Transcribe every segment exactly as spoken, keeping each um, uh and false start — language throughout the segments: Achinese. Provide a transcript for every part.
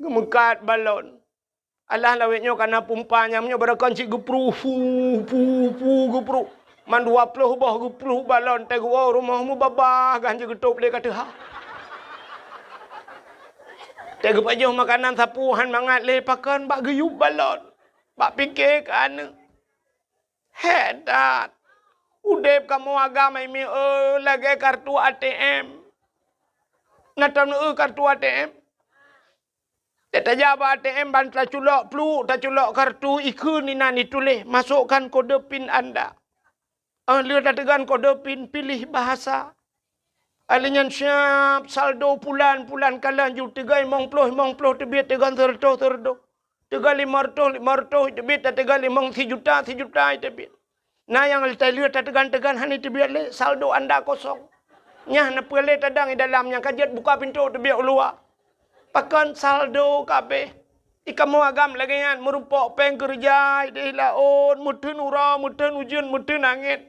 Geumeukat balon. Alah lawét nyoe ka na pumpa nyang nyoe barokon cit geupruh, fu, fu, fu, geupruh. Man dua ploh boh geupruh balon, teuguwoe rumoh mubabah gan jeugeutôb lé ka teuha. Teugeupajôh makanan sapeue han mangat lé pakon bak geuyueb balon. Bak pike keu aneuk. Hék that! Udeb kamoe agam hai mieu lagée kartu A T M. Na taneuk kartu A T M? Tajak bak A T M ban taculok pluek, taculok kartu, ikheun inan ituléh, "Masukkan kode pin Anda." Óh lheueh tateugan kode pin, pilih bahasa. Alheuh nyan siab saldo pulan, pulan kalon ju teuga limong ploh, limong ploh teubiet teuga sireutôh, sireutôh. Teuga limong reutôh, limong reutôh teubiet teuga limong sijuta, sijuta teubiet. Na nyang teuga teuga hana teubiet lé, saldo anda kosong. Nyan na peue lé tadong di dalam nyang ka jeuet buka pintoe teubiet u luwa. Pakon saldo ka abéh. Di kamoe agam lagée nyan, meurumpok péng keureuja ideh laôt, meuteun uroe, meuteun ujeuen, meuteun angén.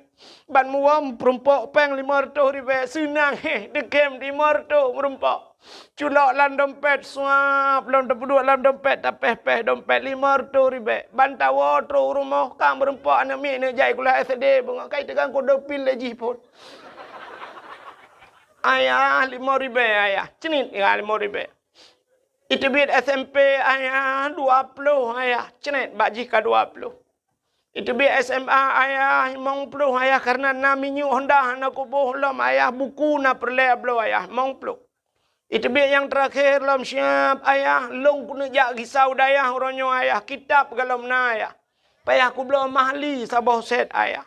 Ban muwöm meurumpok péng limong reutôh ribée, seunang héh, deukem limong reutôh meurumpok. Culok lam dompet, suap, lom tapeuduek lam dompet, tapéh-péh dompet limong reutôh ribée. Ban tawoe trok u rumoh ka meurumpok aneuk miet neuk jai sikula S D, beungoh kai teugang kode pin lé jih phon. Ayah, limong ribée, ayah. Cnit, ya, limong ribée. Iteubiet S M P, ayah, dua ploh, ayah. Cnit, bak jih ka dua ploh. Iteubiet S M A, ayah, limong ploh, ayah, karena na minyeuk Honda hana kuboh lom, ayah, buku na peureulée bloe, ayah, limong ploh. Iteubiet nyang teurakhé lom siab, ayah, lôn keuneuk jak gisa u dayah uroe nyoe, ayah, kitab golom na, ayah. Payah kubloe mahli saboh set, ayah.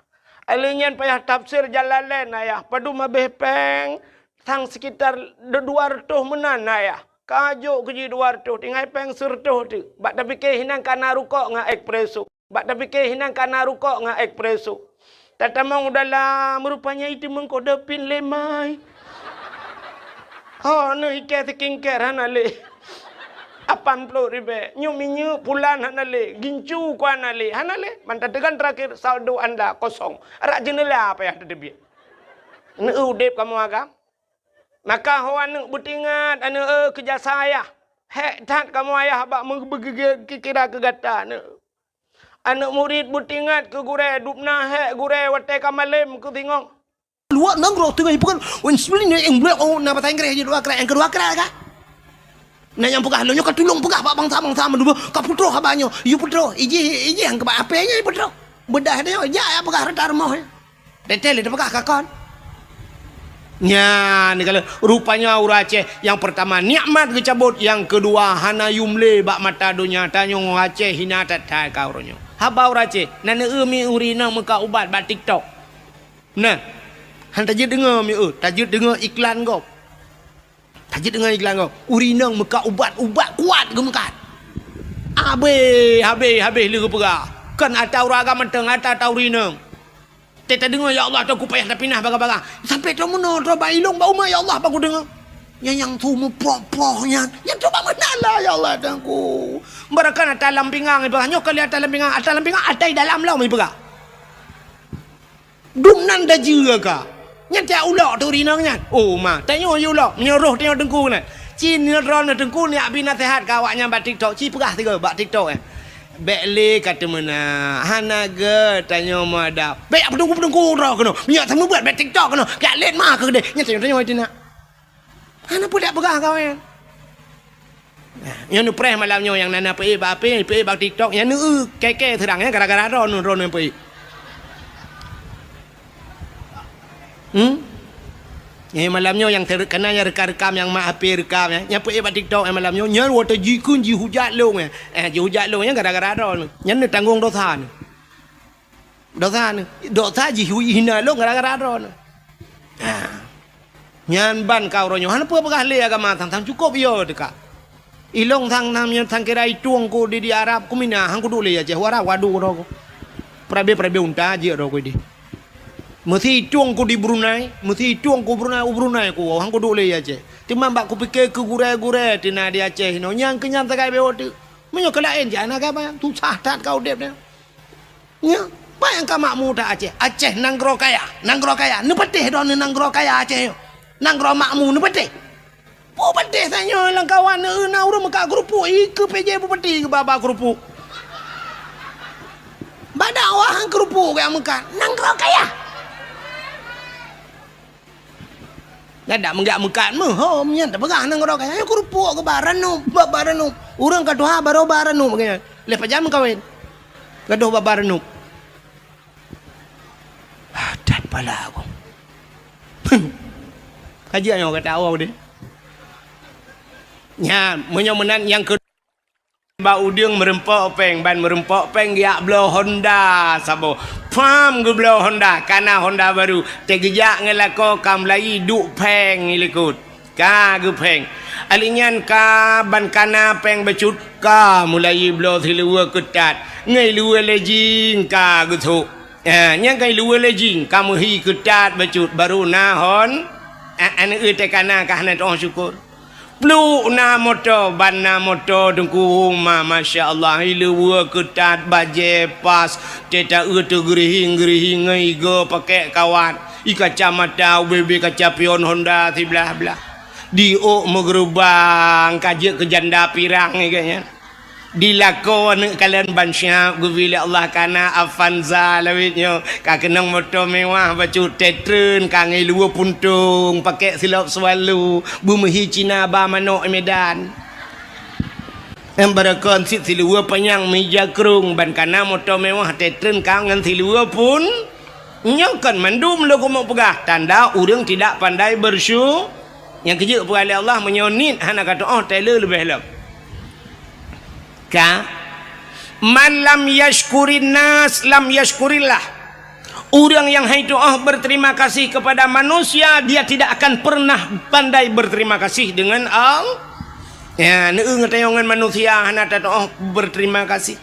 Alheuh nyan payah tafsir Jalalain, ayah. Padum abéh péng, sang sekitar dua reutôh meunan, ayah. Ka jok keu jih dua reutôh, tinggai péng sireutôh teuk. Bak tapike hinan ka na rukok ngon espresso. Bak tapike hinan ka na rukok ngon espresso. Tatamong u dalam, rupanya iteumeung kode pin lé mai. Ho, neuh ikée skincare hana lé. Lapan ploh ribée. Nyoe minyeuk pulan hana lé. Gincu ku hana lé. Hana lé. Man tateugan terakhir saldo anda kosong. Rak jeuneula payah tateubiet. Neu udeb kamoe agam. Maka ho aneuk beutingat, aneuk, eh, keu jasa ayah. Hék that kamoe ayah bak meubeugeugét kira keu gata, aneuk. Aneuk murit beutingat keu gurée, dubna hék gurée watée ka malém keu singoh. Luwat nanggroe teungoh jipeugah, "Wen seubli nyoe eng blek, oh, na bahasa Inggréh jih dua krak, nyang keudua krak ka." Na nyang peugah, "Lôn nyoe ka tulông peugah bak bansa-bansa meudua, ka peutroh haba nyoe." Yue peutroh, ijih, ijih nyang keubah apée nyoe peutroh. Beudah nyoe, jak ya peugah rata rumoh nyoe. Teuntée lé teupeugah ka kon. Nyan, kalau rupanya ureuëng Aceh, nyang peurtama nikmat geucabot, nyang keudua hana yum lé bak mata donya. Tanyoe Aceh hina that-that ka uroe nyoe. Haba ureuëng Aceh, na neu-eu mi ureuëng inong meuka ubat bak TikTok. Nah, han tajeuet deungoe mi eu, tajeuet deungoe iklan gob. Tajeuet deungoe iklan gob. Ureuëng inong meuka ubat, ubat kuat geumeukat. Habéh, habéh, habéh lé geupeugah. Kon ata ureuëng agam mantong, ata, ata ureuëng inong. Teuka tadeungoe, "Ya Allah, Teungku payah tapinah bagah-bagah." Sampai trok meunoe, trok bak ilong, bak umat, "Ya Allah, bak kudeungoe." Nyan nyang su meuproh-proh nyan. Nyan trok bak meunan lah, "Ya Allah, Teungku." Baroekon ata lam pingang ipeugah. Nyoe kali ata lam pingang, ata lam pingang, ata i dalam lom ipeugah. Dum nan dajeue ka. Nyan tiak ulok tu rinong nyan. Oh, ma, tanyoe yue ulok. Meunyoe roh tanyoe teungku nyan. Ci nyoe droeneuh teungku nyak bi naseuhat keu awaknyan bak TikTok. Ci peugah sigoe bak TikTok, eh. Bék lé ka teumeunak, hana gét tanyoe meuadab. Bék jak peuteungku-peuteungku droe keunoe. Meunyoe seumeubeuet bék TikTok keunoe. Keu lét ma keu keudeh. Nyan tanyoe-tanyoe teunak. Hana peue dak peugah kawen. Nah, nyoe neupreh malam nyoe nyang na na peuék bak ape, peuék bak TikTok, nyan neu kèe-kèe seurang nyan gara-gara droeneuh, droeneuh peuék. Hmm? Eh, malam nyoe nyang ter-, kana nyang rekam-rekam, nyang mak H P rekam, eh. Nyang peuék bak TikTok, eh, malam nyoe. Nyan watèe jikheun jihujat lôn, eh. Eh, jihujat lôn, nyan gara-gara droeneuh. Nyan neutanggong dosa neuh. Dosa neuh. Dosa jihina lôn gara-gara droeneuh. Ha. Nyan ban ka uroe nyoe. Hana peue peugah lé agama sang-sang cukôp yo teuka. Ilong sang-sang nyan sang kira itueng ku di, di Arab ku mina, han kuduek lé Aceh u Arab, waduh droe ku. Perabe-perabe unta jeuet droe ku di. Meusi itueng ku di Brunei, meusi itueng ku Brunei, u Brunei ku, han kuduek lé Aceh. Teuma bak kupike keu gurèe-gurèe teuh na di Aceh inoe, nyang keu nyan sagai bewok teuk. Meunyoe keu laén jak na gaba, susah that ka udeb nyan. Nyoe, peue nyang ka makmu that Aceh? Aceh nanggroe kaya, nanggroe kaya. Neupatéh droeneuh nanggroe kaya Aceh nyoe. Nanggroe makmu neupatéh. Bupati tanyoe lam kawan, na ureuëng meukat keurupuk, ikeue P J bupati keu baba keurupuk. Bak dakwah keurupuk gaya meukat, nanggroe kaya. Nyan dak meugak meukat meuhom nyan tapeugah nanggroe kaya. Nyan keurupuk keu bak ranup, bak bak ranup. Ureuëng ka tuha barô bak ranup gaya. Leh pajan meukawen. Gadoh bak bak ranup. Ah, that pala aku. Kaji nyoe kata awak deh. Nya, meunyoe meunan nyang ke bak udeueng meureumpok péng, ban meureumpok péng geujak bloe Honda saboh. Pam geubloe Honda, kana Honda baru. Teugeujak ngon lakoe ka meulayi duek péng i likot. Ka geupéng. Ali nyan ka ban kana péng bacut, ka meulayi bloe siluweue keutat. Ngon luweue lejing ka geusok. Ha, nyang ka luweue lejing ka meuhi keutat bacut, baru na hon. A-, aneuk teuh kana ka hana teuoh syukur. Pluek na moto, ban na moto teungku, ma, masya Allah, i luweue keutat, bajée pas, teuta eu teugeurihing-geurihing ngon igo pakek kawat, i kacamata ubé-bé kaca pion Honda siblah-blah. Di ôk meugeurubang ka jeuet keu janda pirang i geuh nyan. Di lakoe aneuk kalon ban siab geubri lé Allah kana Avanza lawét nyoe. Ka keunong moto mewah bacut, teuh treun ka ngon luweue puntong, pakek silop swallow, beumeuhi Cina ba manok i Medan. Em barakon sit siluweue panyang mija krong ban kana moto mewah, teuh treun ka ngon siluweue pun. Nyoe kon mandum lôn keumeung peugah tanda ureuëng tidak pandai bersyu-, nyang keujeuet peugah lé Allah meunyoe niet hana ka teuoh, teuh leubeh lom. Ka, "Man lam yashkurin nas lam yashkurillah." Ureuëng yang hai teuoh berterima kasih kepada manusia, dia tidak akan pernah pandai berterima kasih dengan Allah. Ya, neueu ngon tanyoe ngon manusia hana teuoh berterima kasih.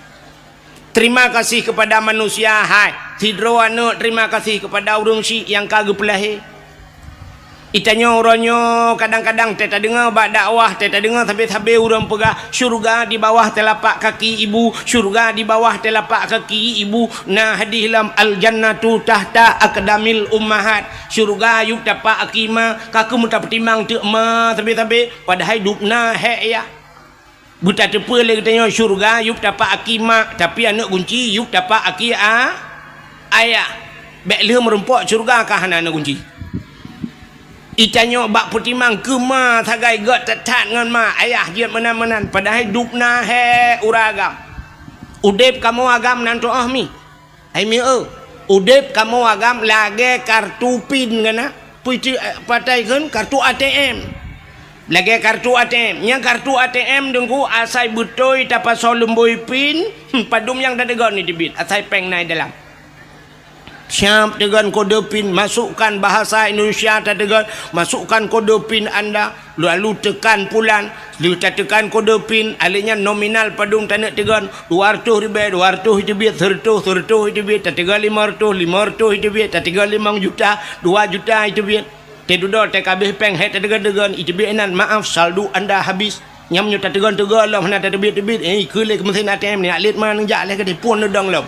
Terima kasih kepada manusia, hai. Sidroe aneuk terima kasih kepada ureuëng syik nyang ka geupeulahé. Itanyoe uroe nyoe kadang-kadang teuh tadeungoe bak dakwah, teuh tadeungoe sabe-sabe ureuëng peugah, "Syurga di bawah telapak kaki ibu, syurga di bawah telapak kaki ibu." Na hadih lom, "Al-jannatu tahta aqdamil ummahat." Syurga yup tapak aki ma, ka keumeung tapeutimang teuk ma sabe-sabe, padahai dub na hék yah. Beutateupeue lé geutanyoe syeuruga yup tapak aki mak, tapi aneuk gunci yup tapak aki a-, ayah. Bék lheueh meurumpok syeuruga ka hana aneuk gunci. Itanyoe bak peutimang keu ma sagai gét that-that ngon ma, ayah jeuet meunan-meunan, padahai dub na hék uroe agam. Udeb kamoe agam nan tuoh mi. Hai mieu, udeb kamoe agam lagée kartu pin geuh na. Pui ti, eh, patai kheun kartu A T M. Lagée kartu A T M. Nyang kartu A T M teungku asai beutôi tapasoe lumbôi pin, hmm, padum nyang tateugon ni teubiet, asai péng na i dalam. Siab teugon kode pin, masukkan bahasa Indonesia tateugon, masukkan kode pin anda. Lalu tekan pulan, lheueh tateukan kode pin, alé nyan nominal padum taneuk teugon, dua reutôh ribée, dua reutôh iteubiet, seureutôh, seureutôh iteubiet, tateugon limong reutôh, limong reutôh iteubiet, tateugon limong juta, dua juta iteubiet. Teududoe teuka abéh péng hék tateugon-teugon, iteubiet inan, "Maaf, saldo anda habis." Nyam nyoe tateugon-teugon lom hana tateubiet-teubiet, eh, ikeu lé keu meusén A T M ni, alet ma neujak lé keudeh pun neudong lom.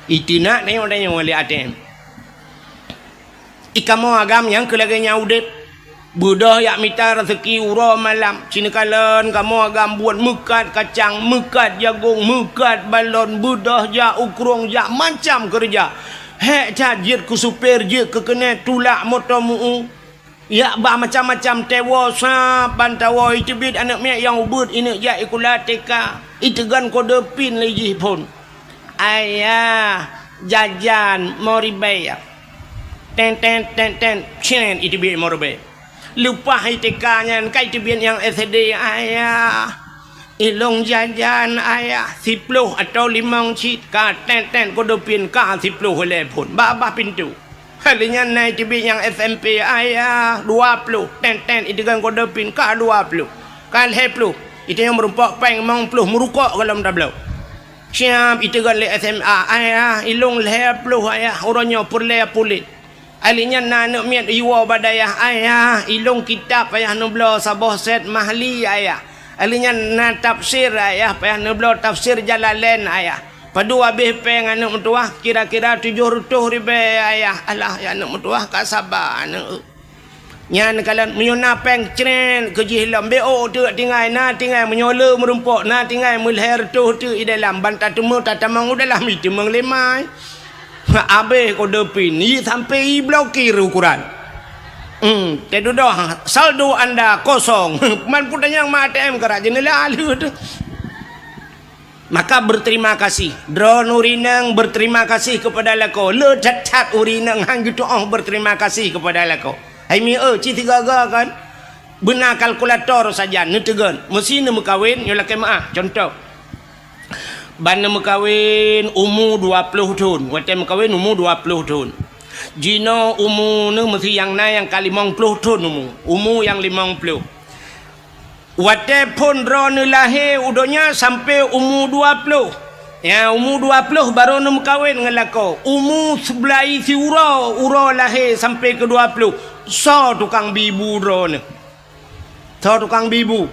Iteunak tanyong-tanyong lé A T M. Ikamoe agam nyang keu lagée nyan udeb. Beudôh jak mita raseuki uroe malam. Cineukalon kamoe agam buet meukat kacang, meukat jagong, meukat balon, beudôh jak u krueng, jak macam keureuja. Hék that jeuet keu supir, jeuet keu keuneuk, tulak moto meu-u. Jak ba macam-macam tewoe sab ban tawoe iteubiet aneuk miet nyang ubeuet ineuk jak sikula T K. Iteugon kode pin lé jih phon. Ayah, jajan, mo ribée. Ten, ten, ten, ten, cen, iteubiet mo ribée. Leupah I T K nyan, ka iteubiet nyang S D, "Ayah, ilong jajan, Ayah, siploh atau limong cit." Ka ten, ten, kode pin, ka siploh lé phon. Babah pintoe. Lheueh nyan na iteubiet nyang S M P, "Ayah, dua ploh." Ten, ten, iteugon kode pin, ka dua ploh. Ka lhée ploh. Iteunyong meurumpok péng limong ploh, meurukok golom tabloe. Siab iteugon lé S M A, "Ayah, ilong lhée ploh, Ayah, uroe nyoe peureulée puléh." Alé nyan na aneuk miet iwoe bak dayah, "Ayah, ilong kitab payah neubloe saboh set Mahli, Ayah. Alé nyan na tafsir, Ayah, payah neubloe tafsir Jalalain, Ayah. Padum abéh péng aneuk meutuwah, kira-kira tujoh reutôh ribée, Ayah." "Alah, ya aneuk meutuwah, ka saba aneuk." Nyan kalon meunyoe na péng cret keu jih lom, beu teuk tinggai, na tinggai meunyoe le meurumpok, na tinggai meulhèe reutôh teuk i dalam, ban tateumé tatamong u dalam, i teumong lé mai. Abéh kode pin, i sampai i blokir ukuran. Hmm, teududoh saldo anda kosong. Man peue tanyong ma A T M karak jeunela lheueh teuh. Maka berterima kasih. Droeneuh ureueng inong berterima kasih kepada lakoe. Le that-that ureueng inong han geutu'oh berterima kasih kepada lakoe. Hai mi eu, ci sigaga kan? Beuna kalkulator sajan, neuteugon. Meusi neumeukawen, nyoe lakée meu'ah. Contoh. Ban neumeukawen umu dua ploh thon. Watée meukawen umu dua ploh thon. Jinoe umu neuh meusi nyang na nyang ka limong ploh thon umu. Umu nyang limong ploh. Watée phon droeneuh lahé u donya sampoe umu dua ploh. Ya, umu dua ploh barô neumeukawen ngon lakoe. Umu seublaih siuroe, uroe lahé sampoe keu dua ploh. Soe tukang bi bu droeneuh? Soe tukang bi bu?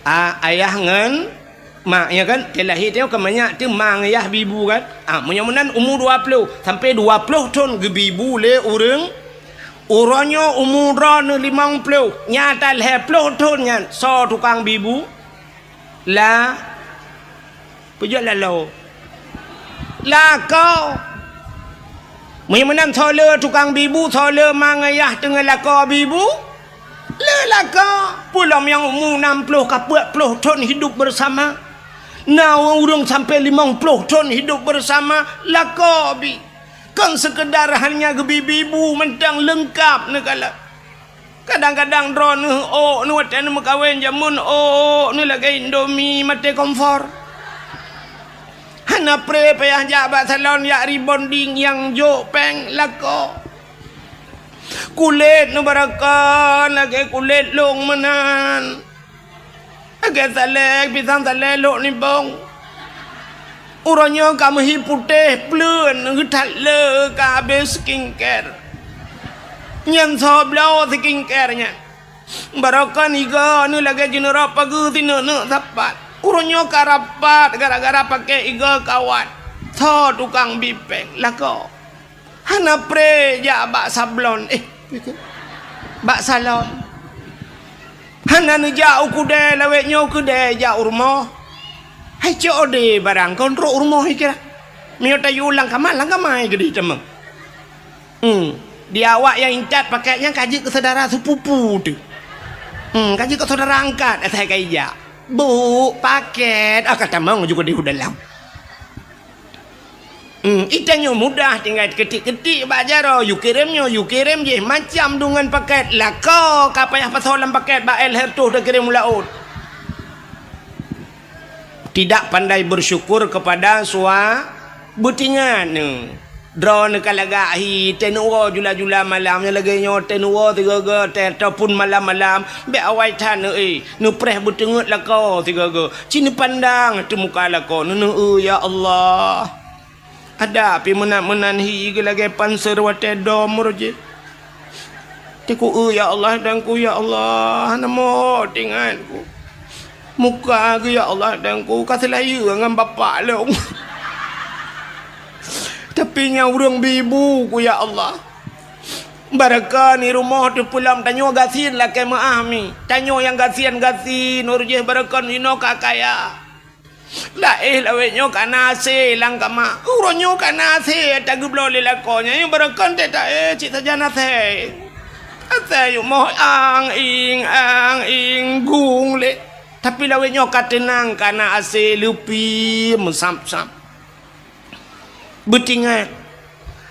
A, ayah ngon mak, ya kan? Teu lahé teuh ka manyak teuh ma ngon yah bi bu kan? Ah, meunyoe meunan umu dua ploh sampoe dua ploh thon geubi bu lé ureueng. Uroe nyoe umu droeneuh limong ploh, nyata lhèe ploh thon nyan soe tukang bi bu? La, peujeuet laloe. Lakoe. Meunyoe meunan soe le tukang bi bu, soe le ma ngon yah teungoh lakoe bi bu? Le lakoe, peulom nyang umu nam ploh ka peuet ploh thon hidup bersama. Na ureueng sampoe limong ploh thon hidup bersama, lakoe bi. Kon seukeudar hanya geubi bi bu mantong leungkap neukalon. Kadang-kadang droeneuh ôk neuh watée neumeukawen jameun ôk neuh lagée Indomie maté kompor. Hana pré payah jak bak salon jak rebonding nyang jok péng lakoe. Kulét neuh barokon lagée kulét lông meunan. Lagée salée, pisang salée lhok nibong. Uroe nyoe ka meuhi putéh pleuen geuthat le ka habéh skincare. Nyan soe bloe skincare nyan. Barokon igoe neuh lagée jineurok pageue sineuk-neuk sapat. Uroe nyoe ka rapat gara-gara paké igoe kawat. Soe tukang bi péng lakoe. Hana pré jak bak sablon, eh, bak salon. Hana neujak u keudè lawét nyoe keudè jak u rumoh. Hai cok ode barang kon trok u rumoh ikira. Meunyoe tayue lam kama, lam kama keudeh tamong. Hmm. Di awak nyang intat paket nyan ka jeuet keu syedara sepupu teuh. Hmm, ka jeuet keu syedara angkat asai ka ijak. Buk paket, ah, ka tamong ju keudeh u dalam. Hmm, itanyoe mudah tinggai keutik-keutik bak jaroe, yue kirém nyoe, yue kirém jéh, macam deungon paket. Lakoe ka payah pasoe lam paket bak él hertoh takirém u laôt. Tidak pandai bersyukur kepada sua beutingan. Droeneuh ka lagak hi, teuh neuwoe jula-jula malam, nyang lagée nyoe teuh neuwoe sigoe-goe teuh, ataupun malam-malam, bék awai that neu-, eh, neupreh beuteungeut lakoe sigoe-goe. Ci neupandang teuh muka lakoe, neuneuk, "Eu, ya Allah." Ada pi meunan-meunan hi geulagée panser watée dom roh jih. Teungku, "Eu, ya Allah, Teungku, ya Allah, hana moe tingan ku. Muka geuh, ya Allah, Teungku, ka seulayeue ngon bapak lôn. Tapi nyang ureuëng bi bu ku, ya Allah." Barokon i rumoh teupeulom tanyoe gasien lakée meu'ah mi. Tanyoe nyang gasien-gasien, uroe jih barokon inoe ka kaya. Laéh lawét nyoe ka na asèe lam kama. Uroe nyoe ka na asèe tageubloe lé lakoe nyan, barokon teuh taéh cit sajan asèe. Asèe yumoh ang-ing, ang-ing, gung lé. Tapi lawét nyoe ka teunang, ka na asèe leupie meusab-sab. Beutingat.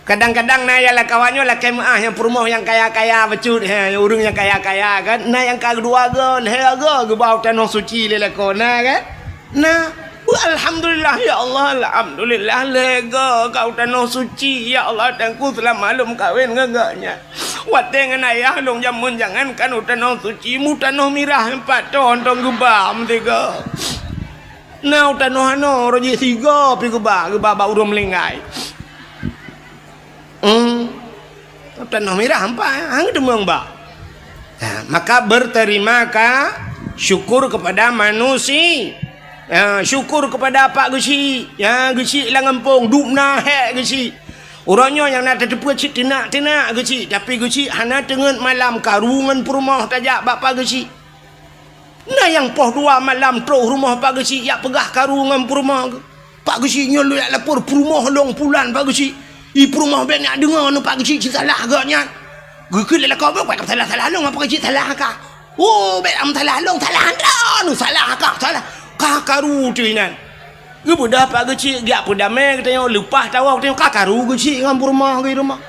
Kadang-kadang na nyang lakée awak nyoe lakée meu'ah nyang peurumoh nyang kaya-kaya bacut, he, ureuëng nyang kaya-kaya kan. Na nyang ka dua go, lhèe go geuba u tanoh suci lé lakoe, na kan? Na. Beu alhamdulillah, ya Allah, alhamdulillah, lhèe go ka u tanoh suci, ya Allah, Teungku, seulama lôn meukawen ngon gobnyan. Watée ngon ayah lôn jameun jangankan u tanoh suci, mu tanoh mirah pat thon-thon geuba meusigoe. Na u tanoh anoe, uroe jih sigoe pih geuba, geuba bak ureuëng meuninggai. Hmm. Tanoh mirah ampai, hang teumong ba. Ha, maka berterima ka-, syukur kepada manusia. Ha, syukur kepada Pak Geuchik. Ya, Geuchik lam gampông, dubna hék Geuchik. Uroe nyoe nyang na tateupeue cit teunak-teunak geuchik, tapi geuchik hana teungeut malam karu ngon peurumoh tajak bak Pak Geuchik. Na nyang poh dua malam troh rumoh Pak Geuchik jak peugah karu ngon peurumoh geuh. Pak Geuchik nyoe lôn jak lapor peurumoh lôn pulan Pak Geuchik. I peurumoh bék nyak deungoe nyoe Pak Geuchik cit salah geuh nyan. Geukheun lé lakoe bék salah-salah lôn Pak Geuchik salah ka. Oh, bék am salah lôn, salah droeneuh, salah ka, salah. Ka karu teuh inan. Geubeudôh Pak Geuchik, geujak peudamé geutanyoe, leupah tawoe geutanyoe, ka karu Geuchik ngon peurumoh geuh i rumoh.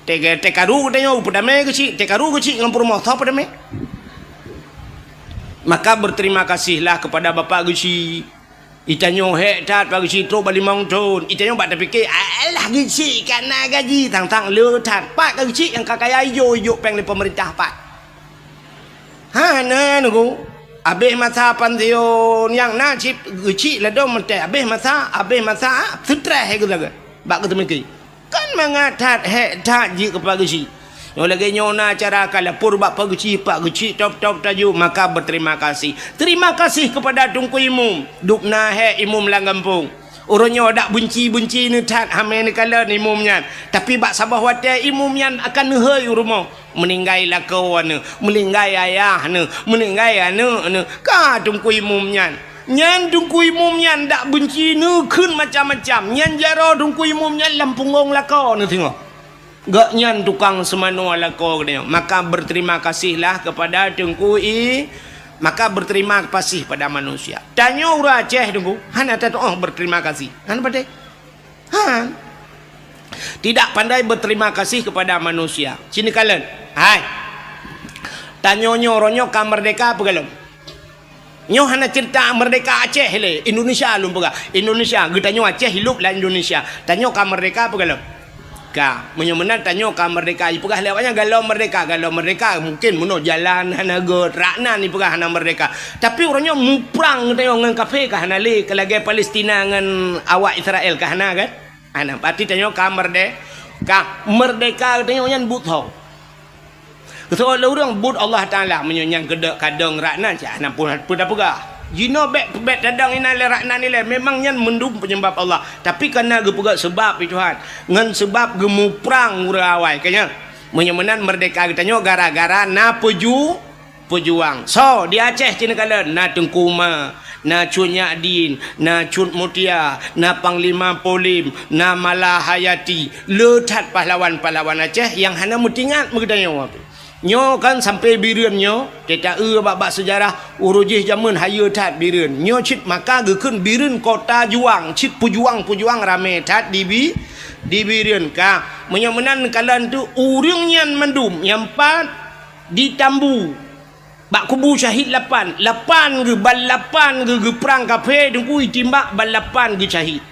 Teuka-, teukaru geutanyoe peudamé Geuchik, teukaru Geuchik ngon peurumoh, soe peudamé? Maka berterima kasihlah kepada Bapak Geuchik. Itanyoe hék that Pak Geuchik trok bak limong thon. Itanyoe bak tapike, "Alah Geuchik ka na gaji, tang-tang le that." Pat ka Geuchik nyang ka kaya ijok-ijok péng lé peumeurintah pat. Hana nunggu. Abéh masa pansiun nyang na cit Geuchik ladom meuté. Abéh masa, abéh masa, seutreh geuh lagée. Bak geuteumiki. Kan mangat that, hék that jih keu Pak Geuchik. Nyoe lagée nyoe na cara ka lapor bak Pak Geuchik, Pak Geuchik top-top taju, maka berterima kasih. Terima kasih kepada Teungku Imum. Dubna hék imum lam gampông. Uroe nyoe dak beunci-beunci neuthat hamé neukalon imum nyan. Tapi bak saboh watée imum nyan akan neuhôi u rumoh. Meuninggai lakoe neuh, meuninggai ayah neuh, meuninggai aneuëk neuh. Ka Teungku Imum nyan. Nyan Teungku Imum nyan dak beunci neukheun macam-macam. Nyan jaroe Teungku Imum nyan lam punggong lakoe neuh singoh. Gobnyan tukang seumanoe lakoe geutanyoe. Maka berterima kasihlah kepada Teungku I-, maka berterima kasih pada manusia. Tanyoe ureuëng Aceh Teungku, hana tatuoh berterima kasih. Hana patéh. Ha. Tidak pandai berterima kasih kepada manusia. Sini kalen. Hai. Tanyoe nyoe, uroe nyoe ka merdeka peue galom? Nyoe hana cerita merdeka Aceh lé, Indonesia lôn peugah. Indonesia, geutanyoe Aceh hidup lam Indonesia. Tanyoe ka merdeka peue galom? Ka. Meunyoe meunan tanyoe ka merdeka, ipeugah lé awaknyan galom merdeka, galom merdeka. Mungkin meunoe jalan hana gét, rak nan ipeugah hana merdeka. Tapi uroe nyoe muprang geutanyoe ngon kafé ka hana lé, ka lagée Palestina ngon awak Israel ka hana kan? Hana, berarti tanyoe ka merde-, ka merdeka geutanyoe nyan buet ho. Keusoe lé ureuëng buet Allah Taala meunyoe nyang keudok kadong rak nan cit hana pun peue tapeugah. Jinoe bék, bék tadong inan lé rak nan ilée, memang nyan mandum peunyebab Allah. Tapi kana geupeugah seubab pi Tuhan, ngon seubab geumuprang ureuëng awai ka nyan. Meunyoe meunan merdeka geutanyoe gara-gara na peuju-, peujuang. So, di Aceh cit neukalon, na Teungku Uma, na Cut Nyakdin, na Cut Mutia, na Panglima Polim, na Malahayati. Le that pahlawan-pahlawan Aceh nyang hana meutingat meugeutanyoe. Nyoe kan sampai Bireuen nyoe, teuta eu bak-bak seujarah, uroe jih jameun hayeue that Bireuen. Nyoe cit maka geukheun Bireuen kota juang, cit peujuang-peujuang ramé that di Bi-, di Bireuen ka. Meunyoe meunan neukalon tu ureuëng nyan mandum nyang pat di Tambu. Bak kubu syahid lapan, lapan geuh, ban lapan geuh geuprang kafé Teungku itimbak ban lapan geuh syahid.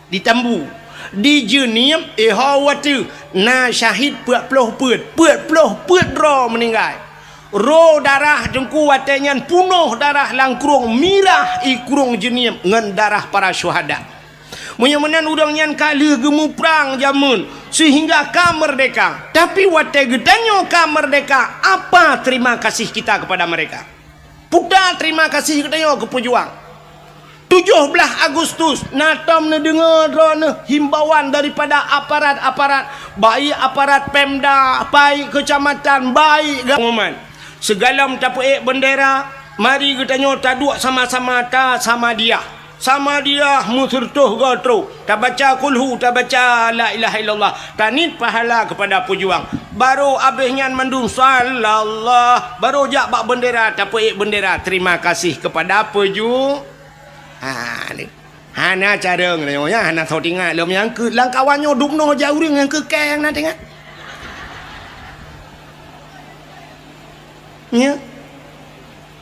Di Tambu, di Jeunieb, Iho Wateueh, na syahid peuet ploh peuet, peuet ploh peuet droe meuninggai. Ro darah Teungku watée nyan punoh darah lam krueng, mirah i krueng Jeunieb ngon darah para syuhada. Meunyoe meunan ureuëng nyan ka lheueh geumuprang jameun seuhingga ka merdeka. Tapi watée geutanyoe ka merdeka, apa terima kasih kita kepada mereka? Peue terima kasih geutanyoe keu peujuang? Tujoh blaih Agustus na tom neudeungoe droeneuh himbauan daripada aparat-aparat, baik aparat Pemda, baik kecamatan, baik pengumuman. Sigohlom tapeuék bendera, mari geutanyoe taduek sama-sama ta sama dia. Sama dia meuseureutoh goe trok, tabaca kulhu, tabaca la ilaha illallah, taniet pahala kepada peujuang. Barô abéh nyan mandum sallallah, barô jak bak bendera, tapeuék bendera, terima kasih kepada peuju-, ha, ni. Hana carông lé nyoe, hana soe tingat lom nyang keu lam kawan nyoe dum noe jak ureuëng nyang keu keng na tingat. Nya.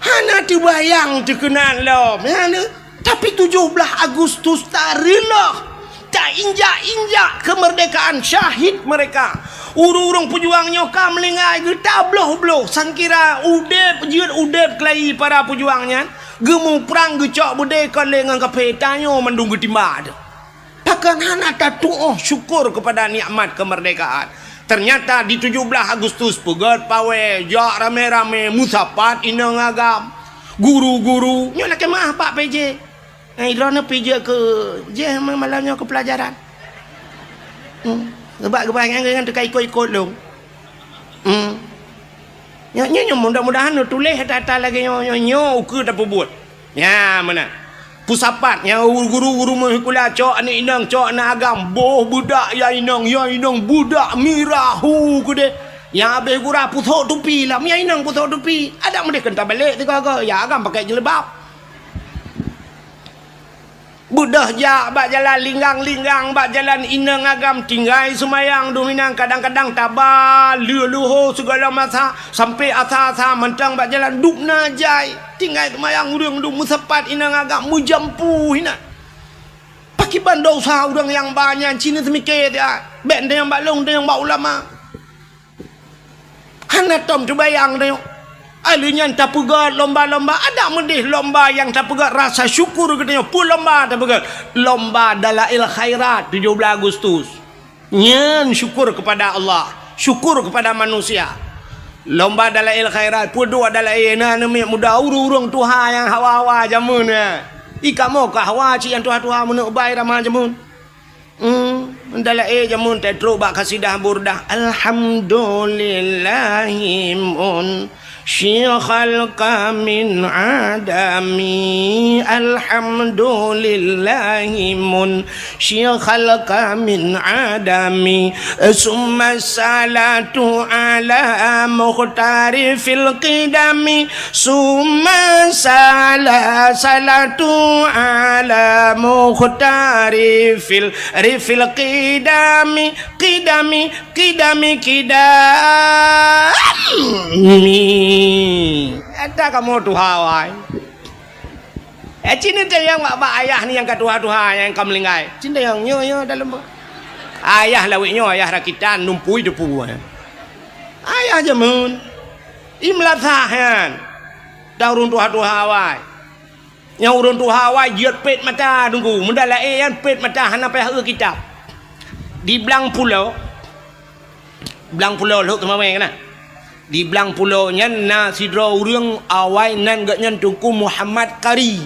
Hana teubayang teukeunan lom, ya, ni. Tapi tujoh blaih Agustus tareulôh, tainjak-injak kemerdekaan syahid mereka. Ureuëng-ureuëng peujuang nyoe ka meulinggai geutabloh-bloh, sangkira udeb, jeuet udeb keulayi para peujuang nyan, geumuprang geucok beudé kon lé ngon kafé, tanyoe mandum geutimbak teuh. Pakon hana tatuoh syukur kepada nikmat kemerdekaan? Ternyata di tujoh blaih Agustus peugét pawai, jak ramé-ramé, meusapat inong agam, guru-guru, nyoe lakée meuáh bak P J. Eh, droeneuh P J keu jih malam nyoe keu pelajaran. Hmm. Sabab geubaih nyan, nyan teuka ikot-ikot lôn. Hmm. Nyoe, nyoe, nyoe, mudah-mudahan neutuléh ata-ata lagée nyoe, nyoe, nyoe ukeue tapeubuet. Nyan meunan. Peusapat, nyan guru-guru meuhikula, cok aneuk inong, cok aneuk agam, boh beudak ya inong, ya inong beudak mirah hu keudeh. Nyang abéh gura pusok tupi lam, ya inong pusok tupi. Adak meudeh keu tabalek sigoe-goe, ya agam pakai jilbab. Beudôh jak bak jalan linggang-linggang, bak jalan inong agam tinggai seumayang dum inong, kadang-kadang taba leuh luho sigala masa, sampoe asa-asa mantong bak jalan dum na jai. Tinggai seumayang ureuëng dum meusapat inong agam meujampu hinan. Pakriban dosa ureuëng nyang ba nyan, ci neuseumiké siat. Bék teunyang bak lôn, teunyang bak ulama. Hana tom teubayang tanyoe. Aleuh nyan tapeugét lomba-lomba, adak meudeh lomba nyang tapeugét rasa syukur geutanyoe. Peue lomba tapeugét? Lomba Dalail Khairat tujoh blaih Agustus. Nyan syukur kepada Allah, syukur kepada manusia. Lomba Dalail Khairat, peue duek dalail na aneuk muda, ureuëng-ureuëng tuha nyang hawa-hawa jameun nyan. I kamoe ka hawa cit nyang tuha-tuha meuneuk bai rama jameun. Hmm, dalail jameun teutrok bak kasidah Burdah. Alhamdulillahi munsyi khalqa min adami. Alhamdulillahi munsyi khalqa min adami. Summa salatu ala mukhtari fil qidami. Summa sala-, salatu ala mukhtari fil, rifil qidami, qidami, qidami, qidami. Ata kamoe tuha wai. Eh, cina tayang bak, bak ayah ni nyang ka tuha-tuha, nyang ka meulinggai. Cina tayang nyoe, nyoe dalam ba-, ayah lawét nyoe, ayah rakitan, numpui depu. Ayah jameun. I meulasah nyan. Dan ureuëng tuha-tuha awai. Nyang ureuëng tuha awai jeuet pet mata Teungku. Meudalail nyan pet mata hana payah eu kitab. Di Blang Pulo, Blang Pulo Lhok Teumawé na. Di Blang Pulo nyan na sidroe ureuëng awai nan geuh nyan Teungku Muhammad Kari.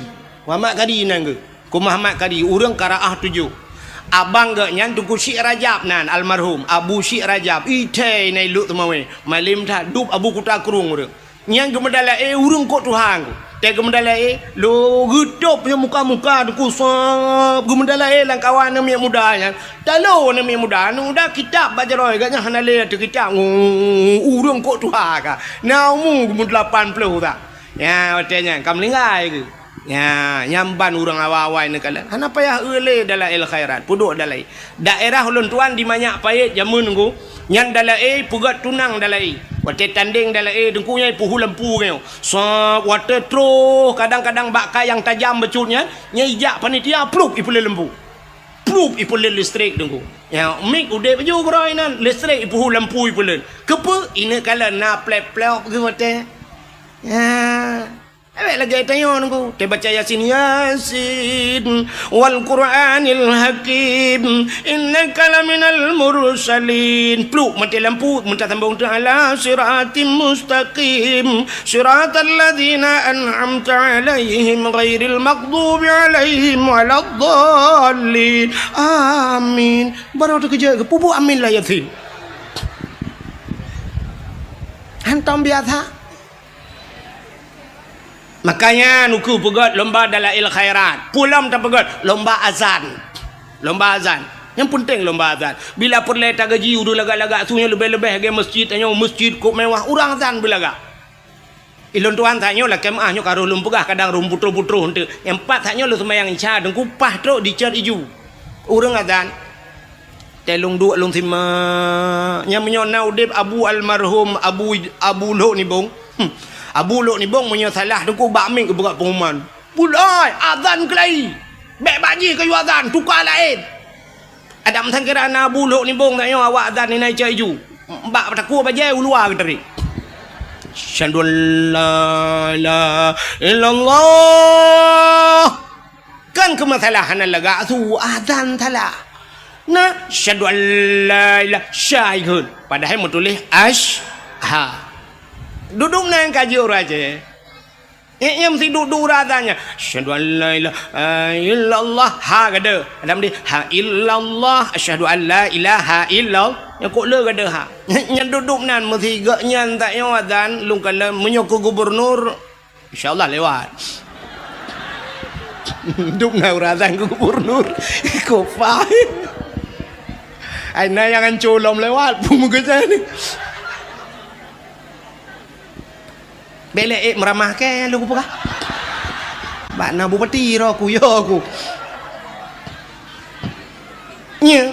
Muhammad Kari nan geuh. Teungku Muhammad Kari, ureuëng Karaah Tujoh. Abang geuh nyan Teungku Syik Rajab nan, almarhum Abu Syik Rajab. Ithai na i Lhok Teumawé. Malém that dub Abu Kuta Krueng ureuëng. Nyang geumeudalaé ureuëng kok tuha ngku. Tée geumeudalaé, lo geutôb nyang muka-muka Teungku sab geumeudalaé lam kawan aneuk miet muda nyan. Talo aneuk miet muda, aneuk muda kitab bak jaroe gata nyan hana lé ateueh kitab. Ngu, ureuëng kok tuha ka. Na umu geumeudelapan ploh ka. Nya, watée nyan ka meuninggai geuh. Nya, nyan ban ureuëng awai-awai neukalon. Hana payah eu lé Dalail Khairat, peuduek dalai. Daerah ulôn tuan di Manyak Payet jameun ngku, nyan dalaé peugét tunang dalaé. Watée tandeng dalaé Teungku nyan ipeuhu lampu nyoe. Sab watée troh kadang-kadang bak ka nyang tajam bacut nyan, nyan ijak panitia plup ipeulét lampu. Plup ipeulét listrik Teungku. Nya, mik udeb ju keurôi nan, listrik ipeuhu lampu ipeulét. Keupeue? Ineuk kalon na plep-plop geuh watée. Nya. Awak lagée tanyoe Teungku, teubaca Yasin, Yasin, wal Qur'anil Hakim, innaka laminal mursalin. Plup maté lampu, meutasambong teuh ala siratim mustaqim, siratal ladzina an'amta 'alaihim ghairil maghdubi 'alaihim waladdallin. Amin. Baru teukeujot geuh, peubuet amin lah Yasin. Hantom biasa. Makanya nuku peugét lomba dalail khairat. Pulam tapeugét lomba azan. Lomba azan. Nyang penting lomba azan. Bila peureulée tagaji ureuëng lagak-lagak su nyoe leubeh-leubeh lagée masjid, tanyoe masjid kok mewah, urang azan beulagak. Ilôn tuan tanyoe lakée meuah nyoe ka roh lôn peugah kadang rhom putroh-putroh eunteuk. Nyang pat tanyoe lôn seumayang isya Teungku paih trok di Cot Iju. Ureuëng azan. Tée lôn duek lôn simak. Nyang meunyoe na udeb Abu almarhum Abu, Abu Lhok Nibong. Hmm. Abu Lhok Nibong meunyoe salah Teungku bak mic geupeugah pengumuman. Pulai, azan keulai. Bék bak jih kayue azan, tuka laén. Adak meusan kira na Abu Lhok Nibong tanyoe awak azan inan Cot Iju. Bak takue bajée u luwa geutarek. Asyhadu an la ilaha illallah. Kan keu masalah hana lagak su azan salah. Na, asyhadu an la ilaha syai kheun. Padahai meutuléh ash-, ha. Dudum nan ka jeuet ureuëng Aceh. Nyan, nyan meusiduk-duk urat azan nyan. Asyhadu an la ilaha illallah. Ha gadôh. Adam di ha illallah. Asyhadu an la ilaha illallah. Nyan kok le gadôh ha. Nyan duek-duek nan meusigak nyan tak nyoe azan lôn kalon meunyoe keu gubernur. Insya Allah lewat. Duek na urat azan keu gubernur. Kok faham. Ai na nyang ancô lom lewat pun meukeujah ni. Bèk lé ék meuramah kèe lôn kupeugah. Bak na bupati roh ku yo ku. Nyoe,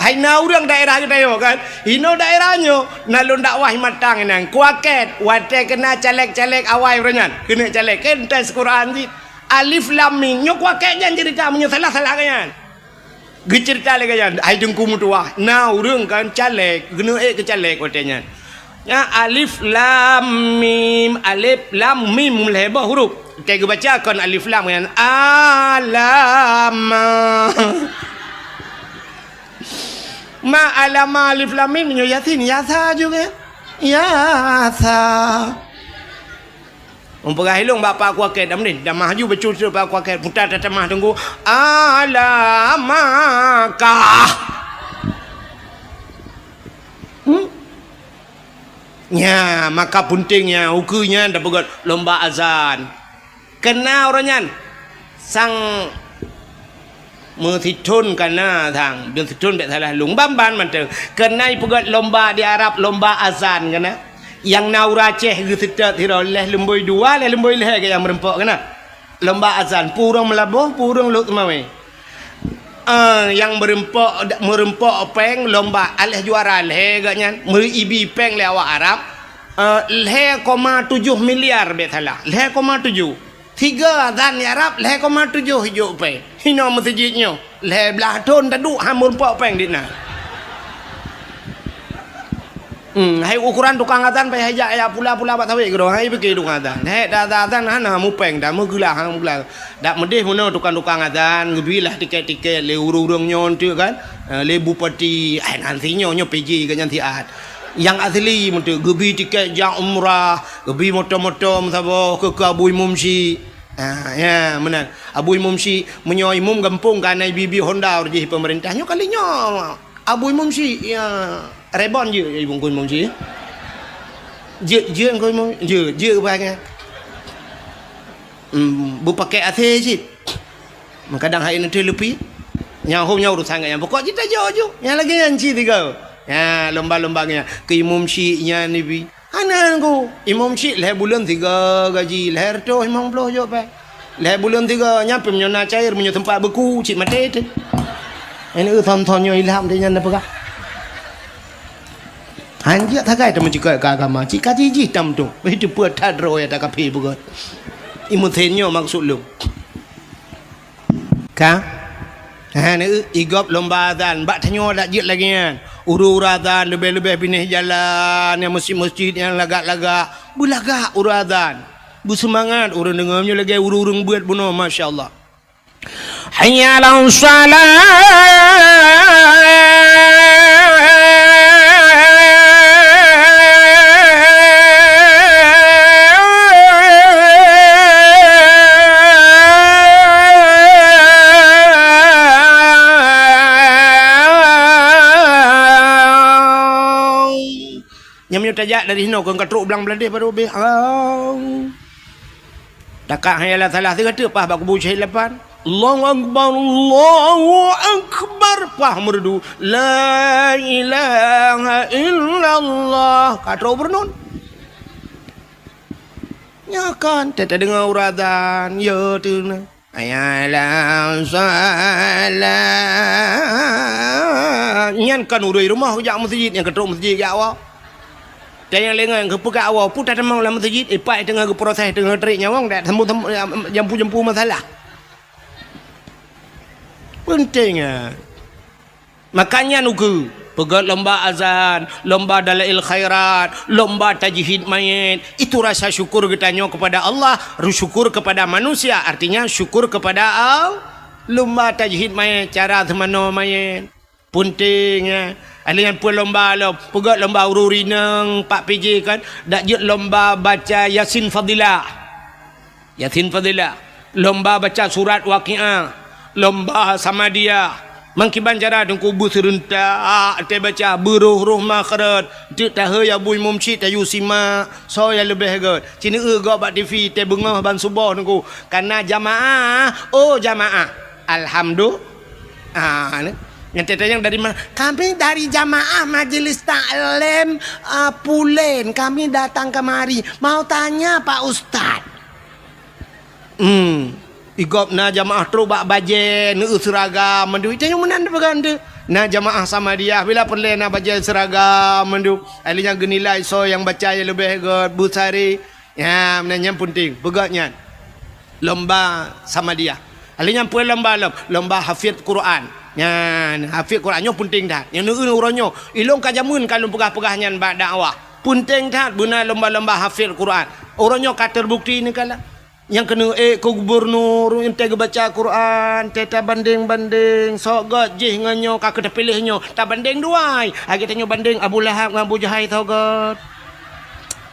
hai na ureueng daerah geutanyoe kan? Inoe daerah nyoe na lôn dakwah matang inan. Kuakét watèe keuna caleg-caleg awai uroe nyan. Keuneuk caleg kan tes Quran cit. Alif Lam Mim. Nyoe kuakét nyan cerita meunyoe salah-salah nyan. Geuceurita lé geuh nyan, hai Teungku meutuwah, na ureueng kan caleg, geuneuk ék keu caleg watèe nyan. Nyan alif lam mim, alif lam mim lhèe boh huruf. Watèe geubaca kon alif lam nyan, alama. Ma alama alif lam mim nyoe Yasin, yasa juga. Yasa. Meupeugah ilong bak Pak Kuakét, dah meunin, dah maju becut-cut Pak Kuakét, puta tatamah Teungku. Alamakah. Hmm? Nya, maka penting nya, ukeue nyan tapeugöt lomba azan. Keuna uroe nyan, sang Meusithon ka na sang, meusithon bèk salah lôn. Ban-ban mantong. Keunan ipeugöt lomba di Arab, lomba azan ka na. Nyang na ureueng Aceh geuseutôt sidroe, lhèe lumbôi dua, lhèe lumbôi lhèe geuh nyang meureumpok ka na. Lomba azan, peue ureueng Meulaboh, peue ureueng Lhokseumawe. Eh, nyang meureumpok, meureumpok péng lomba, aléh juara lhèe geuh nyan, meuibi péng lé awak Arab. Eh, lhèe koma tujoh miliar bèk salah. Lhèe koma tujoh. Sigoe azan di Arab lhèe koma tujoh ijok péng. Hinoe meuseujid nyoe, lhèe blaih thon taduek han meurumpok péng di na. Hmm, hai ukoran tukang azan payah jak, jak pula-pula bak sawét keudroe, hai pike tukang azan. Hèk dah azan, azan hana mupéng, dah meugeula, hana meugeula. Dak meudeh bunoe tukang-tukang azan, geubri lah tikét-tikét lé ureueng-ureueng nyoe enteuk kan. Eh, lé bupati, eh, nan si nyoe, nyoe P J geuh nyan siat. Nyang asli meuteuk geubri tikét jak umrah, geubri moto-moto meusaboh keu, keu Abu Imum Syik. Ha, ya, meunan. Abu Imum Syik, meunyoe imum gampông ka na ibi-bi honda ureueng jih peumeurintah. Nyoe kali nyoe, Abu Imum Syik, ya, rebon jeuet Abu Imum Syik. Jeuet, jeuet Abu Imum, jeuet, jeuet bangai. Hmm, beupakèk A C cit. Meukadang hai neuteuh leupi. Nyang hom nyan urusan geuh nyan. Pokok jih tajok ju. Nyang lagèe nyan cit tiga. Ya, lomba-lomba geuh nyan. Keu Imum Syik nyan ibi. Hana ku. Imum Syik lhèe buleuen sigoe gaji, lhèe reutôh limong ploh jok pèng. Lhèe buleuen sigoe, nyan pih meunyoe na cair, meunyoe teumpat beuku, cit maté teuh. Ini thon-thon nyoe ilham teuh nyan na peugah. Han jeuet sagai tameucukot keu agama, cit ka jijih tam tu. Itu peue that droe ya takafé beugöt. Imum Syik nyoe maksud lôn. Ka? Ha, na, igop lomba azan. Bak tanyoe dak jeuet lagèe nyan. Ureueng-ureueng azan leubeh-leubeh binéh jalan, nyang meuseujid-meuseujid nyang lagak-lagak. Beulagak ureueng azan. Beuseumangat ureueng deungoe nyoe lagèe ureueng-ureueng beuet bunoe, masya Allah. Hayya 'alas shalah. Nyang meunyoe tajak dari hinoe keu ka trok blang Bangladesh baru habéh. Au. Takat hayya 'alas shalah sigoe teuk paih bak kubu syahid lapan. Allahu Akbar, Allahu Akbar. Paih meureudu. La ilaha illallah. Ka trok beureunon. Nyoe kan, teudeungoe ureueng azan, ya tu na. Hayya 'alas shalah. Nyan kan ureueng rumoh jak meuseujid, nyang ka trok meuseujid jak awak. Dan nyang lengah nyang geupeugah awak, peue tatamong lam meuseujid, ipat teungoh geuproses, teungoh tarék nyawöng, dak sambung-sambung, jampu-jampu masalah. Penting, ya. Maka nyan ukeue, peugöt lomba azan, lomba dalail khairat, lomba tajhid mayét. Itu rasa syukur geutanyoe kepada Allah, syukur kepada manusia, artinya syukur kepada Allah. Lomba tajhid mayét, cara seumanoe mayét. Penting, ya. Alèh nyan peue lomba lom, peugöt lomba ureueng rineng, Pak P J kan, dak jeuet lomba baca Yasin Fadilah. Yasin Fadilah, lomba baca surat Waqiah, lomba Samadiyah. Meukiban cara Teungku beuseureuntak teubaca, beuroh-roh makhraj, teuk tahe ya bui mumsyik tayue simak, soe nyang leubeh gét. Ci neueu gob bak T V, teubeungoh ban suboh Teungku. Kana jamaah, oh jamaah. Alhamdulillah. Ah, ni. Nyang teuntang dari mana? Kami dari jamaah Majelis Taklim, ah, Pulen. Kami datang kemari. Mau tanya Pak Ustaz. Hmm. Igob na jamaah trok bak bajée, neueu seuragam mandum. Tanyoe meunan peugah teuh. Na jamaah Samadiyah bila peureulée na bajée seuragam mandum. Ahli nyang geunilai soe nyang baca nyang leubeh gét beusari. Ya, meunan nyan peunteng. Peugah nyan. Lomba Samadiyah. Ahli nyan peue lomba lom? Lomba hafid Quran. Nyan, hafid Quran nyoe peunteng that. Nyang neueu uroe nyoe, ilong ka jameun ka lôn peugah-peugah nyan bak dakwah. Peunteng that beuna lomba-lomba hafid Quran. Uroe nyoe ka terbukti neukalon. Nyang keuneuk ék keu gubunur, nyang teuh geubaca Quran, teuh tabandeng-bandeng, soe gét jih ngon nyoe ka keu tapiléh nyoe, tabandeng dua ai. Lagée tanyoe bandeng Abu Lahab ngon Abu Jahai soe gét.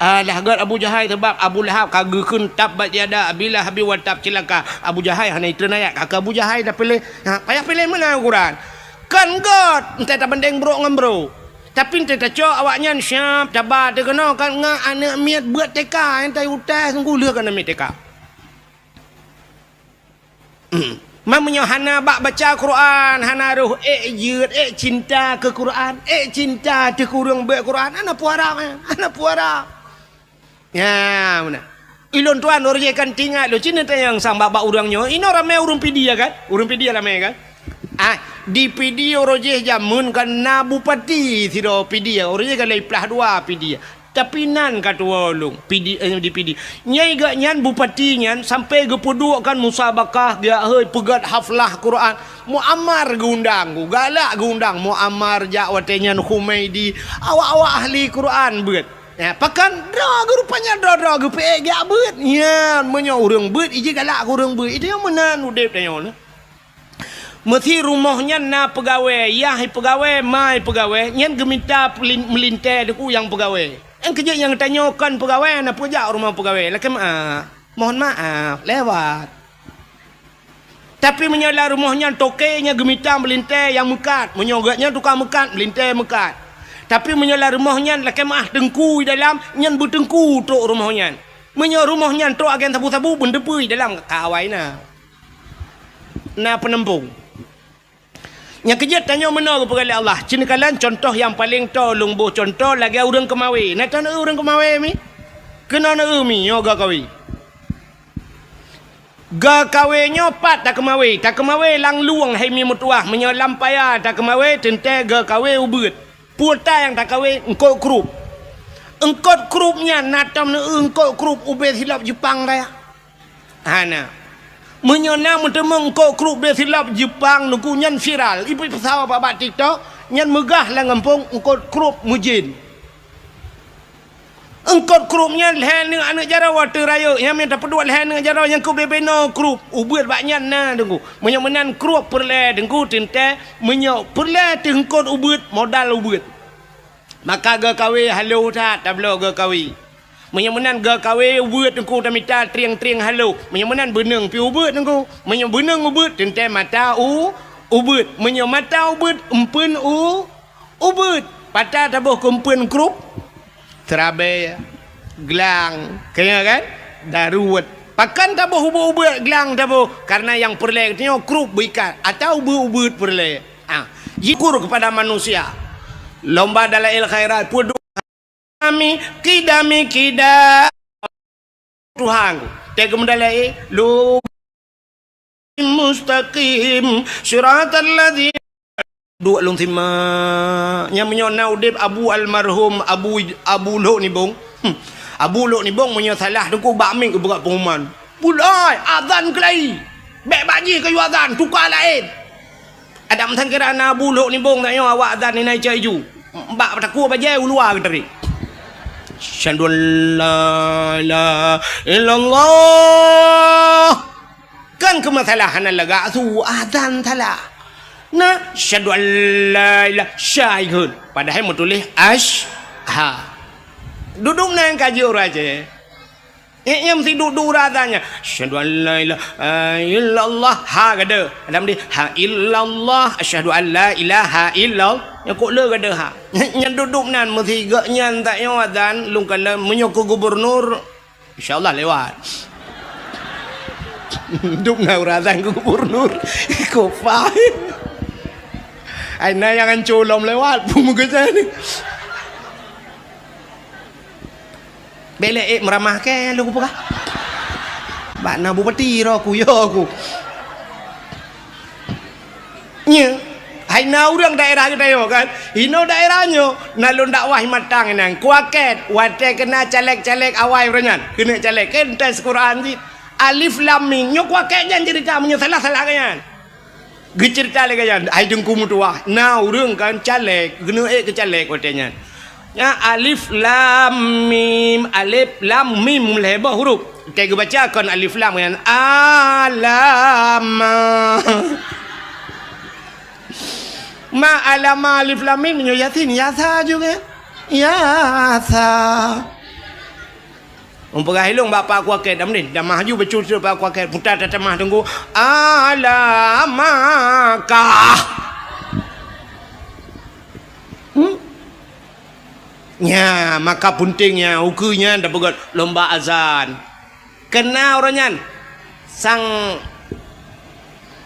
Alah gét Abu Jahai, sabab Abu Lahab ka geukheun tabbat yada Abi Lahabin wa tab, cilaka. Abu Jahai hana itreun ayat, ka keu Abu Jahai tapiléh. Ha, payah piléh meunan Quran. Kon gét, entah tabandeng brok ngon brok. Tapi entah tacok awaknyan siab, taba teuh keunoe kan ngon aneuk miet beuet T K, entah utai sungguh lheueh keu aneuk miet T K. Ma meunyoe hana bak baca Quran, hana roh ék jeuet, ék cinta keu Quran, ék cinta teuh keu ureuëng beuet Quran, hana peue harab, eh, hana peue harab. Ya, meunan. Ilôn tuan ureuëng kan tingat lôn, ci neutanyong sang bak-bak ureuëng nyoe, inoe ramé ureuëng Pidie kan? Ureuëng Pidie ramé kan? Ah, di Pidie uroe jih jameun kan na bupati sidroe Pidie, uroe jih kan lhée plah dua Pidie. Tapi nan ka tuwoe lôn, Pidie, eh, di Pidie. Nyai geuh nyan bupati nyan sampai geupeuduek kan musabakah, geujak hôi peugét haflah Quran. Muammar geuundang, galak geuundang Muammar jak watée nyan Humaidi. Awak-awak ahli Quran beuet. Ya, pakon droe geuh rupanya droe-droe geupeuék geujak beuet. Nyan, meunyoe ureuëng beuet, iji galak keu ureuëng beuet. Itu nyang meunan udeb tanyoe. Meusi rumoh nyan na peugawée, yah peugawée, ma peugawée, nyan geumita pelin-, meulintée Teungku nyang peugawée. Nyang keujeuet nyang tanyoe kon peugawée, na peujak rumoh peugawée. Lakée meuah, mohon maaf, lewat. Tapi meunyoe lam rumoh nyan toke nyang geumita meulintée nyang meukat, meunyoe gét nyan tukang meukat, meulintée meukat. Tapi meunyoe lam rumoh nyan lakée meuah teungku di dalam, nyan beuteungku trok rumoh nyan. Meunyoe rumoh nyan trok agen sabu-sabu, beuneuteupeu di dalam ka awai na. Na peuneumpông. Nyang keujeuet tanyoe meunoe geupeugah lé Allah. Ci neukalon contoh nyang paleng toe lôn boh contoh lagée ureuëng keumawé. Na tan ureuëng keumawé mi? Keunoe na mi nyoe geukawi. Geukawi nyoe pat takeumawé. Takeumawé lam lueng hai mi meutuwah. Meunyoe lam paya takeumawé teuntée geukawi ubeuet. Peue ta nyang takeumawé eungkot krup. Eungkot krup nyan na tom neueu eungkot krup ubé silop Jeupang raya. Hana. Meunyoe na meuteumé eungkot krup bé silop Jeupang Teungku nyan viral, ipeusawa bak TikTok, nyan meugah lam gampông eungkot krup meujén. Eungkot krup nyan lhée neuk aneuëk jaroe teurayeuk, nyan meunyoe tapeuduek lhée neuk jaroe nyan keuh binoe krup, ubeuet bak nyan na Teungku. Meunyoe meunan krup peureulée Teungku teuntée, meunyoe peureulée teuh eungkot ubeuet, modal ubeuet. Maka geukawi halo that tabloe geukawi. Meunyoe meunan geukawi ubeuet Teungku tamita trieng-trieng halo. Meunyoe meunan beuneueng pi ubeuet Teungku. Meunyoe beuneueng ubeuet teuntée mata u ubeuet. Meunyoe mata ubeuet empeuen u ubeuet. Pat taboh keu empeuen krup? Seurabe, glang, keu nyan kan? Daruet. Pakon taboh ubeuet-ubeuet glang taboh? Karena nyang peureulée geutanyoe krup beuikat atau ubeuet-ubeuet peureulée. Ah, syukur kepada manusia. Lomba dalail khairat, peuduek kami, kidami kida. Tuhan, teuka meudalail, lu mustaqim, siratal ladzi. Duek lôn simak. Nyang meunyoe na udeb Abu almarhum, Abu, Abu Lhok Nibong. Hmm. Abu Lhok Nibong meunyoe salah Teungku bak mic geupeugah pengumuman. Pulai, azan keulai. Bék bak jih kayue azan, tuka laén. Adak meusan kira na Abu Lhok Nibong tanyoe awak azan inan cai ju. Bak takue bajée u luwa geutari. Asyhadu an la ilaha illallah. Kan keu masalah hana lagak su azan salah. Na asyhadu an la ilaha syai geun. Padahai meutuléh ash ha. Duduk nan kaji urang Aceh. Nyan meusiduk-duk urat azan nyan. Asyhadu an la ilaha illallah. Ha gadôh. Dalam di ha illallah. Asyhadu an la ilaha illallah. Nyan kok le gadôh ha. Nyan duek-duek nan meusigok nyan tak nyoe azan lôn kalon meunyoe keu gubernur. Insya Allah lewat. Duek na urat azan keu gubernur. Kopa. Ai na nyang anco lom lewat. Peue meukeusai ni. Bèk lé ék meuramah kèe lôn kupeugah. Bak na bupati roh ku yo ku. Nyoe, hai na ureueng daerah geutanyoe kan? Inoe daerah nyoe, na lôn dakwah i Matang inan. Kuakét, watèe keuna caleg-caleg awai uroe nyan. Keuneuk caleg, keu tes Quran cit. Alif Lam Mim. Nyoe kuakét nyan ceurita meunyoe salah-salah nyan. Geuceurita lé geuh nyan, hai Teungku meutuwah. Na ureueng kan caleg, geuneuk ék keu caleg watèe nyan. Nyan alif lam mim, alif lam mim lhèe boh huruf. Ka geubaca kon alif lam nyan. Alama. Ma alama alif lam mim nyoe Yasin, Yasa juga. Yasa. Meupeugah ilong bak Pak Kuakét, dah meunin, dah maju becut Pak Kuakét, puta tatamah Teungku. Alamakah. Hmm? Nya, maka punting nya, ukeue nyan tapeugöt lomba azan. Keuna uroe nyan, sang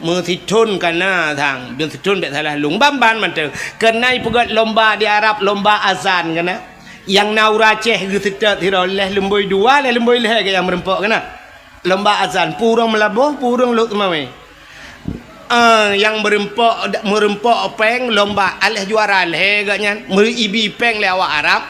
meusithon kana sang, meusithon bèk salah lôn. Ban-ban mantong. Keuna ipeugöt lomba di Arab, lomba azan keuna. Nyang na ureueng Aceh geuseutôt sidroe, lhèe lumbôi dua, lhèe lumbôi lhèe geuh nyang meurumpok keuna. Lomba azan, peue ureueng Meulaboh, peue ureueng Lhokseumawe. Eh, nyang meurumpok, meurumpok péng lomba, aléh juara lhèe geuh nyan, meuibi péng lé awak Arab,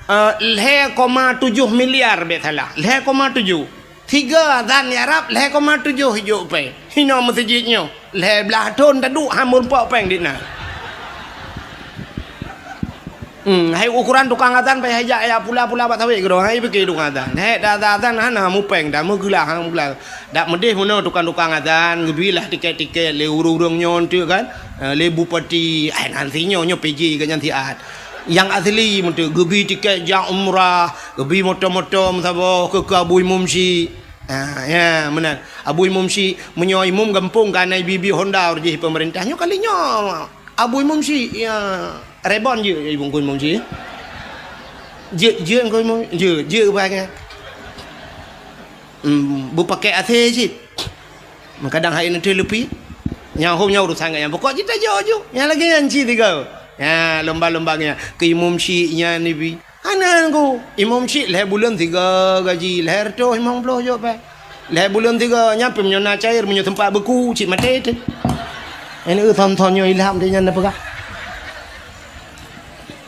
eh, lhèe koma tujoh miliar bèk salah, lhèe koma tujoh. Sigoe azan di Arab, lhèe koma tujoh ijok péng. Hinoe meuseujid nyoe, lhèe blah thon taduek han meurumpok péng di na. Hmm, hai ukoran tukang azan payah jak, jak pula-pula bak sawét keudroe, hai pike tukang azan. Hai dah azan, azan hana mupéng, dah meugeula, hana meugeula. Dak meudeh meunoe tukang-tukang azan, geubilah tikét-tikét lé ureueng-ureueng nyoe teuk kan. Eh, lé bupati, eh, nan si nyoe, nyoe P J geuh nyan siat. Nyang asli meuteuk, geubi tikét jak umrah, geubi moto-moto meusaboh keu, keu Abu Imum Syik. Ah, ya, meunan. Abu Imum Syik, meunyoe imum gampông ka na ibi-bi honda jih peumeurintah. Nyoe kali nyoe, Abu Imum Syik, ya, rebon jeuet, Abu Imum Syik. Jeuet, jeuet Abu Imum, jeuet, jeuet bangai. Hmm, beupakèk A C cit. Kadang hai neuteuh leupi. Nyang hom nyan urusan geuh nyan. Pokok jih tajok ju. Nyang lagèe nyan cit tiga. Ya, lomba-lomba geuh nyan. Keu Imum Syik nyan ibi. Hana Teungku. Imum Syik lhèe buleuen sigoe gaji, lhèe reutôh limong ploh jok péng. Lhèe buleuen sigoe, nyan pih meunyoe na cair, meunyoe teumpat beuku, cit maté teuh. Ini thon-thon nyoe ilham teuh nyan na peugah.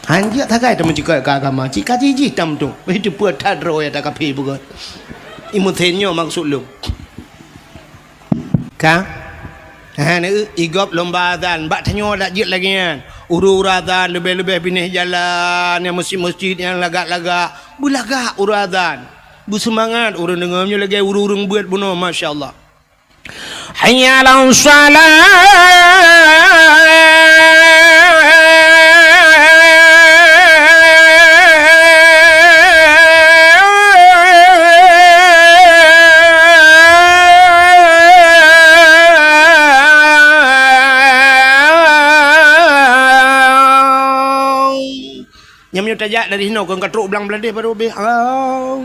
Hanjeuet sagai tameucukot keu agama, cit ka jijih tam tu. Beuh teupeue that droe ya takafé beugöt. Imum Syik nyoe maksud lôn. Ka? Ha, na, i gob lomba azan. Bak tanyoe dak jeuet lagèe nyan. Ureueng-ureueng azan leubeh-leubeh binéh jalan, nyang meuseujid-meuseujid nyang lagak-lagak. Beulagak ureueng azan. Beuseumangat ureueng deungoe nyoe lagèe ureueng-ureueng beuet bunoe, masya Allah. Hayya 'alas shalah. Nyan meunyoe tajak dari hinoe kon ka trok blang Bangladesh baru habéh. Au.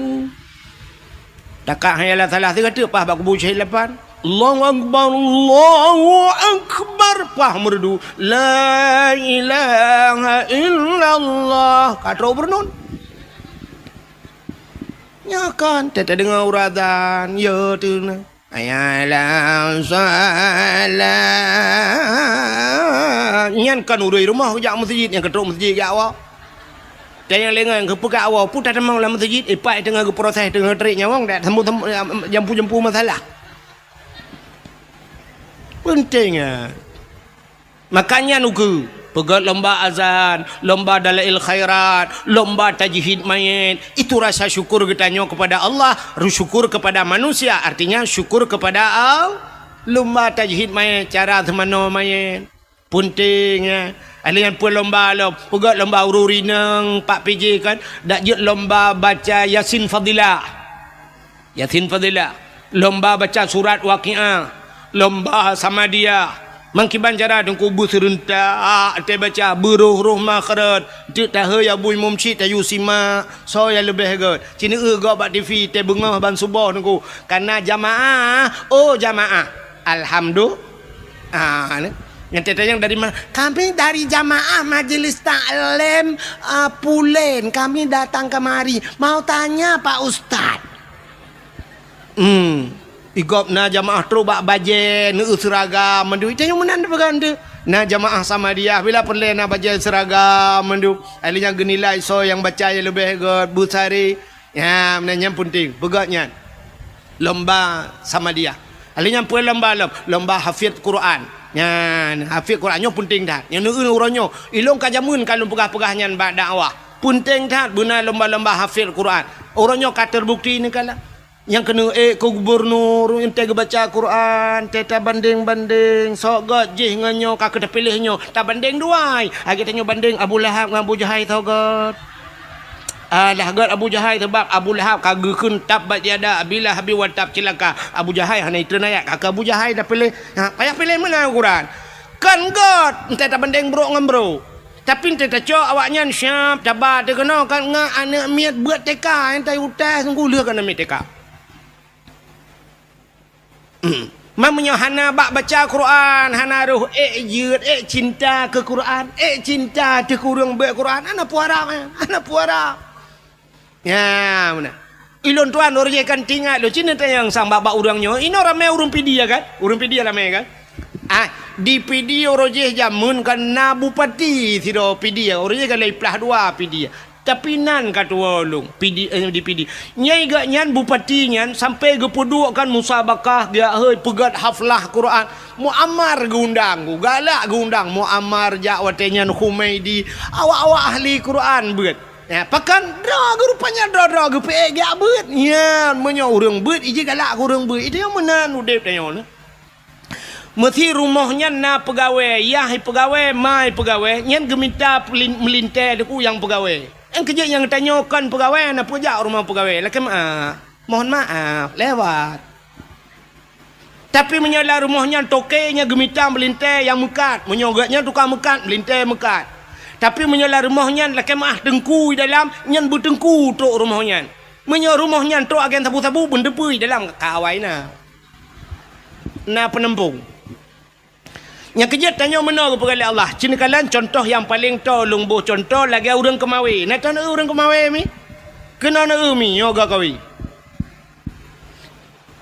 Takak hayya 'alas shalah sigoe teuk paih bak kubu syahid lapan. Allahu Akbar, Allahu Akbar, paih meureudu. La ilaha illallah. Ka trok beureunon. Nyoe kan, teudeungoe ureueng azan, ya tu na. Hayya 'alas shalah. Nyan kan ureueng rumoh geujak meuseujid, nyang ka trok meuseujid jak woe. Dan nyang lengah nyang geupeugah awak, peue tatamong lam meuseujid, ipak teungoh geuproses, teungoh tarék nyawöng, dak jampu-jampu masalah. Penting, ya. Makanya nuku, peugöt lomba azan, lomba dalail khairat, lomba tajhid mayét. Itu rasa syukur geutanyoe kepada Allah, syukur kepada manusia, artinya syukur kepada Allah. Lomba tajhid mayét, cara seumanoe mayét. Punténg, ya. Ahli nyan peue lomba lom. Peugöt lomba ureueng rineng, Pak P J kan. Dak jeuet lomba baca Yasin Fadilah. Yasin Fadilah, lomba baca surat Waqiah, lomba Samadiyah. Meukiban cara Teungku beuseureuntak teubaca, beuroh-roh makhraj, teuk taheu ya bui mumsyik tayue simak, soe nyang leubeh gét. Ci neueu gob bak T V, teubeungoh ban suboh Teungku. Ka na jamaah, oh jamaah. Alhamdulillah. Ah, ni. Nyang teuntang dari mana? Kami dari jamaah Majelis Taklim, ah, Pulen. Kami datang kemari. Mau tanya Pak Ustaz. Hmm. Igob na jamaah trok bak bajée, neueu seuragam mandum. Ita nyang meunan peugah tu. Na jamaah Samadiyah bila peureulée na bajée seuragam mandum. Ahli nyang geunilai soe nyang baca nyang leubeh gét, beusari. Ya, meunan nyan peunteng. Peugah nyan. Lomba Samadiyah. Ahli nyang peue lomba lom, lomba hafiz Quran. Nyan, hafiz Quran nyoe peunteng that. Nyoe neueu uroe nyoe. Ilong ka jameun ka lôn peugah-peugah nyan bak dakwah. Peunteng that beuna lomba-lomba hafiz Quran. Uroe nyoe ka terbukti neukalon. Nyang keuneuk ék keu gubunur, entée geubaca Quran, entée tabandeng-bandeng, soe gét jih ngon nyoe ka keu tapiléh nyoe, tabandeng dua ai. Lagée tanyoe bandeng Abu Lahab ngon Abu Jahai soe gét. Alah gét Abu Jahai, sabab Abu Lahab ka geukheun tabbat yada Abi Lahabin wa tab, cilaka. Abu Jahai hana itreun ayat, ka keu Abu Jahai tapiléh. Ha, payah piléh meunan Quran. Kon gét, entée tabandeng brok ngon brok. Tapi entée tacok awaknyan siab, taba teuh keunoe kan ngon aneuk miet beuet T K, entée utai sungguh lheueh keu aneuk miet T K. Man meunyoe hana bak baca Quran, hana roh ék jeuet, ék cinta keu Quran, ék cinta teuh keu ureuëng beuet Quran, hana peue harab, hana peue harab. Ya, meunan. Ilôn tuan uroe jéh kan tingat lôn, ci neutanyong sang bak-bak ureuëng nyoe, inoe ramé ureuëng Pidie kan? Ureuëng Pidie ramé kan? Ah, di Pidie uroe jéh jameun kan na bupati sidroe Pidie, uroe jéh kan lhée plah dua Pidie. Tapi nan ka tuwoe lôn, Pidie, eh, di Pidie. Nyai gét nyan bupati nyan sampai geupeuduek kan musabakah, geujak hôi peugét haflah Quran. Muammar geuundang, galak geuundang Muammar jak watée nyan Humaidi, awak-awak ahli Quran beuet. Ya, pakon droe geuh rupanya droe-droe geupeuék geujak beuet. Nyan, meunyoe ureuëng beuet, iji galak keu ureuëng beuet. Itu nyang meunan udeb tanyoe nyoe. Meusi rumoh nyan na peugawée, yah peugawée, ma peugawée, nyan geumita pelin-, meulintée teuk nyang peugawée. Nyang keujeuet nyang tanyoe kon peugawée, na peujak rumoh peugawée. Lakée meuah, mohon maaf, lewat. Tapi meunyoe lam rumoh nyan toke nyan geumita meulintée nyang meukat, meunyoe gét nyan tukang meukat, meulintée meukat. Tapi meunyoe lam rumoh nyan lakée meuah teungku di dalam, nyan beuteungku trok rumoh nyan. Meunyoe rumoh nyan trok agen sabu-sabu, beunteupeu di dalam ka awai na. Na peuneumpông. Nyang keujeuet tanyoe meunoe geupeugah lé Allah. Ci neukalon contoh nyang paleng toe lôn boh contoh lagée ureuëng keumawé. Na tan ureuëng keumawé mi? Keunoe na mi nyoe geukawi.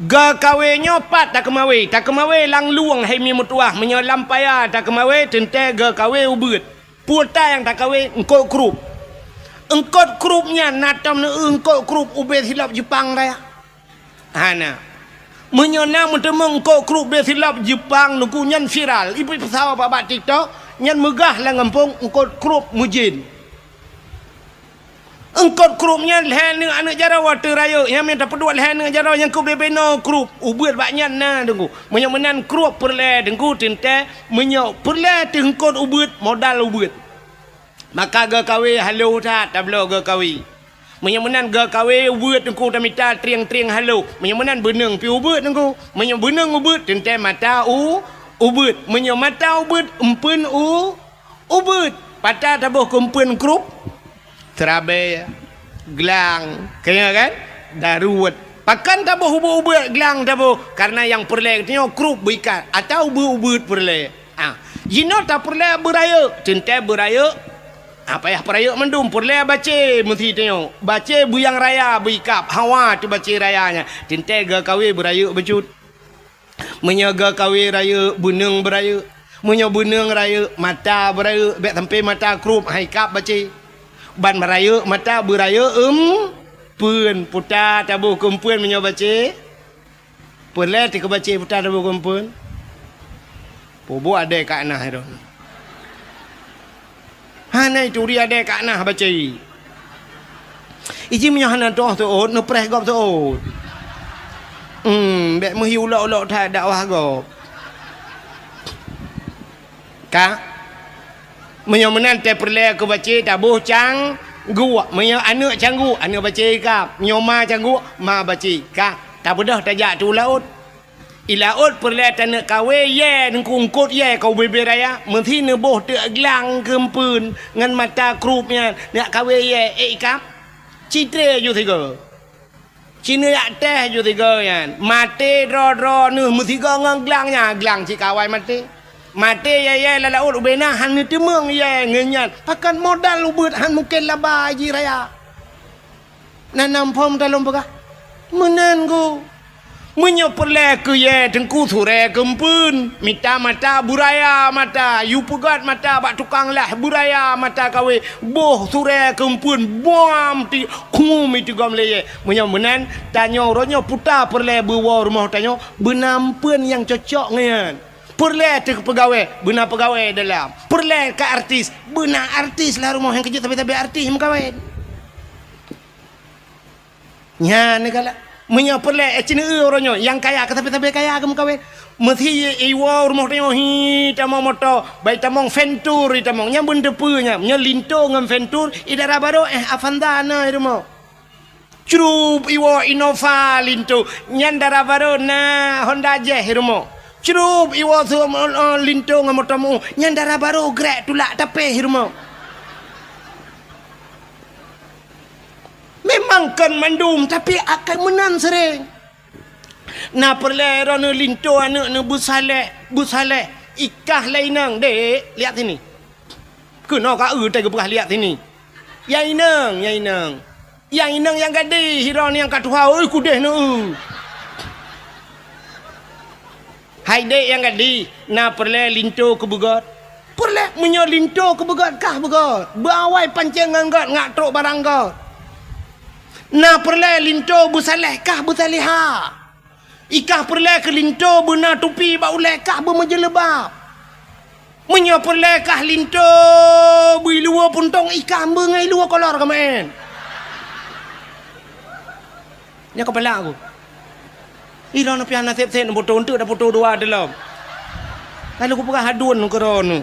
Geukawi nyoe pat takeumawé. Takeumawé lam lueng hai mi meutuwah. Meunyoe lam paya takeumawé teuntée geukawi ubeuet. Peue ta nyang takeumawé eungkot krup. Eungkot krup nyan na tom neueu eungkot krup ubé silop Jeupang raya. Hana. Meunyoe na meuteumé eungkot krup bé silop Jeupang nuku nyan viral, ipeusawa bak TikTok, nyan meugah lam gampông eungkot krup meujén. Eungkot krup nyan lhée aneuëk-aneuëk jaroe teurayeuk, nyan mita peuduek lhée aneuëk jaroe nyang keu bé-bé noe krup, ubeuet bak nyan na teungku. Meunyoe meunan krup peureulée teungku teuntée, meunyoe peureulée teuh eungkot ubeuet, modal ubeuet. Maka geukawi haloh that tabloe geukawi. Meunyoe meunan geukawi ubeuet teungku tamita trieng-trieng haloh. Meunyoe meunan beuneueng pi ubeuet teungku. Meunyoe beuneueng ubeuet teuntée mata u ubeuet. Meunyoe mata ubeuet empeuen u ubeuet. Pata taboh keu empeuen krup. Seurabée, glang, keuneuk kan? Daruet. Pakon taboh ubeuet-ubeuet glang taboh? Karena nyang peureulée geutanyoe krup beuikat atau ubeuet-ubeuet peureulée. Ah, jinoe tapeureulée beurayeuk, teuntée beurayeuk. Ah, payah peurayeuk mandum, peureulée bacé meusi tanyoe. Bacé beuyang raya beuikab, hawa teuh bacé raya nyan. Teuntée geukawi beurayeuk beujeuet. Meunyoe geukawi rayeuk, beuneueng beurayeuk. Meunyoe beuneueng rayeuk, mata beurayeuk, bék sampoe mata krup, hai kab bacé. Ban beurayeuk mata beurayeuk eumpeuen, puta taboh keu empeuen meunyoe bacé. Peureulée teuh keu bacé puta taboh keu empeuen. Peubuet adée ka na hai droe. Hana ituri adée ka na bacé. Iji meunyoe hana toh teuôt, neupreh gob teuôt. Hmm, bék meuhi ulok-ulok that dakwah gob. Ka? Meunyoe meunan tée peureulée keu bacé taboh cang, Geuh, meunyoe aneuk cangguek, aneuk baca ikab. Meunyoe ma cangguek, ma baca ikab. Tabeudôh tajak tu laôt. I laôt peureulée taneuk kawé yée, neungkungkot yée keu ubé-bé raya, meusi neuboh teuk glang keumpeuen ngon mata krup nyan, neuk kawé yée, ék ikab. Citré ju sigoe. Ci neujak teh ju sigoe nyan. Maté droe-droe neuh meusigoe ngon glang nyan, glang cit ka awai maté. Maté yée-yée lam laôt ubé na hana teumeueng yée ngon nyan. Pakon modal ubeuet han mungken laba jih raya. Na nam phom talom peugah. Meunan gu. Meunyoe peureulée keu yée teungku surée keumpeuen, mita mata beuraya mata, yue peugét mata bak tukang lah beuraya mata kawé, boh surée keumpeuen, buam ti khum itigom lé yée. Meunyoe meunan, tanyoe uroe nyoe puta peureulée beuwoe rumoh tanyoe, beuna ampeuen nyang cocok ngon nyan. Peureulée teuh peugawée, beuna peugawée dalam. Peureulée ka artis, beuna artis lam rumoh nyang keujeuet sabe-sabe artis meukawen. Nyan galak. Meunyoe peureulée, eh, ci neueu uroe nyoe, nyang kaya keu sabe-sabe kaya geumeukawen. Meusi iwoe rumoh tanyoe hi tamong moto, bai tamong Ventur hi tamong. Nyan beuneuteupeu nyan. Meunyoe Linto ngon Ventur, i dara barô, eh, Avanza na i rumoh. Crup iwoe Innova Linto, nyan dara barô na Honda Jazz i rumoh. Crup iwoe su-, eh, Linto ngon moto meu, nyan dara barô grek tulak tapéh i rumoh. Memang kon mandum, tapi akai meunan sering. Na peureulée droeneuh Linto aneuk neuh beusaleh, beusaleh. Ikah lé inong, "Dek, lihat sini." Keunoe ka eu teuh geupeugah lihat sini. "Ya inong, ya inong." Ya inong nyang gadih, droeneuh nyang ka tuha, oi kudeh neueu. Hai dek nyang gadih, na peureulée Linto keu beugét? Peureulée, meunyoe Linto keu beugét kah beugét. Beuawai pancéng ngon gét, ngak trok barang gét. Na peureulée Linto beusaleh kah beusalehah. Ikah peureulée keu Linto beuna tupi bak ulée kah beumeujeuleuba. Meunyoe peureulée kah Linto beu iluwa puntông ikah beungai luwa kolor keumaén. Nyoe keupala aku. Ilôn pih hana sép-sép neupoto, eunteuk tapoto dua teulom. Lalu kupeugah aduen keudroe nyoe.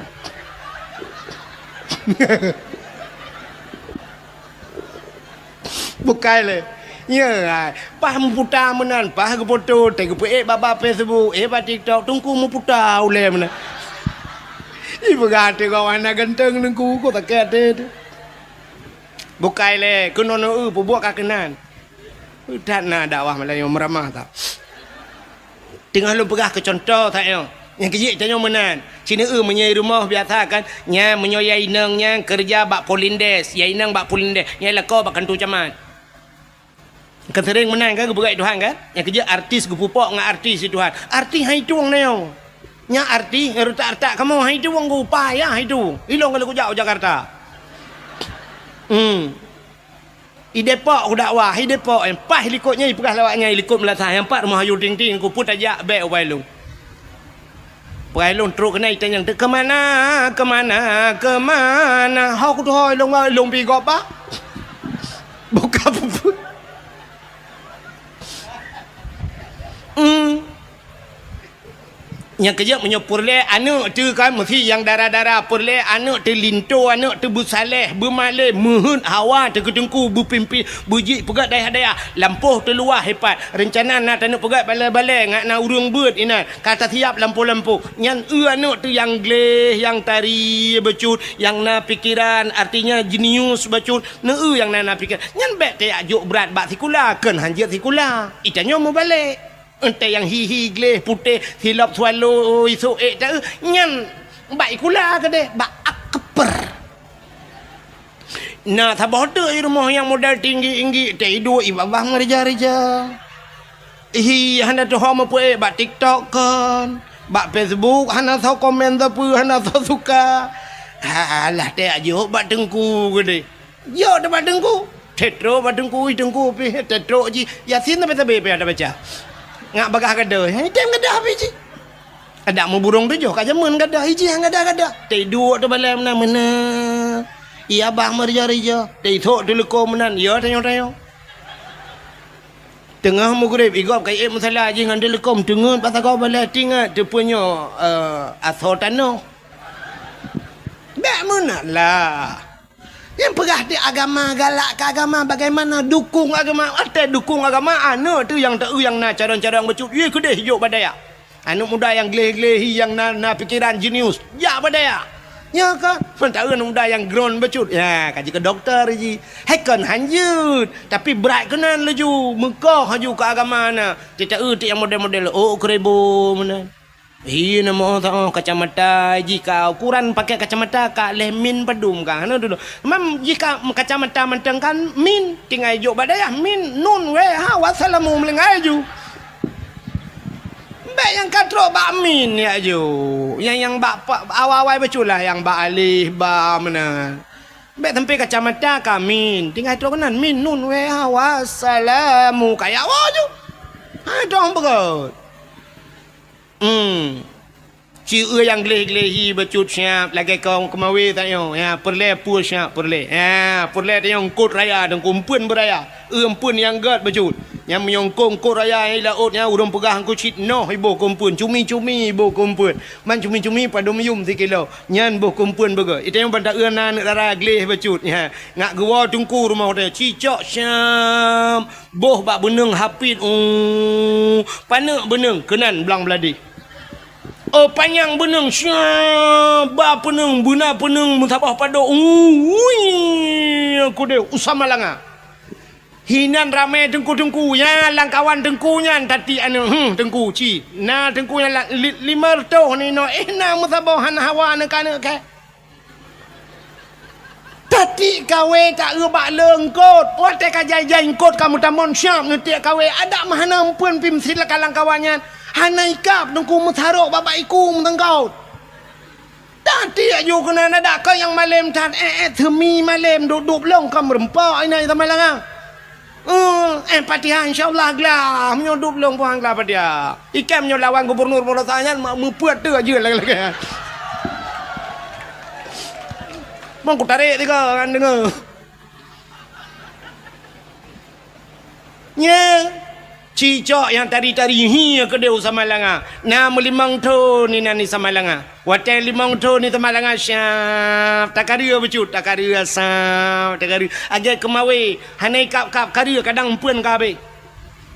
Bukai lé. Nyoe, ai, paih meuputa meunan, paih geupoto, teuh geupeuék bak, bak Facebook, ék bak TikTok, teungku meuputa ulée meunan. Ipeugah teuh gob hana ganteng teungku, kok sakét até teuh. Bukai lé, keunoe neueu peubuet ka keunan. That na dakwah Meulayu meuramah that. Teungoh lôn peugah keu cuntoh that nyoe. Nyang keujeuet tanyoe meunan. Ci neueu meunyoe i rumoh biasa kan, nyan meunyoe ya inong nyan keureuja bak Polindes, ya inong bak Polindes, nyan lakoe bak kantô camat. Kan sering meunan kan geupeugah Tuhan kan? Nyang keujeuet artis geupupok ngon artis di Tuhan. Artis hai tueng na nyoe. Nyan artis nyang retak-retak kamoe hai tueng geuupah ya hai tueng. Ilong kalau kujak u Jakarta. Hmm. I Depok kudakwah, i Depok, eh, paih likot nyan ipeugah lawak nyan i likot meulasah nyang pat rumoh Ayu Ting Ting, ku pun tajak bék u Bailong. Bailong trok keunan itanyong, "Keu mana, keu mana, keu mana?" Ho kutuho ilong, ilong pi gob bak. Buka pupu. Hmm. Nyang keujeuet meunyoe peureulée aneuk teuh kan meusi nyang dara-dara, peureulée aneuk teuh linto, aneuk teuh beusaleh, beumalée, meuheuet hawa teuh keu teungku, beupimpin, beujeuet peugét dayah-dayah, lampôh teuh luwah ipat. Reuncana na taneuk peugét balée-balée ngat na ureuëng beuet inan, ka tasiap lampôh-lampôh. Nyan eu aneuk teuh nyang gleh, nyang tari bacut, nyang na pikeran, artinya jenius bacut, neu eu nyang na, na pikeran. Nyan bék tajak jok brat bak sikula, kheun hanjeuet sikula. Itanyoe meubalek. Entée nyang hi-hi gleh putéh silop swallow isok ék ta-, nyan bak ikula keudeh, bak akper. Na saboh teuk i rumoh nyang modal tinggi-tinggi, teuiduek i babah meurija-rija. Hi hana tuho meupeuék bak TikTok kon, bak Facebook hana soe komen sapeue, hana soe suka. Alah, teuh jok bak teungku keudeh. Jok teuk bak teungku. Tetrok bak teungku, ih teungku pih tetrok jih. Yasin sabe-sabe pih ada baca. Ngak bagah gadoh, hai tem gadoh pih jih. Adak meuburông tujoh ka jameun gadoh, ih jih gadoh-gadoh. Teuduek teubalai meunan-meunan. Iya bah meurija-rija, teusok teuleuko meunan, iya tanyoe-tanyoe. Teungoh meugreb, igob ka iék musala jih ngon teuleuko, teungeut bak sagoe balai, tingat teupeunyoe, eh, asoe tanoh. Bék meunan lah. Nyang peugah di agama, galak keu agama, bagaimana dukung agama? Watèe dukung agama, aneuk teuh nyang teu nyang na cadang-cadang bacut, ye keudeh jok bak dayah. Aneuk muda nyang gleh-gleh hi nyang na, na pikeran jenius, jak bak dayah. Nyoe ka, seumantara aneuk muda nyang groen bacut, ya, ka jikeu dokto jih. Hai kon hanjeuet, tapi brat keunan laju, meukoh laju keu agama na. Teuta-eu teuh nyang model-model, oh, keureubo meunan. Hi, na moh ta-, oh, kacamata jih ka, ukuran pakai kacamata ka lhèe min padum ka. Hana dulu. Mam jih ka kacamata mantong kan min, tinggai jok bak dayah min, nun, wee, ha, wassalamu meulinggai ju. Bèk nyang ka trok bak min ya ju. Nyang, nyang bak pa-, awai-awai bacut lah, nyang bak alif, ba, meunan. Bèk sampai kacamata ka min, tinggai trok keunan min, nun, wee, ha, wassalamu, ka ya woe ju. Ha, dong beugöt. Hmm. Ci eu nyang gleh-gleh hi bacut siap, lagèe kong keumawe tanyoe. Ya, peureulèe peue siap, peureulèe. Ya, peureulèe tanyoe eungkôt raya, teungku eumpeuen beuraya. Eu eumpeuen nyang gèt bacut. Nyang meunyoe eungkôt, eungkôt raya nyang i laôt nyan ureueng peugah eungkôt cit noh iboh keu eumpeuen, cumi-cumi iboh keu eumpeuen. Man cumi-cumi padum yum sikilo. Nyan boh keu eumpeuen beugöt. Itanyoe ban ta-eu na aneuk dara gleh bacut. Ya, ngat geuwoe teungku rumoh teuh. Cicok siap. Boh bak beuneung hapit, uh, paneuk beuneung keunan blang bladeh. Oh, panyang beuneung, sya, ba peuneung, beuna peuneung meusaboh padok, uh, ui, keudeh, u Samalanga. Hinan ramè teungku-teungku, ya, lam kawan teungku nyan, tatiek aneuk, hmm, teungku, ci. Na teungku nyan la-, li-, limong reutôh ninoe, eh, na meusaboh hana hawa aneuk-aneuk kèe. Tatiek kawé ta-eu bak le eungkôt. Watèe ka jai-jai eungkôt ka meutamong siap neutiek kawé. Adak meuhana eumpeuen pih meusilakalangkawan nyan. Hana ikab teungku meusarok bak-bak iku meuteungkôt. Tatiek ju keunan adak keu nyang malém that, eh, eh, seumi malém dup-dup lông ka meureumpok inan sama langa. Eh, eh, Fatihah insya Allah glah. Meunyoe dup lông puang glah Fatihah. Ikam nyoe lawan gubernur Polosa nyan ma-, meupeuet teuk jeuet lagèe-lagèe. Bang kutarek tiga kan deungoe. Nye. Cicok nyang tari-tari hi keudeh u Samalanga. Na meulimong thon inan di Samalanga. Watèe limong thon di Samalanga siap, takareu bacut, takareu siap, takareu. Lagèe keumawe, hana ikab-kab kareu kadang eumpeuen ka abéh.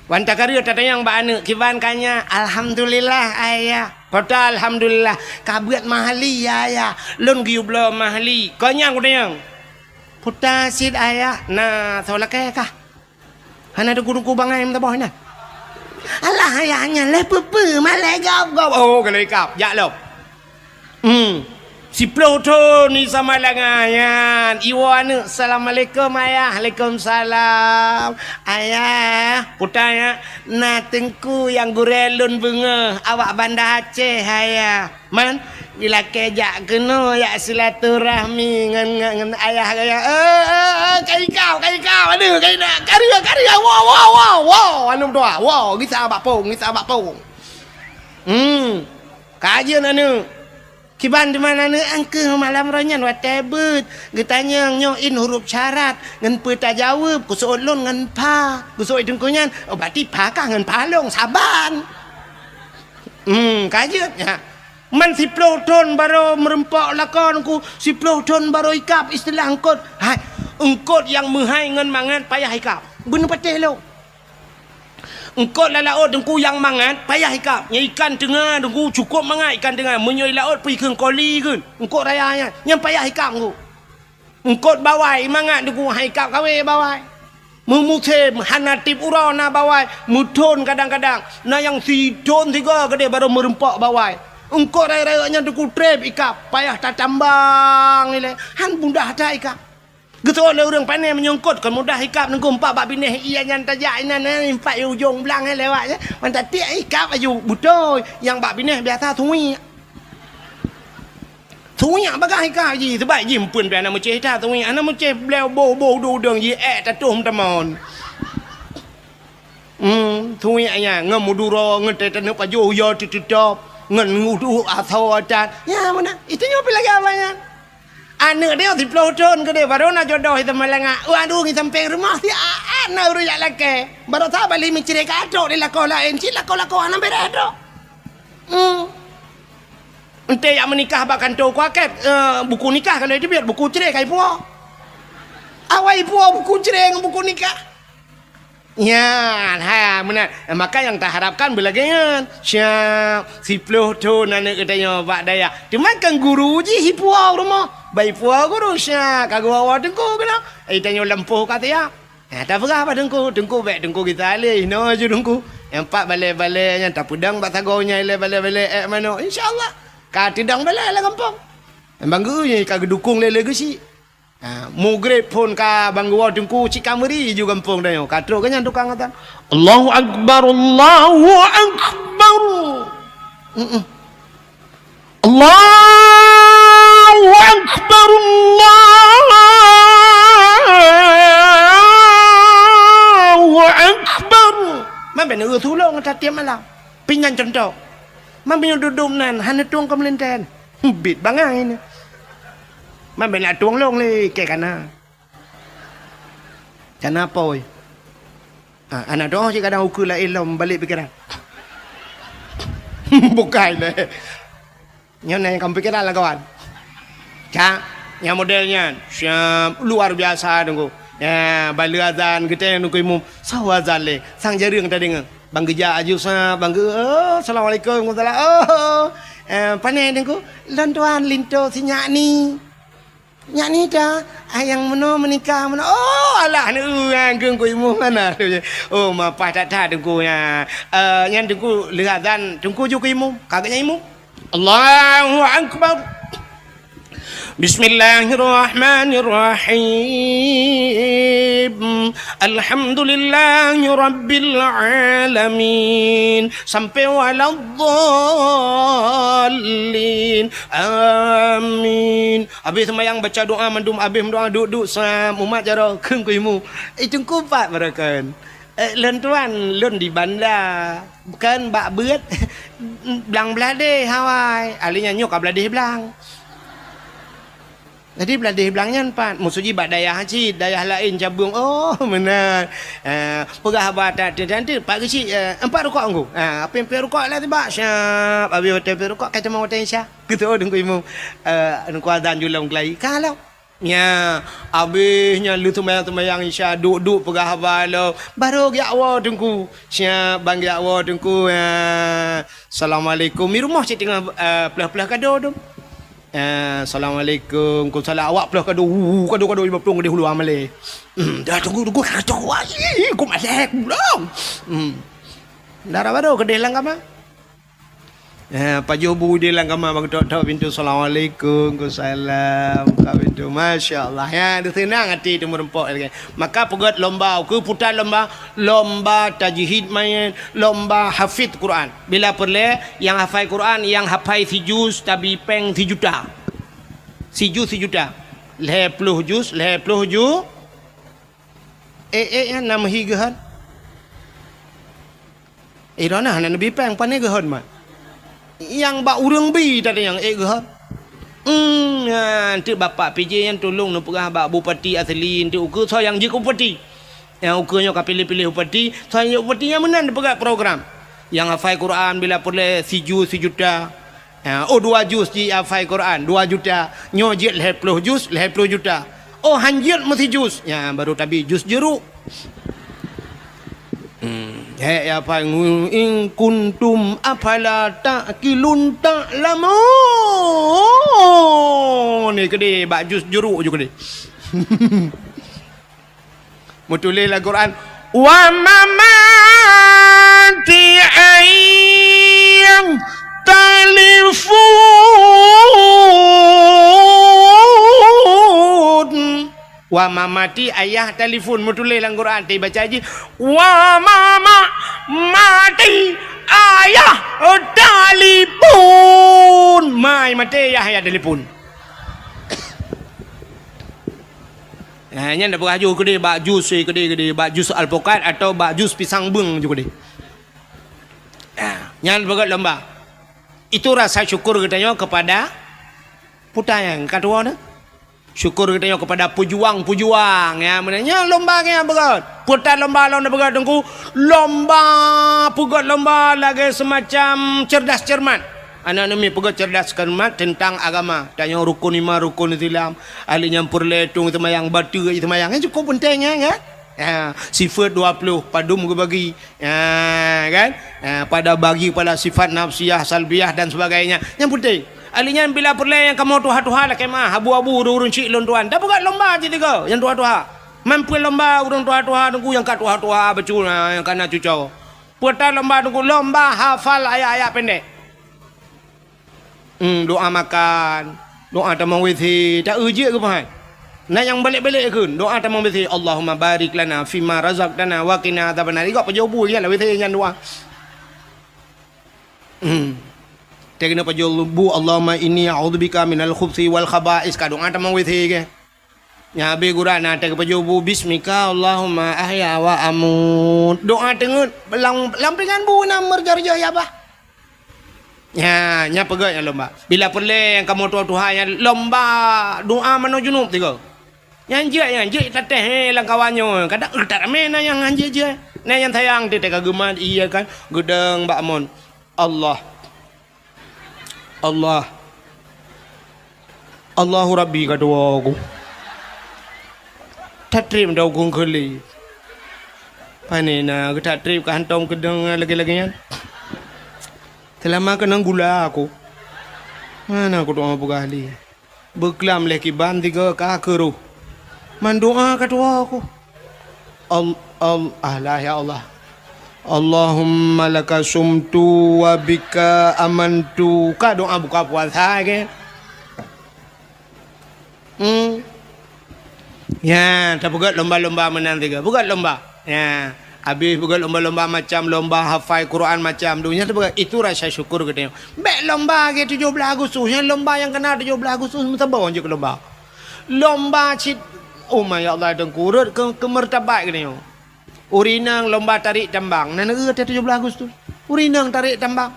Wan takareu tatanyong bak aneuk, kiban ka nyak, alhamdulillah ayah. Pota alhamdulillah, ka beuet mahli ya ayah. Lôn geuyue bloe mahli. Kon nyang kutanyong. Pota cit ayah, na soe lakèe kah? Hana teungku-teungku bangai meusaboh nyan. Alah ayah nyan lé peue-peue malèe gob-gob. Oh, ka lheueh ikab, jak lom. Hmm. Siploh thon di Samalanga nyan. Iwoe aneuk, "Assalamualaikum ayah." "Waalaikumsalam." "Ayah, pota nyak, na teungku nyang gurèe lôn beungèh awak Banda Aceh ayah." Man, ilakèe jak keunoe jak silaturahmi ngon, ngon, ngon ayah gaya. Eh, eh, eh, ka ikab, ka ikab, aduh, ka ikab, kareu, kareu, wow, wow, wow, wow, aneuk meutuah, wow, gisa bak pong, gisa bak pong. Hmm, ka jeuet aneuk. Kiban teuma aneuk angkeuh malam roh nyan watèe beuet. Geutanyong nyoe in huruf syarat, ngon peue tajaweueb, geuseuôt lôn ngon pha. Geuseuôt teungku nyan, oh, berarti pha kah ngon pha lôn, saban. Hmm, ka jeuet, ya. Man siploh thon barô meureumpok lakoe teungku, siploh thon barô ikab istilah eungkôt. Hai, eungkôt nyang meuhai ngon mangat payah ikab. Beuneupatéh lôn. Eungkôt lam laôt teungku nyang mangat payah ikab. Nyang ikan teunga teungku cukôp mangat ikan teunga. Meunyoe i laôt peue ikheun koli kheun. Eungkôt raya nyan, nyan payah ikab teungku. Eungkôt bawai mangat teungku, hai ikab kawé bawai. Meumusém hana tiep uroe na bawai, meuthon kadang-kadang. Na nyang sithon sigoe keudeh barô meureumpok bawai. Eungkôt rayeuk-rayeuk nyan teungku trép ikab, payah tatambang ilèe. Han mudah that ikab. Geuteuôt lé ureueng pané meunyoe eungkôt kon mudah ikab teungku, empat bak binéh ie nyan tajak inan, eh, empat ujông blang, eh, lewat, eh. Man tatiek ikab laju beutôi, nyang bak binéh biasa suwiek. Suwiek bagah ikab jih, sebab jih eumpeuen pih hana meucéh that suwiek, hana meucéh bléu boh-boh udeueng-udeueng jih ék tatoh meutamon. Hmm, suwiek nyan ngon meuduro, ngon teuh taneuk pajoh uya teuteutop, ngon uduek asoe that. Nyan meunan, itu nyoe pih lagèe awai nyan. Aneuk dia siploh thon keudeh, barô na jodoh itu malanga. Waduh, ngi sampéng rumoh si aat na ureueng jak lakèe. Barô saban lé meucré ka trok di lakoe laén, cit lakoe-lakoe hana bèrèh trok. Hmm. Enté jak meunikah bak kantô kuakét, eh, buku nikah ka lheueh teubiet, buku cré ka ipuwoe. Awai puwoe buku cerai ngon buku nikah. Nyan, ha, meunan. Maka nyang taharapkan beulagée nyan. Siap, siploh thon aneuk geutanyoe bak dayah. Teuma kan guru jih ipuwoe rumoh. Bak ipuwoe guru, siap, ka geuwoe teungku keunoe. Eh, tanyoe lampôh ka siap. Ha, tapeugah bak teungku, "Teungku, bék teungku gisa lé, inoe ju teungku." Nyang pat balée-balée nyan tapeudong bak sagoe nyan ilée balée-balée ék manok. Insya Allah, ka teudong balée lam gampông. Bang geuh nyan ka geudukong lé lé geuchik. Ha, mugreb phon ka bang geuwoe teungku cit ka meuri ju gampông tanyoe. Ka trok keu nyan tukang atan. Allahu Akbar, Allahu Akbar. Mm-mm. Allahu Akbar, Allahu Akbar. Man bèk neureueh tulông ata tiep malam. Pingan cuntoh. Man meunyoe dudoe nan hana tueng keu meulintèe. Bit bangai ni. Man bèk nak tueng lông lé keu kana. Kana pôi. Ha, aneuk droe cit kadang ukeue laén lom balek pikeran. Bukai lé. Nyoe na nyang ka meupikéran lam kawan. Cak, nyang model nyan, siap, luar biasa teungku. Ya, bak lheueh azan geutanyoe teungku imum, soe azan lé, sang jareueng tadeungoe. Bang geujak aju sa, bang geu-, oh, assalamualaikum, waalaikumsalam. Oh, eh, pane teungku, lôn tuan linto si nyak ni. Nyak ni dah, ah, nyang meunoe meunikah meunoe. Oh, alah, aneuk ureueng keu teungku imum mana? Oh, mapah that-that teungku nyan. Eh, nyan teungku lheueh azan, teungku ju keu imum. Ka geuhnyan imum. Allahu Akbar. Bismillahirrahmanirrahim. Alhamdulillahirabbil alamin. Sampai waladdallin. Amin. Habéh seumayang baca doa mandum, habéh meudoa duek-duek sam umat jaroe kheun keu imu. Eh, teungku pat baroekon. Eh, lôn tuan, lôn di banda. Bukan bak beuet blang bladeh awai. Ahli nyan nyoe ka bladeh blang. Jadi bladeh blang nyan pat. Musoji bak dayah cit, dayah laén cabeueng. Oh, meunan. Eh, peugah haba that, that, that, Pak Geuchik, eh, empat rukok ngku. Ah, apin pih rukok lah tibak. Siap, habéh watèe pih rukok, ka teuma watèe Isya. Gitu, oh, teungku imu. Eh, teungku azan julom keulayi. Ka lom. Nya, habéh nyan lheueh seumayang-seumayang Isya, duek-duek peugah haba lom. Baru geujak woe teungku. Siap, ban geujak woe teungku. Ya. Assalamualaikum. Di rumoh cit teungoh, eh, pleuh-pleuh kado tu. Eh, assalamualaikum. Waalaikumsalam. Awak pleuh kado. Hu, hu, kado-kado lima ploh di hulu amalé. Hmm, dah teungku, teungku, kacau. Wah, ih, ku malèe, ku belom. Hmm. Dara baru keudeh lam kama. Eh, pajoh bu di lam kama bak tok-tok pintu, "Assalamualaikum." "Waalaikumsalam." Buka pintu. Masya Allah. Ya, di seunang até teumeurumpok lagèe. Maka peugöt lomba, keu puta lomba, lomba tajwid manyét, lomba hafiz Quran. Bila peureulèe, nyang hafai Quran, nyang hafai sijuz, tabi péng sijuta. Sijuz sijuta. Lhèe ploh juz, lhèe ploh ju-, ék-ék nyan na meuhi geuhon. Eh, droeneuh hana neubi péng, pane geuhon mat. Nyang bak ureueng bi tadi nyang ék geuhon. Hmm, nyan, teuk Bapak P J nyan tulông neupeugah bak Bupati asli, enteuk ukeue soe nyang jeuet keu bupati. Nyang ukeue nyoe ka piléh-piléh bupati, soe nyang jeuet bupati nyan meunan neupeugah program. Nyang hafai Quran bila peureulèe sijuz sijuta. Ha, oh, dua juz jih hafai Quran, dua juta. Nyoe jeuet lhèe ploh juz, lhèe ploh juta. Oh, han jeuet meusijuz. Nyan baru tabi juz jeuruk. Hmm, hék ya hafai, "In kuntum afala ta'qilun ta'lamun." Ni keudeh bak juz jeuruk ju keudeh. Meutuléh lam Quran, "Wa mamati ayyang talifun." Wa mamati ayyang talifun. Meutuléh lam Quran, teubaca jih, "Wa mama mati ayyang talifun." Mai maté yah, yah talifun. Nah, nyan dah peugah ju keudeh bak juz, eh, keudeh, keudeh, bak juz Alpukat atau bak juz Pisang Beung ju keudeh. Nah, nyan peugah lomba. Itu rasa syukur geutanyoe kepada puta nyang ka tuwoe nyoe. Syukur geutanyoe kepada pejuang-pejuang, ya, meunan nyan lomba nyang beugöt. Puta lomba lom na beugöt teungku, lomba peugöt lomba lagèe semacam cerdas cermat. Aneuk-aneuk miet, peugah cerdaskan mat teuntang agama. Tanyoe rukun iman, rukun Islam. Ahli nyan peureulée tueng seumayang, bateue seumayang. Nyan cukup peunteng, ya, kan? Ya, sifat dua puluh, padum geubagi. Ya, kan? Ya, pada bagi pada sifat nafsiyah, salbiyah dan sebagainya. Nyan peunteng. Ahli nyan bila peureulée nyang kamoe tuha-tuha lakée meu'ah, abu-abu ureuëng-ureuëng chik lôn tuan. Tapeugah lomba cit tiga nyang tuha-tuha. Mampu lomba ureuëng tuha-tuha teungku nyang ka tuha-tuha bacut, ha, nyang ka na cucoe. Peue ta lomba teungku, lomba hafal ayat-ayat pendek. Hmm, doa makan, doa tamong W C, ta-eu jeuet keu pahat. Na nyang balek-balek kheun, doa tamong W C, Allahumma barik lana fima razaqtana wa qina adzabannar. Igok pajoh bu nyan lam W C nyan doa. Hmm. Teuh keuneuk pajoh bu, Allahumma inni a'udzubika minal khubsi wal khaba'is, ka doa tamong W C ke. Nyan habéh gura na teuh pajoh bu, bismika Allahumma ahya wa amut. Doa teungeut lam, lam pingan bu na meureuja-reuja ya bah. Nya, nya peugah nyang lomba. Bila peureulée nyang kamoe tuha-tuha nyan lomba doa manoe junub tiga. Nyang jeuet, nyang jeuet tatéh, eh, lam kawan nyoe. Kadang, eh, that ramé na nyang han jeuet-jeuet. Na nyang sayang teuh ka geumat, iya kan, geudong bak amon. Allah. Allah. Allahu Rabbi ka tuwoe ku. Tatreb dong kong keuli. Pane na geutak treb ka hantom keudong lagée-lagée nyan. Seulama keunong gula aku. Mana aku doa peugah lé. Beuklam lé kiban tiga ka keuroh. Mandoa ka tuwoe aku. Al-, al-, alah ya Allah. Allahumma laka sumtu wa bika amantu. Ka doa buka puasa ke? Hmm. Ya, tapeugét lomba-lomba meunan tiga. Peugét lomba. Ya, habéh peugét lomba-lomba macam lomba hafai Quran macam tu. Nya tapeugét itu rasa syukur geutanyoe. Bék lomba ke tujoh blaih Agustus. Nya lomba nyang kena tujoh blaih Agustus meusaboh jeuet keu lomba. Lomba cit, oh ma ya Allah, teungku rot ke, ke martabat geutanyoe. Ureueng inong lomba tarék tambang, na neu-eu teuh tujoh blaih Agustus. Ureueng inong tarék tambang.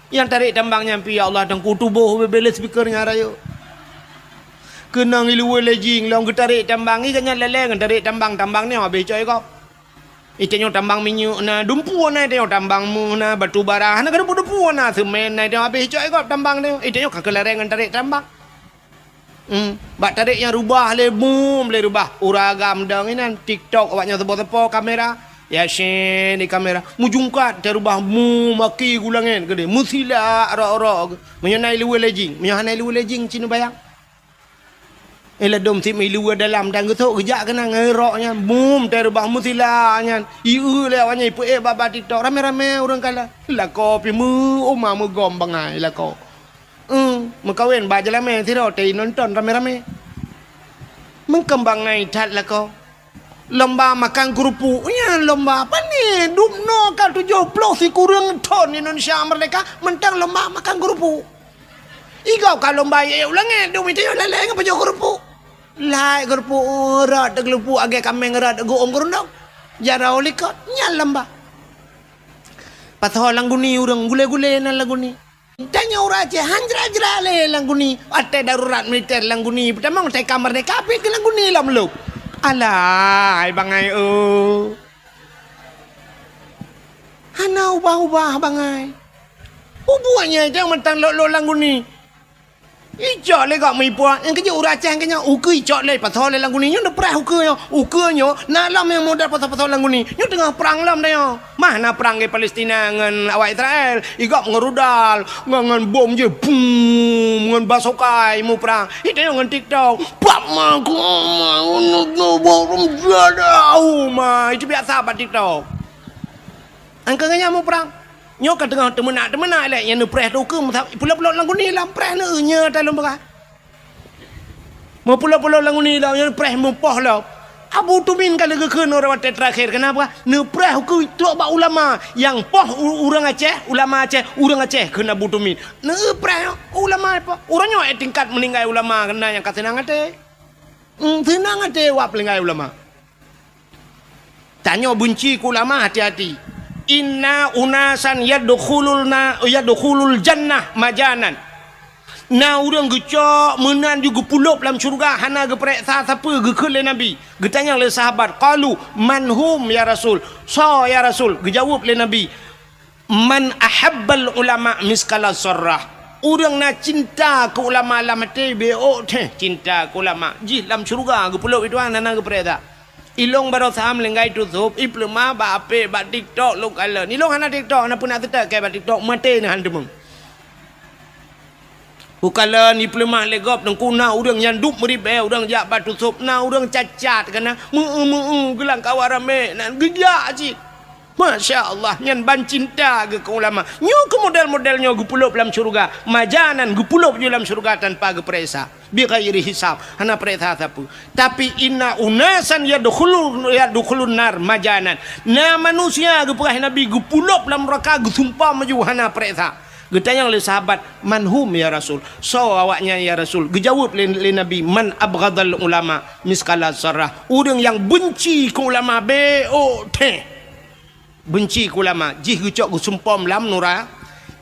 Nyang tarék tambang nyan pih ya Allah, teungku tuboh bebele speaker nyan rayeuk. Keunong iluwa lejing lom geutarék tambang, i gobnyan lalée ngon tarék tambang, tambang nyoe habéh cok i gob. Itanyoe tambang minyeuk na, dumpeue na itanyoe tambang meuh na, batu bara, hana keudumpeue-dumpeue na, semen na itanyoe habéh cok i gob tambang nyoe. Itanyoe ka keulareng ngon tarék tambang. Hmm, bak tarék nyang rubah lé bum lé rubah. Ureueng agam dong inan TikTok awak nyan seupôt-seupôt kamera. Yasin di kamera. Meujungkat teuh rubah bum aki gulangét keudeh. Meusilak rok-rok. Meunyoe na iluwa lejing, meunyoe hana iluwa lejing cit neubayang. Eh, ladom sit meuiluwa dalam dan geusok geujak keunan ngon rok nyan. Bum teuh rubah meusilak nyan. Ieu lé awak nyan ipeuék bak-bak TikTok. Ramé-ramé ureueng kalon. Lakoe pih meu-, uma meugom bangai lakoe. Eh, meukawen bak jeulamé sidroe teuh nonton ramé-ramé. Meukeumbang ngai that lakoe. Lomba makan keurupuk. Nyan lomba pane? Dubnoe ka tujoh ploh sikureueng thon Indonesia meurdeka mantong lomba makan keurupuk. I gob ka lomba iék u langét, dum itanyoe lalée ngon pajoh keurupuk. Lai keurupuk, rot keurupuk agée kaméng rot geuôm keurundong. Jaroe likot, nyan lomba. Pasoe lam guni ureueng gulé-gulé nan lam guni. Tanyoe ureueng Aceh han jra-jra lé lam guni. Watée darurat militer lam guni, peutamong teuka meurdeka pih keu lam guni lom lom. Alah, hai bangai, oh. Hana ubah-ubah bangai. Ubuet nyang mantong lok-lok lam guni. Icok lé gob meuipuak, nyang keujeuet ureueng Aceh keunyoe ukeue icok lé pasoe lé lam guni. Nyoe neupreh ukeue nyoe. Ukeue nyoe na lom nyang model pasoe-pasoe lam guni. Nyoe teungoh prang lom tanyoe. Mah na prang di Palestina ngon awak Israel. I gob ngon rudal, ngon, ngon bom jih, bum, ngon basokai muprang. Itanyoe ngon TikTok. Pap ma ku ma, unu, nu, borum, jada, uma. Itu biasa bak TikTok. Angka ngon nyan muprang. Nyoe ka teungoh teumeunak-teumeunak lé nyang neupreh teuh ukeue meusa-, pulop-pulop lam guni lam preh neu nyoe ta lôn peugah. Meupulo-pulo lam guni lom, nyang preh meupoh lom. Abu Tumin ka lheueh geukheun uroe watée teurakhir, kenapa? Neupreh ukeue trok bak ulama. Nyang poh u-, ureuëng Aceh, ulama Aceh, ureuëng Aceh kheun Abu Tumin. Neupreh ulama poh. Uroe nyoe tingkat meuninggai ulama keunan nyang ka seunang até. Hmm, seunang até wak peulinggai ulama. Tanyoe beunci keu ulama, hati-hati. Inna unasan yadkhulul na-, yadkhulul jannah majanan. Na ureuëng geucok meunan ju geupulop lam syeuruga hana geupareksa sapeue geukheun lé Nabi. Geutanyong lé sahabat, qalu, "Man hum ya Rasul?" Soe ya Rasul? Geujaweueb lé Nabi, "Man ahabbal ulama miskala zarrah." Ureuëng na cinta keu ulama lam até, beuôk teuh cinta keu ulama, jih lam syeuruga geupeulop i Tuhan hana geupeuriksa. Ilong baroe saam linggai tusôb, ipeuleumah bak apek, bak TikTok lôn kalon. Ilong hana TikTok, hana peunak teutek keu bak TikTok, maté neuh han teumeung. Ukalon ipeuleumah lé gob teungku na ureuëng nyang dup meuribée, ureuëng jak bak tusôb, na ureuëng cacat kana, meu-eu-meu-eu geulang kawa ramé, nan geujak cit. Masya Allah, nyan ban cinta geuh keu ulama. Nyoe keu model-model nyoe geupeulop lam syeuruga. Majanan geupeulop ju lam syeuruga tanpa geupeuriksa. Bighairi hisab, hana peuriksa sapeue. Tapi inna unasan yadkhulun, yadkhulun nar majanan. Na manusia geupeugah Nabi geupeulop lam neuraka geusumpom ju hana peuriksa. Geutanyong lé sahabat, "Man hum ya Rasul?" Soe awaknyan ya Rasul? Geujaweueb lé, lé Nabi, "Man abghadal ulama misqala zarrah." Ureuëng nyang beunci keu ulama beuôk teuh. Beunci keu ulama, jih geucok geusumpom lam nura.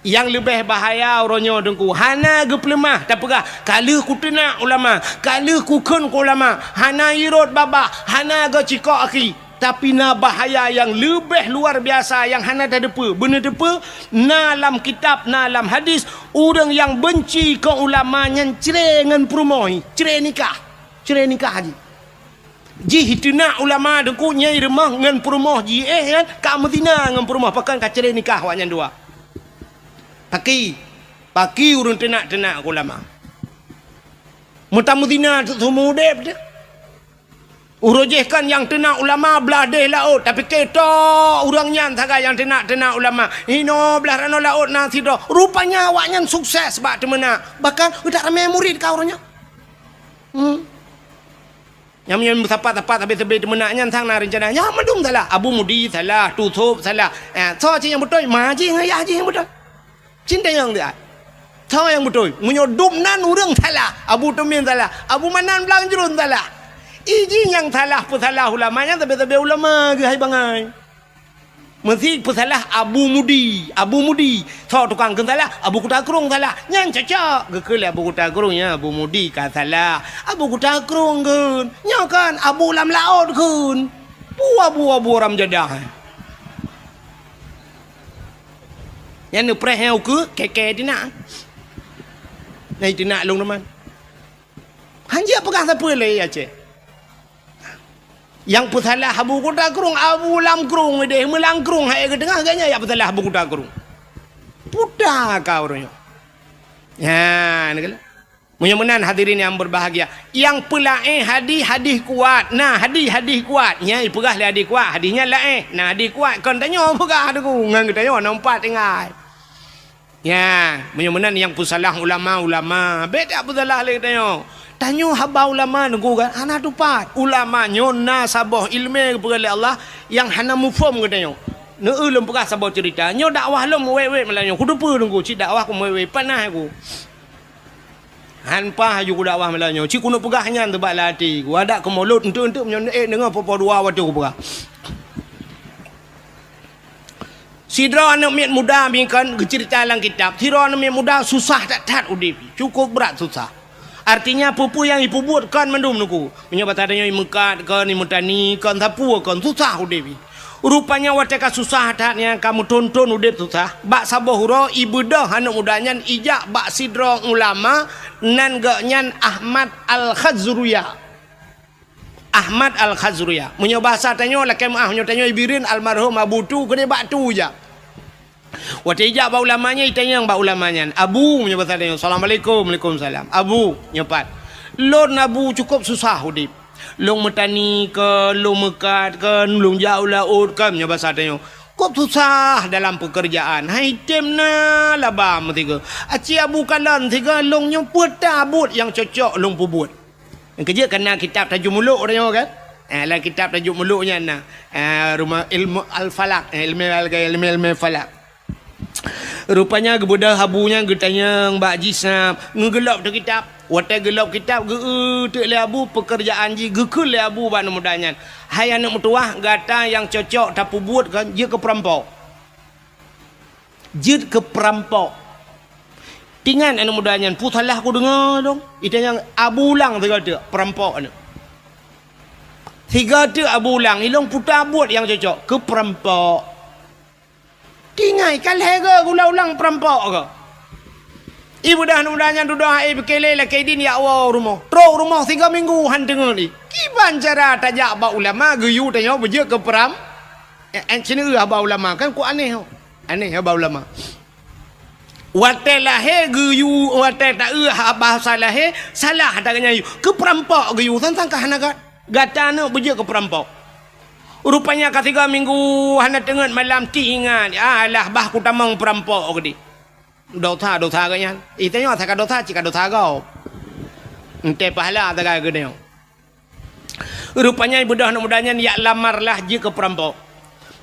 Nyang leubeh bahaya uroe nyoe teungku, hana geupeuleumah tapeugah, "Ka lheueh kuteunak ulama, ka lheueh kukheun keu ulama," hana irot babah, hana geucikok akhi. Tapi na bahaya nyang leubeh luar biasa nyang hana tateupeue. Beuneuteupeu, na lam kitab, na lam hadis, ureuëng nyang beunci keu ulama nyan cre ngon peurumoh, cre nikah. Cre nikah jih. Jih teunak ulama teungku nyang rumoh ngon peurumoh jih, eh, kan ka meuzina ngon peurumoh, pakon ka cre nikah awaknyan dua. Paki, paki ureuëng teunak-teunak ulama. Meutamuzina seumeu udeb teuh. Uroe jih kan nyang teunak ulama blah deh laôt, tapi ketok ureuëng nyan sagai nyang teunak-teunak ulama. Inoe blah ranoe laôt na sidroe. Rupanya awaknyan sukses bak teumeunak. Bahkan utak ramé murid ka uroe nyoe. Hmm. Nyang meunyoe meusapat-sapat sabe-sabe teumeunak nyan sang na reuncana. Nyan mandum salah. Abu Mudi salah, Tusôb salah. Eh, soe cit nyang beutôi? Ma jih ngon yah jih nyang beutôi. Cintayong dia. Soe nyang beutôi? Meunyoe dum nan ureuëng salah, Abu Tumin salah, Abu Manan Blang Jruen salah. Iji nyang salah peusalah ulama nyan sabe-sabe ulama geuhai bangai. Meusi peusalah Abu Mudi, Abu Mudi. Soe tukang kheun salah? Abu Kuta Krueng salah. Nyan cocok. Geukheun lé Abu Kuta Krueng, "Ya, Abu Mudi ka salah. Abu Kuta Krueng kheun. Nyoe kan Abu Lam Laôt kheun." Bua-bua-bua ram jadah. Nyan neupreh nyang ukeue, keke teunak. Nai teunak lôn teuma. Hanjeuet peugah sapeue lé Aceh. Nyang peusalah Abu Kuta Krueng, Abu Lam Krueng deh, meulang krueng hai geuteungoh, ganya nyang peusalah Abu Kuta Krueng. Puta ka ureuëng nyoe. Nyan keuh. Meunyoe meunan hadirin yang berbahagia, nyang peulaén hadih, hadih kuat. Nah, hadih, hadih kuat. Nyan ipeugah lé hadih kuat, hadih nyan laén. Nah, hadih kuat kon tanyoe peugah teungku, ngon geutanyoe na umpat tinggai. Nyan, meunyoe meunan nyang peusalah ulama, ulama. Bék tapeusalah lé geutanyoe. Tanyoe haba ulama teungku kan hana tupat. Ulama nyoe na saboh ileumé geupeugah lé Allah nyang hana muphom geutanyoe. Neu-eu lôn peugah saboh ceurita. Nyoe dakwah lôn meuwét-wét malam nyoe. Kuteupeue teungku, cit dakwah ku meuwét-wét, panas ku. Han paih aju kudakwah malam nyoe. Cit keuneuk peugah nyan teubak lam até. Kuadak keu mulod enteuk-enteuk meunyoe ék deungoe po-po dua watèe kupeugah. Sidroe aneuk miet muda bingkon geuceurita lam kitab. Sidroe aneuk miet muda susah that-that udép. Cukup brat susah. Artinya peue-peue nyang ipeubuet kon mandum teungku. Meunyoe basa tanyoe imeukat kon, imeutani kon, sapeue kon, susah udép. Rupanya watèe ka susah that nyan, ka meuthon-thon udép susah, bak saboh uroe ibeudôh aneuk muda nyan ijak bak sidroe ulama nan geuh nyan Ahmad Al-Khazruya. Ahmad Al-Khazruya. Meunyoe basa tanyoe lakèe meu'ah, meunyoe tanyoe ibireuen almarhum Abu Tu keudeh bak Tu jak. Watèe ijak bak ulama nyan, itanyong bak ulama nyan, "Abu," meunyoe basa tanyoe, "Assalamualaikum." "Waalaikumsalam." "Abu," nyoe pat, "lôn Abu cukup susah udép. Lôn meutani kon, lôn meukat kon, lôn jak u laôt kon," meunyoe basa tanyoe. "Kôb susah dalam peukeurjaan, han item na laba meusigoe. Aci Abu kalon sigoe lôn nyoe peue ta buet nyang cocok lôn peubuet." Nyang keujeuet ka na kitab Tajul Muluk tanyoe kan? Eh, lam kitab Tajul Muluk nyan na. Eh, rumoh ilmu al-falak, eh, ilmu al-, ilmu, ilmu falak. Rupanya geubeudôh Abu nyan geutanyong bak jih snap, ngeugeulop teuh kitab. Watèe geulop kitab, geu-eu teuk lé Abu peukeurjaan jih, geukheun lé Abu bak aneuk muda nyan, "Hai aneuk meutuwah, gata nyang cocok tapeubuet kon jeuet keu peurampok." Jeuet keu peurampok. Tingat aneuk muda nyan, "Peue salah kudeungoe lôn?" Itanyong Abu ulang sigoe teuk, peurampok aneuk. Sigoe teuk Abu ulang, "Ilôn peue ta buet nyang cocok?" "Keu peurampok." Tingat, ka lhèe goe geulang-ulang peurampok keu. Ié beudôh aneuk muda nyan dudoe hai pike lé lakée idin jak woe rumoh. Trok rumoh tiga minggu han teungeut ié. Kiban cara tajak bak ulama geuyue tanyoe beujeuet keu peram-, eh, eh, sineuk haba ulama kan ku aneh ho. Aneh haba ulama. Watée lahé geuyue, watée taeu haba haba lahé, salah taga nyan yue. Keu peurampok geuyue sang-sang ka hana gat. Gata aneuk beujeuet keu peurampok. Rupanya ka tiga minggu hana teungeut malam ti ingat, alah bah kutamong peurampok keudeh. Dosa-dosa geuh nyan. Itanyoe asai ka dosa, cit ka dosa gob. Entée pahala sagai geutanyoe. Rupanya ié beudôh aneuk muda nyan jak lamarlah jeuet keu peurampok.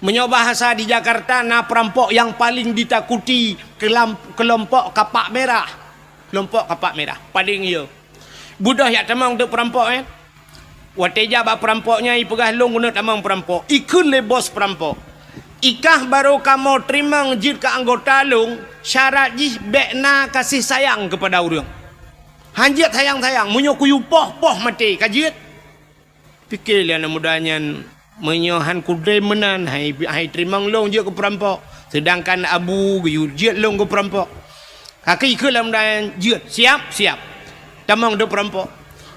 Meunyoe bahasa di Jakarta na peurampok nyang paleng ditakuti keulam-, keulompok kapak mirah. Keulompok kapak mirah, paleng yo. Beudôh jak tamong teuk peurampok nyan. Watée jak bak peurampok nyan ipeugah lôn keuneuk tamong peurampok. Ikheun lé bos peurampok, "Ikah barô kamoe teurimong jeuet keu anggota lôn, syarat jih bék na kasih sayang keupada ureuëng. Han jeuet sayang-sayang, meunyoe kuyue poh-poh maté ka jeuet." Pike lé aneuk muda nyan, "Meunyoe han kudeh meunan, hai, hai teurimong lôn jeuet keu peurampok, seudangkan abu geuyue jeuet lôn keu peurampok." Ka keu ikheun lé aneuk muda nyan, "Jeuet, siap, siap." Tamong teuk peurampok.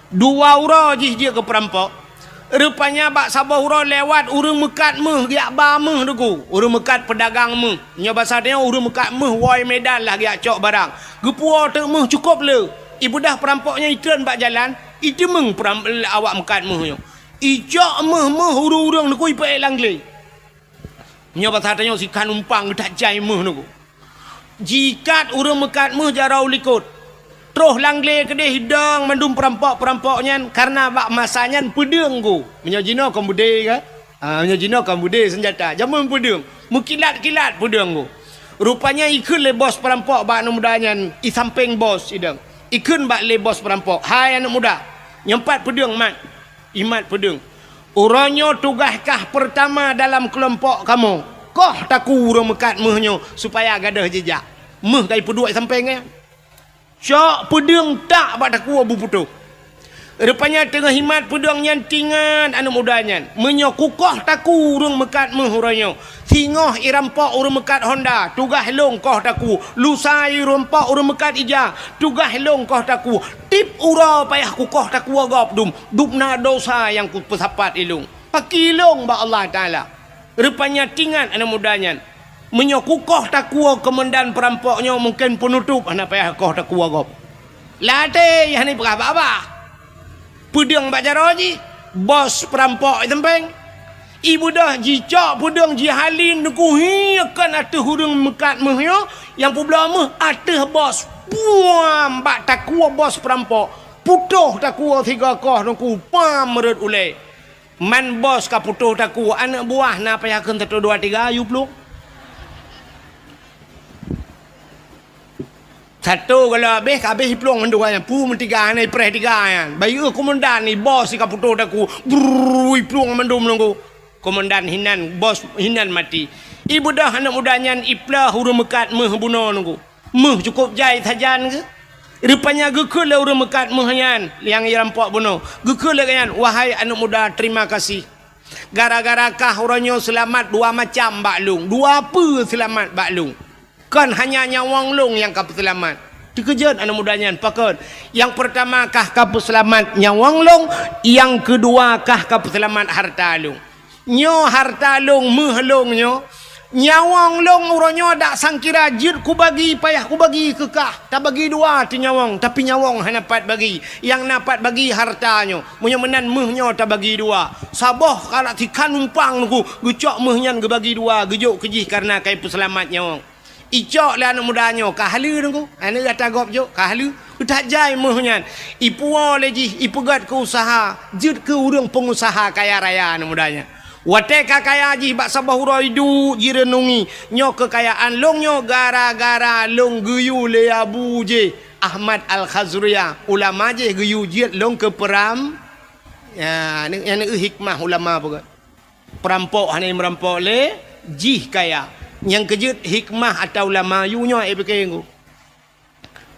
Dua uroe jih jeuet keu peurampok. Rupanya bak saboh uroe lewat ureuëng meukat méuh geujak ba méuh teuk. Ureuëng meukat peudagang méuh. Nyoe basa tanyoe ureuëng meukat méuh woe Medan lah geujak cok barang. Geupuwoe teuk méuh cukôp le. Ibeudôh peurampok nyan itreun bak jalan, iteumeung peram-, awak meukat méuh nyoe. Icok méuh-méuh ureuëng-ureuëng teuk ipeuék lam glé. Nyoe basa tanyoe sikhan umpang geutak jai méuh teuk. Jikat ureuëng meukat méuh jaroe u likot. Troh lam glé keudeh idong mandum peurampok-peurampok nyan, kareuna bak masa nyan peudeueng go. Meunyoe jinoe kon beudé kan? Ah, meunyoe jinoe kon beudé seunjata. Jameun peudeueng, meukilat-kilat peudeueng go. Rupanya ikheun lé bos peurampok bak aneuk muda nyan, ié sampéng bos idong. Ikheun bak lé bos peurampok, "Hai aneuk muda, nyoe pat peudeueng mat." Imat peudeueng. "Uroe nyoe tugaih kah peurtama dalam keulompok kamoe. Koh takue ureuëng meukat méuh nyoe supaya gadôh jijak." Méuh ka ipeuduek sampéng nyan. Cok peudeueng tak bak takue bu putôh. Rupanya teungoh imat peudeueng nyan teuingat aneuk muda nyan, "Meunyoe kukoh takue ureuëng meukat méuh uroe nyoe, singoh irampok ureuëng meukat honda, tugaih lôn koh takue. Lusa irampok ureuëng meukat ija, tugaih lôn koh takue. Tieb uroe payah kukoh takue gob dum, dum na dosa nyang kupeusapat ilôn. Pakri lôn bak Allah Taala." Rupanya teuingat aneuk muda nyan, "Meunyoe kukoh takue keumandan peurampok nyoe, mungken peunutôp hana payah koh takue gob." Latée hana ipeugah babah. Peudeueng bak jaroe jih, bos peurampok ié sampéng. Ibeudôh jicok peudeueng jihalin teuk hi kon ateueh ureuëng meukat méuh nyoe, nyang peubloe méuh ateueh bos. Puam bak takue bos peurampok. Putôh takue sigoe koh teuk, pam rot ulée. Man bos ka putôh takue, aneuk buah na payah kheun satu dua tiga yue plueng. Satu kalau habéh, ka habéh iplueng mandum nyan. Pu meutiga, hana ipreh tiga nyan. Bayeue komandan ni bos ka putôh takue. Brrrr, iplueng mandum nunggu. Komandan hinan, bos hinan maté. Ibeudôh aneuk muda nyan iplôh ureuëng meukat méuh bunoe nunggu. Méuh cukôp jai sajan geuh. Rupanya geukheun lé ureuëng meukat méuh nyan nyang irampok bunoe. Geukheun lé geuh nyan, "Wahai aneuk muda, terima kasih. Gara-gara kah uroe nyoe seulamat dua macam bak lôn, dua peue seulamat bak lôn. Kon hanya nyawöng lôn nyang ka peuseulamat." Teukeujot aneuk muda nyan, "Pakon?" "Nyang peurtama kah ka peuseulamat nyawöng lôn, nyang keudua kah ka peuseulamat hareuta lôn." "Nyoe hareuta lôn, méuh lôn nyoe. Nyawöng lôn uroe nyoe dak sangkira jeuet kubagi, payah kubagi keu kah. Tabagi dua teuh nyawöng, tapi nyawöng hana pat bagi. Nyang na pat bagi hareuta nyoe. Meunyoe meunan méuh nyoe tabagi dua." Saboh kalak tikhan umpang nunggu, geucok méuh nyan geubagi dua, geujok keu jih kareuna ka ipeuseulamat nyawöng. Icok lé aneuk muda nyoe, ka haleue nunggu. Aneuk gata gob jok, ka haleue. Utak jai méuh nyan. Ipuwoe lé jih, ipeugét keu useuha, jeuet keu ureuëng peungusaha kaya raya aneuk muda nyan. Watée ka kaya jih bak saboh uroe iduek jireunungi, "Nyoe keukayaan lôn nyoe gara-gara lôn geuyue lé abu jih, Ahmad Al-Khazruya, ulama jih geuyue jeuet lôn keu peuram." Ya, nyan, nyan hikmah ulama peugét. Peurampok hana meurampok lé jih kaya. Nyang keujeuet hikmah ata ulama yue nyoe, eh, pike ngu.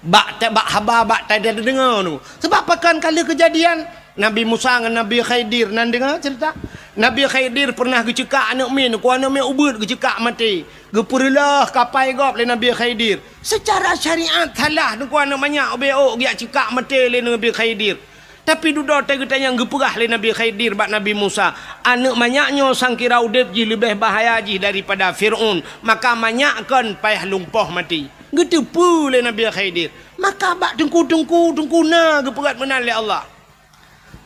Bak ta-, bak haba, bak ta-, tadeungoe nyoe. Sabab pakon ka lheueh keujadian Nabi Musa ngon Nabi Khidir, na deungoe ceurita? Nabi Khidir pernah geuceukak aneuk miet, teungku, aneuk miet ubeut geuceukak maté. Geupeureuloh kapai gob lé Nabi Khidir. Secara syariat salah, teungku, aneuk manyak ubé ôk geujak ceukak maté lé Nabi Khidir. Tapi dudoe teuh geutanyong geupeugah lé Nabi Khidir bak Nabi Musa, "Aneuk manyak nyoe sangkira udeb jih leubeh bahaya jih daripada Fir'aun, maka manyak kon payah lumpoh maté." Geuteupeue lé Nabi Khidir. Maka bak teungku-teungku, teungku na geupeugét meunan lé Allah.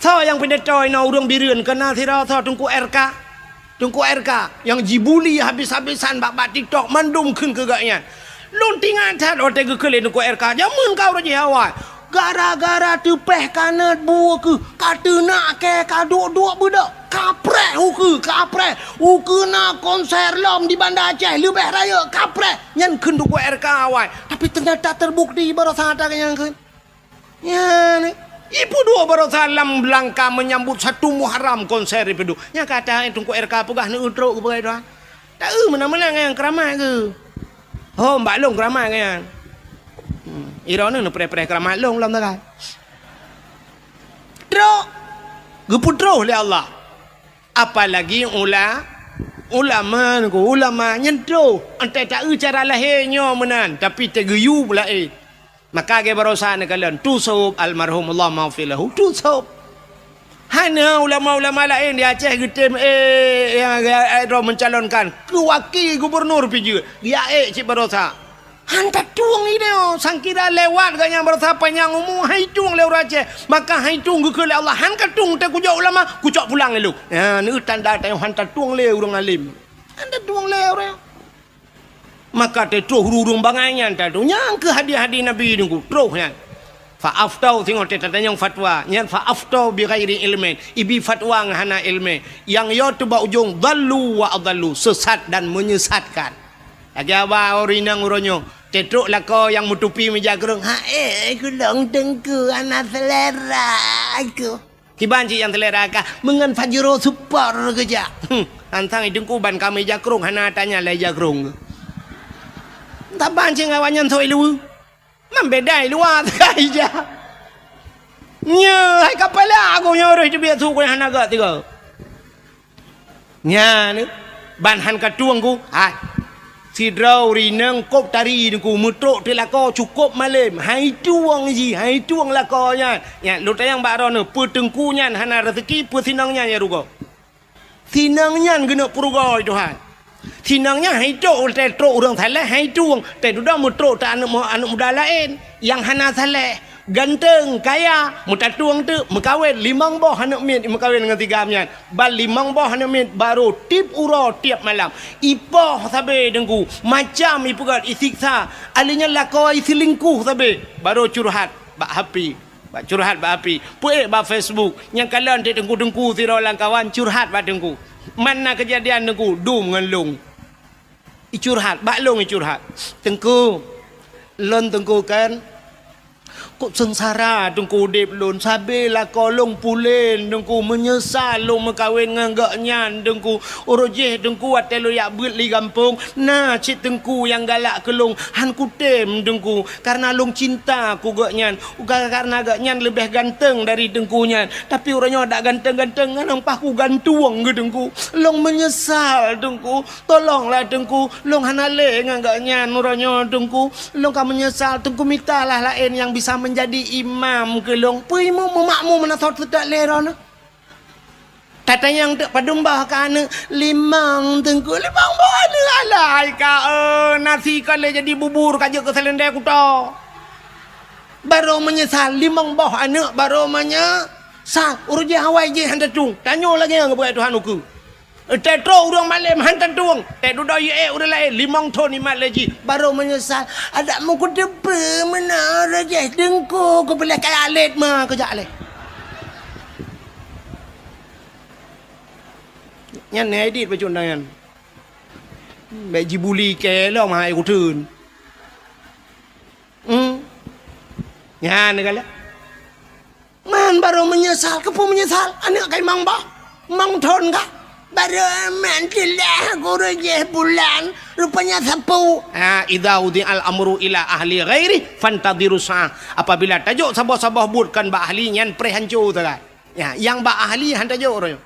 Soe nyang pidato inoe ureuëng Bireuen, keu na sidroe soe Teungku R K? Teungku R K nyang jibuli habis-habisan bak, bak TikTok, mandum kheun keu gobnyan. Lôn teuingat that watée geukheun lé Teungku R K, jameun ka uroe jih awai. Gara-gara teupeh kanot bu ukeue, ka teunak kée, ka duek-duek beudôk, kapreh ukeue, kapreh. Ukeue na konser lom di Banda Aceh leubeh rayeuk, kapreh. Nyan kheun Teungku R K awai. Tapi teunyata teubukti baroesa that nyang kheun. Nyan, ipeuduek baroesa lam langkah meunyambut satu Muharram konser ipeuduek. Nyang ka that Teungku R K peugah neueu trok geupeugah droe. Taeu meunan-meunan nyang keuramat geuh. Ho, bak lôn keuramat nyan. Hmm, droeneuh neupreh-preh keuramat lôn lom tagai. Trok geupeutroh lé Allah. Apalagi ula-, ulama, ulama nyan troh. Entah taeu cara lahé nyoe meunan, tapi teugeuyue laén. Maka lagée baroesa neukalon, tu sôb almarhum Allah maghfir lahu, tu sôb. Hana ulama-ulama laén di Aceh geutem, eh, nyang, eh, eh, droe mencalonkan keu wakil gubernur pih jeuet, geujak ék cit baroesa. Han tatueng idéh, sangkira lewat gobnyan baroesa panyang umu, han itueng lé ureuëng Aceh. Maka han itueng geukheun lé Allah, han katueng teuh kujok ulama, kucok pulang lé lôn. Nyan, neu tanda tanyoe han tatueng lé ureuëng alim. Han tatueng lé ureuëng. Maka teutroh ureuëng bangai nyan tatu. Nyang keu hadis-hadis Nabi nunggu troh nyan. Fa aftau, singoh teutatanyong fatwa. Nyan fa aftau bi ghairi ilmin. Ibi fatwa ngon hana ilmi. Nyang yo teuba ujong, dhallu wa adhallu. Sesat dan menyesatkan. Lagée aba ureuëng inong uroe nyoe. Teutrok lakoe nyang meutupi meujakrong. Hai, kulong teungku hana selera aku. Kiban cit nyang selera kah, meungon Fajro Super keujak. Hmm, antang i teungku ban ka meujakrong hana tanya lai jakrong. Taban cit ngon awaknyan soi luweue. Man beda i luwa teuka ija. Nyoe hai kapala aku nyoe roh teubiet su ku hana gak tiga. Nyan, ban han katueng ku, hai. Sidroe ureuëng inong kop tari teungku meutrok teulako cukop malem, hai tueng jih, hai tueng lakoe nyan. Nyan, lôn tanyong bak droeneuh, peue teungku nyan hana raseuki, peue sinong nyan nyang rugoe? Sinong nyan geuneuk peurugoe Tuhan. Sinong nyan hai trok, ultée trok ureuëng saleh, hai tueng, tée dudoe meutrok ta aneuëk mu-, aneuëk muda laén nyang hana saleh. Ganteng, kaya, meutatueng teuk, meukawen, limong boh aneuk miet meukawen ngon si Gam nyan. Ban limong boh aneuk miet barô tiep uroe, tiep malam. Ipoh sabe teungku, macam ipeugét isiksa. Ahli nyan lakoe iseulingkuh sabe, barô curhat bak HP. Bak curhat bak HP. Peuék bak Facebook. Nyang kalon teuk teungku-teungku sidroe lam kawan curhat bak teungku. Man na keujadian teungku, dum ngon lôn. Icurhat, bak lôn icurhat. Teungku, lôn teungku kan, kok seungsara teungku udeb lôn, sabe lakoe lôn pulen teungku, meunyeusal lôn meukawen ngon gobnyan teungku. Uroe jih teungku watée lôn jak beuet li gampông, na cit teungku nyang galak keu lôn, han kutem teungku, kareuna lôn cinta keu gobnyan. Ka-, kareuna gobnyan leubeh ganteng dari teungku nyan, tapi uroe nyoe dak ganteng-ganteng, ngon ampah kugantueng keu teungku. Lôn meunyeusal teungku. Tolonglah teungku, lôn hana lé ngon gobnyan uroe nyoe teungku. Lôn ka meunyeusal teungku, mitalah laén nyang bisa meunjadi imam keu lôn. Peue imum meumakmum meunan sot teudak lé droeneuh. Tatanyong teuk padum boh ka aneuk, limong teungku, limong boh aneuk alai ka, eh, nasi ka lé jadi bubur ka jeuet keu seulendé kuto. Barô meunyeusal limong boh aneuk, barô meunyeusal uroe jih awai jih han tatueng. Tanyoe lagée nyang geupeugah Tuhan ukeue. Teutroh ureuëng malem han tatueng, teududoe yue ék ureuëng laén limong thon imat lé jih, barô meunyeusal. Adak meukuteupeu meunan rejeh teungku, kupiléh kaya lét ma keujak lé. Nyan ni edit bacut nyan. Bék jibuli kée lom hai kuteun. Hmm. Nyan galak. Man barô meunyeusal, keupeue meunyeusal? Aneuk kai mang bah, mang thon ka. Barô man teulah guru jih bulan, rupanya sapeue. Ha, idza wudi'al amru ila ahli ghairi fantadhiru sa'ah. Apabila tajok saboh-saboh buet kon bak ahli nyan preh hanco sagai. Ya, nyang bak ahli han tajok uroe nyoe.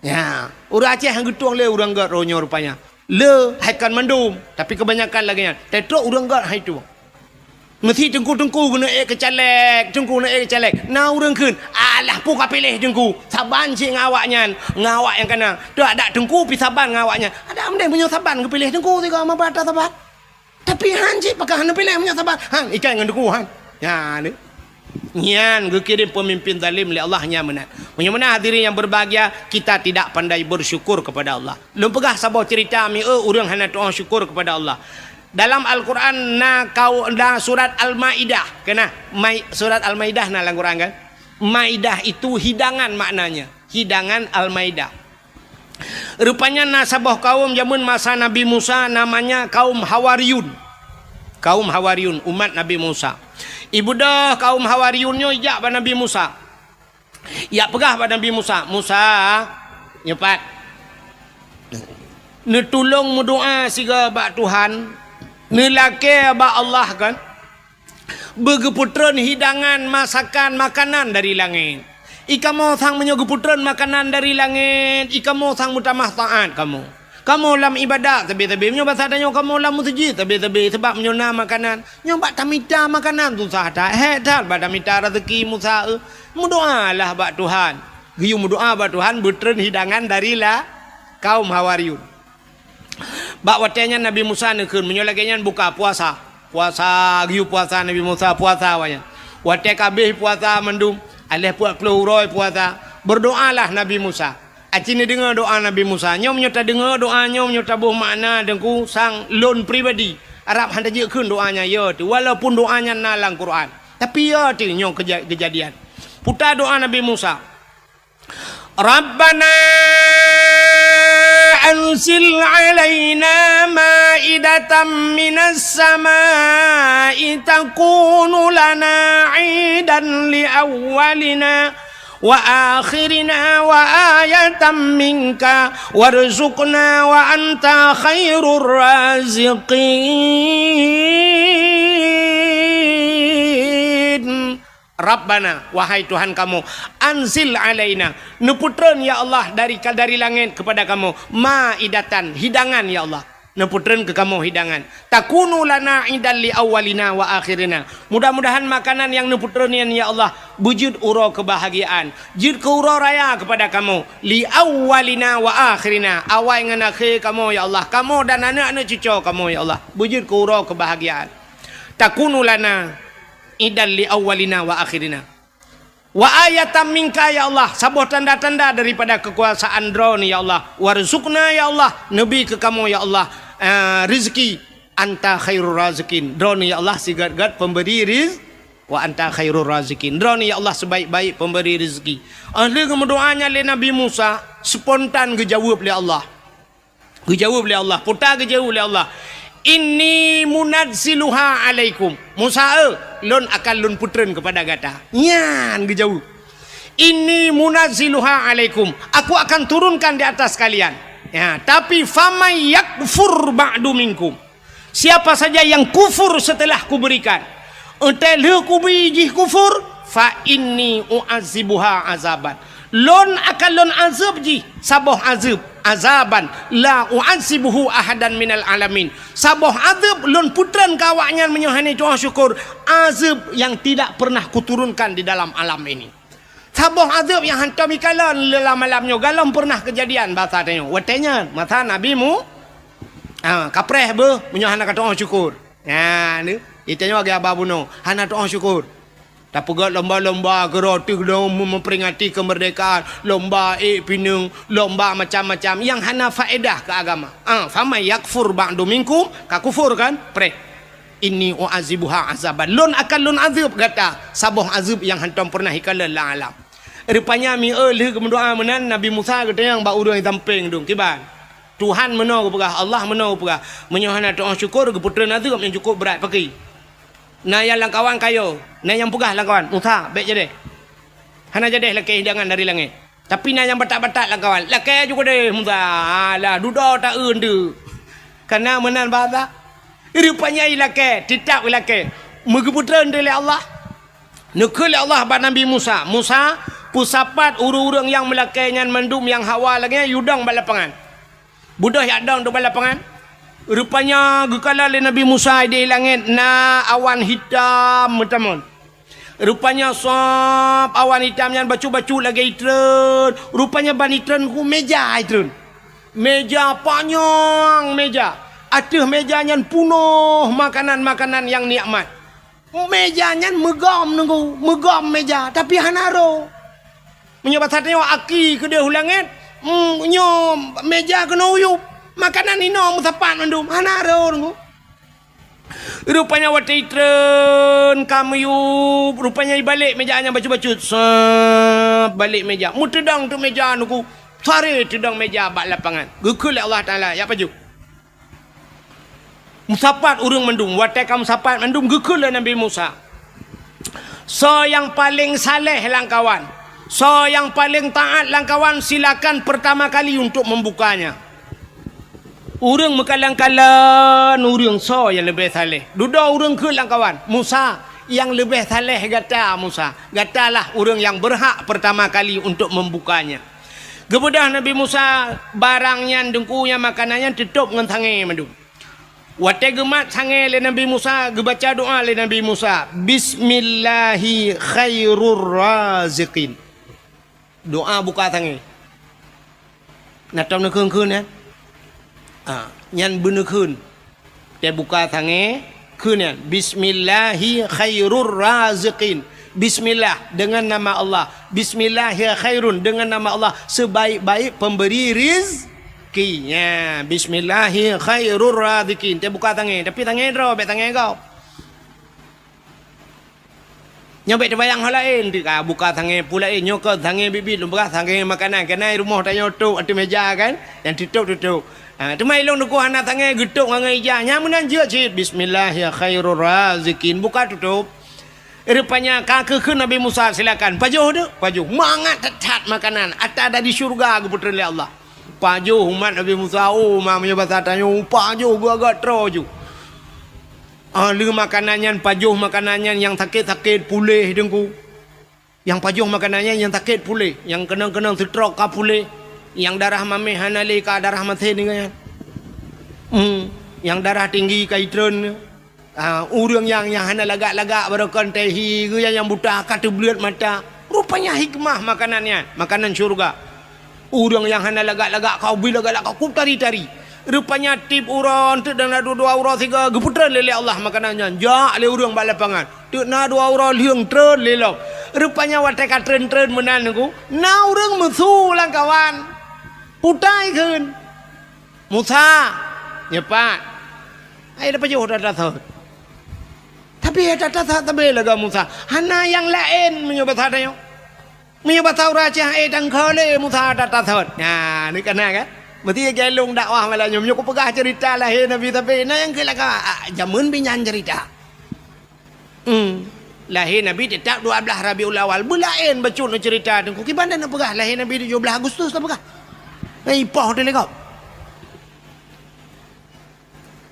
Ya, ureuëng Aceh han geutueng lé ureuëng gét roh nyoe rupanya. Le hai kon mandum, tapi kebanyakan lagée nyan. Teutôk ureuëng gét hai tueng. Meusi teungku-teungku geuneuk ék keu caleg, teungku geuneuk ék keu caleg. Na ureuëng kheun, "Alah, peue kapiléh teungku? Saban cit ngon awaknyan, ngon awak nyang kana. Teuadak teungku pi saban ngon awaknyan." Adak meudeh meunyoe saban geupiléh teungku sigoe, ma bata saban. Tapi han cit pakon hana piléh meunyoe saban. Han, ikai ngon teungku han. Nyan deh. Nyan geukirém peumimpén zalim lé Allah nyan meunan. Meunyoe meunan hadirin yang berbahagia, kita tidak pandai bersyukur kepada Allah. Lôn peugah saboh cerita mieu ureuëng hana tu'oh syukur kepada Allah. Dalam Al-Quran na kau na surat Al-Maidah, kena Mai, surat Al-Maidah na lam Quran kan? Maidah itu hidangan maknanya, hidangan Al-Maidah. Rupanya na saboh kaum jameun masa Nabi Musa namanya kaum Hawariyun. Kaum Hawariyun, umat Nabi Musa. Ibudoh kaum Hawariyun nyoe ijak bak Nabi Musa. Ijak peugah bak Nabi Musa, "Musa, nyoe pat. Neutulông meudoa sigoe bak Tuhan, neulakée bak Allah kan." Beugeupeutrön hidangan masakan makanan dari langét. I kamoe sang meunyoe geupeutrön makanan dari langét, i kamoe sang meutamah taát kamoe. Kamoe lam ibadat sabe-sabe, meunyoe basa tanyoe kamoe lam meuseujid sabe-sabe, sabab meunyoe na makanan, nyoe bak tamita makanan susah that, hék that bak tamita raseuki Musa, eh. Meudoalah bak Tuhan. Geuyue meudoa bak Tuhan beutrön hidangan dari la-, kaum Hawariyun. Bak watée nyan Nabi Musa neukheun, meunyoe lagée nyan buka puasa. Puasa, geuyue puasa Nabi Musa, puasa awaknyan. Watée ka abéh puasa mandum, aléh peuet ploh uroe puasa, berdoalah Nabi Musa. Aci neudeungoe doa Nabi Musa. Nyoe meunyoe tadeungoe doa nyoe, meunyoe taboh makna teungku sang lôn pribadi, Arab han tajeuet kheun doa nyan, yo teuh. Walaupun doa nyan na lam Quran, tapi yo teuh nyoe keja-, kejadian. Puta doa Nabi Musa. ربنا أنزل علينا مائدة من السماء تكون لنا عيدا لأولنا وآخرنا وآية منك وارزقنا وأنت خير الرازقين. Rabbana, wahai Tuhan kamoe, anzil alaina, neupeutrön ya Allah dari, dari langét kepada kamoe, maidatan, hidangan ya Allah. Neupeutrön keu kamoe hidangan. Takunu lana idan li awwalina wa akhirina. Mudah-mudahan makanan nyang neupeutrön nyan ya Allah, beujeuet uroe keubahgiaan, jeuet keu uroe raya kepada kamoe, li awwalina wa akhirina, awai ngon akhé kamoe ya Allah, kamoe dan aneuk-aneuk cucoe kamoe ya Allah, beujeuet keu uroe keubahgiaan. Takunu lana idan li awwalina wa akhirina. Wa ayatan minka, ya Allah, saboh tanda-tanda daripada keukuasaan Droeneuh, ya Allah. Warzuqna, ya Allah, neubi keu kamoe, ya Allah, eh, rezeki. Anta khairur raziqin. Droeneuh, ya Allah, sigöt-göt pemberi riz-, wa anta khairur raziqin. Droeneuh, ya Allah, sebaik-baik pemberi rezeki. Óh lheueh geumeudoa nyan lé Nabi Musa, spontan geujaweueb lé Allah. Geujaweueb lé Allah, peue geujaweueb lé Allah, "Inni munazziluha alaikum." Musa, eh, lôn akan lôn peutrön keupada gata. Nyan geujaweueb. "Inni munazziluha alaikum." Aku akan turunkan di atas kalian. Ya, tapi, "Faman yakfur ba'du minkum." Siapa saja yang kufur setelah kuberikan, Eunteuk lheueh kubi jih kufur, fa inni u'adzibuha azaban. Lôn akan lôn azeueb jih saboh azeueb, azaban la u'adzibuhu ahadan minal alamin. Saboh azeueb lôn peutrön keu awaknyan meunyoe hana tu'oh syukur, azeueb nyang tidak pernah kuturunkan di dalam alam ini. Saboh azeueb nyang hantom ikalon lé lam alam nyoe galom pernah keujadian basa tanyoe. Watée nyan, masa Nabi Mu-, ha, kapreh beuh meunyoe hana katu'oh syukur. Ha, ni, itanyoe lagée haba bunoe, hana tu'oh syukur. Tapeugét lomba-lomba keureuti lom meuperingati keumeurdekaan, lomba ék pineung, lomba macam-macam nyang hana faedah keu agama. Ah, faman yakfur ba'du minkum, ka kufur kan? Preh. Inni u'adzibuha azaban. Lôn akan lôn azeueb gata saboh azeueb nyang hantom pernah ikalon lam alam. Rupanya mieu lheueh geumeudoa meunan, Nabi Musa geutanyong bak ureuëng sampéng dum, "Kiban? Tuhan meunoe geupeugah, Allah meunoe geupeugah, meunyoe hana tu'oh syukur, geupeutrön azeueb nyang cukôp brat paki." Na nyang lamkawan kayo, na nyang peugah lamkawan, "Musa, bék jadeh. Hana jadeh lakée hidangan dari langét." Tapi na nyang batat-batat lamkawan, "Lakée ju keudeh, Musa. Alah, dudoe taeun deuh." Kana meunan basa. Rupanya ilakée, teutab ilakée. Meugeupeutrön lé Allah. Neukheun lé Allah bak Nabi Musa, "Musa, Peusapat ureuëng-ureuëng nyang meulakée nyan mandum nyang hawa lagée nyan yue dong bak lapangan. Beudôh jak dong teuk bak lapangan. Rupanya geukalon lé Nabi Musa di langét na awan hitam meutamon. Rupanya sab awan hitam nyan bacut-bacut lagée itreun. Rupanya ban itreun ku meja itreun. Meja panyang meja. Ateueh meja nyan punoh makanan-makanan nyang nikmat. Meja nyan meugom nunggu, meugom meja, tapi hana roh. Meunyoe basa tanyoe aki keudeh u langét, mm, nyoe meja keunoe uyueb, makanan inoe meusapat mandum, hana roh nunggu. Rupanya watée itreun ka meuyueb, rupanya ibalek meja nyan bacut-bacut, sab balek meja, meuteudong teuk meja nunggu, sare teudong meja bak lapangan. Geukheun lé Allah Taala, "Jak pajoh." Meusapat ureuëng mandum, watée ka meusapat mandum geukheun lé Nabi Musa, "Soe nyang paleng saleh lamkawan, soe nyang paleng taát lamkawan, silakan pertama kali untuk membukanya." Ureuëng meukalon-kalon ureuëng soe nyang leubeh saleh. Dudoe ureuëng kheun lamkawan, "Musa, nyang leubeh saleh gata Musa. Gatalah ureuëng nyang berhak pertama kali untuk membukanya." Geubeudôh Nabi Musa barang nyan deungku nyang makanan nyan teutôb ngon sangée mandum. Watée geumat sangée lé Nabi Musa, geubaca doá lé Nabi Musa, "Bismillahi khairur raziqin." Doá buka sangée. Na tom neukheun-kheun nyan? Ah, nyan beuneukheun. Teubuka sangée, kheun nyan, "Bismillahi khairur raziqin." Bismillah, dengan nama Allah. "Bismillahi khairun," dengan nama Allah, sebaik-baik pemberi rizki. Nya, "Bismillahi khairur raziqin." Teubuka sangée, tapi sangée droe, bék sangée gob. Nyoe bék teubayang ho laén, teuka buka sangée pu laén, nyoe kon sangée biet-biet lôn peugah, sangée makanan, keunan rumoh tanyoe tôb ateueh meja kan, nyang teutôb-teutôb. Ha, teuma ilôn teungku hana sangée geutôb ngon ija, nyang meunan jeuet cit, "Bismillahi khairur raziqin," buka tutôb. Rupanya ka geukheun Nabi Musa, "Silakan, pajoh deuek, pajoh." Mangat that-that makanan, ata dari syurga geupeutreun lé Allah. Pajoh umat Nabi Musa, oh, ma meunyoe basa tanyoe, pajoh geuagak troe ju. Ah, lheueh makanan nyan, pajoh makanan nyan, nyang sakét-sakét puléh teungku. Nyang pajoh makanan nyan, nyang sakét puléh, nyang keunong-keunong stroke ka puléh, nyang darah mamèh hana lé ka darah maté nyan. Hmm, nyang darah tinggi ka itreun. Ah, ureuëng nyang, nyang hana lagak-lagak baroekon teuh hi, geuh nyang buta ka teubleuet mata. Rupanya hikmah makanan nyan, makanan syurga. Ureuëng nyang hana lagak-lagak ka ubit lagak-lagak ka tari-tari. Rupanya tiep uroe teuk dan na dua-dua uroe sigoe geupeutreun lé, lé Allah makanan nyan. Jak lé ureuëng bak lapangan. Teuk na dua uroe lheueng treun lé lom. Rupanya watée ka treun-treun meunan nungku, na ureuëng meusu lamkawan. Putai kheun, "Musa, nyoe pat. Hai, tapajoh ata-ata sot." Tapi ata-ata sot sabe lagak Musa. Hana nyang laén meunyoe basa tanyoe. Meunyoe basa ureuëng Aceh, "Eh, tangkho lé Musa ata-ata sot." Nah, ni kana kan? Meusti galong dakwah malam nyoe. Meunyoe kupeugah cerita lahé Nabi sabe, na nyang keu laka, ah, jameun binyan cerita. Hmm. Lahé Nabi teutap dua blaih Rabiul Awal. Beulaén bacut neucerita teungku. Kiban dan neupeugah lahé Nabi tujoh blaih Agustus tapeugah. Nah, ipoh teuh lé gob.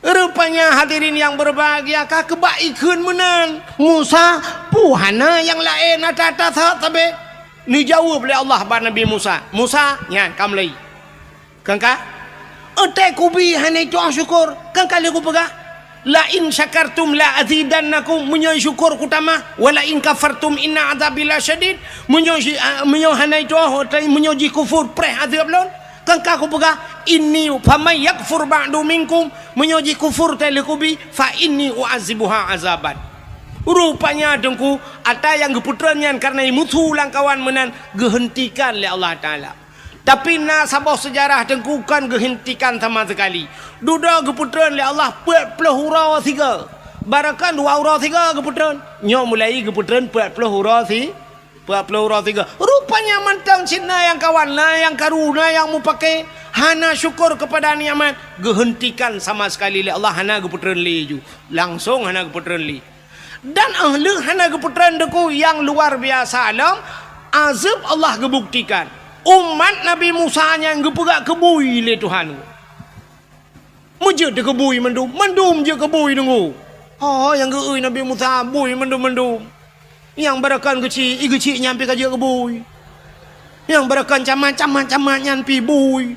Rupanya hadirin yang berbahagia, ka keubak ikheun meunan. Musa, pu hana nyang laén ata-ata sot sabe. Neujaweueb lé Allah bak Nabi Musa. Musa, nyan ka mulai. Kan ka? Watée kubi hana itu'oh syukur, kan ka lheueh kupeugah, "La in syakartum la azidannakum," meunyoe syukur kutamah, "wa la in kafartum inna azabi lasyadid," meunyoe si-, ah, meunyoe hana itu'oh, watée meunyoe jikufur, preh azeueb lôn, kan ka kupeugah, "Inni faman yakfur ba'du minkum," meunyoe jikufur teuh lheueh kubi, "fa inni u'azibuha azaban." Rupanya teungku, ata nyang geupeutreun nyan kareuna imeusu lamkawan meunan geuheuntikan lé Allah Taala. Tapi na saboh seujarah teungku kon geuheuntikan sama seukali. Dudoe geupeutreun lé Allah peuet ploh uroe sigoe. Baroekon dua uroe sigoe geupeutreun. Nyoe mulai geupeutreun peuet ploh uroe si-, peuet ploh uroe sigoe. Rupanya mantong cit na nyang kawan, na nyang karu, na nyang mupake, hana syukur keupada nikmat, geuheuntikan sama seukali lé Allah, hana geupeutreun lé ju. Langsong hana geupeutreun lé. Dan 'oh lheueh hana geupeutreun teungku nyang luar biasa lom, azeueb Allah geubuktikan. Umat Nabi Musa nyan geupeugah keubui lé Tuhan. Meujeuet teuh keubui mandum, mandum jeuet keubui teungku. Ho nyang geu-eu Nabi Musa bui mandum-mandum. Nyang baroekon geuchik, i geuchik nyan pih ka jeuet keubui. Nyang beureukan camat, camat, camat nyan pih bui.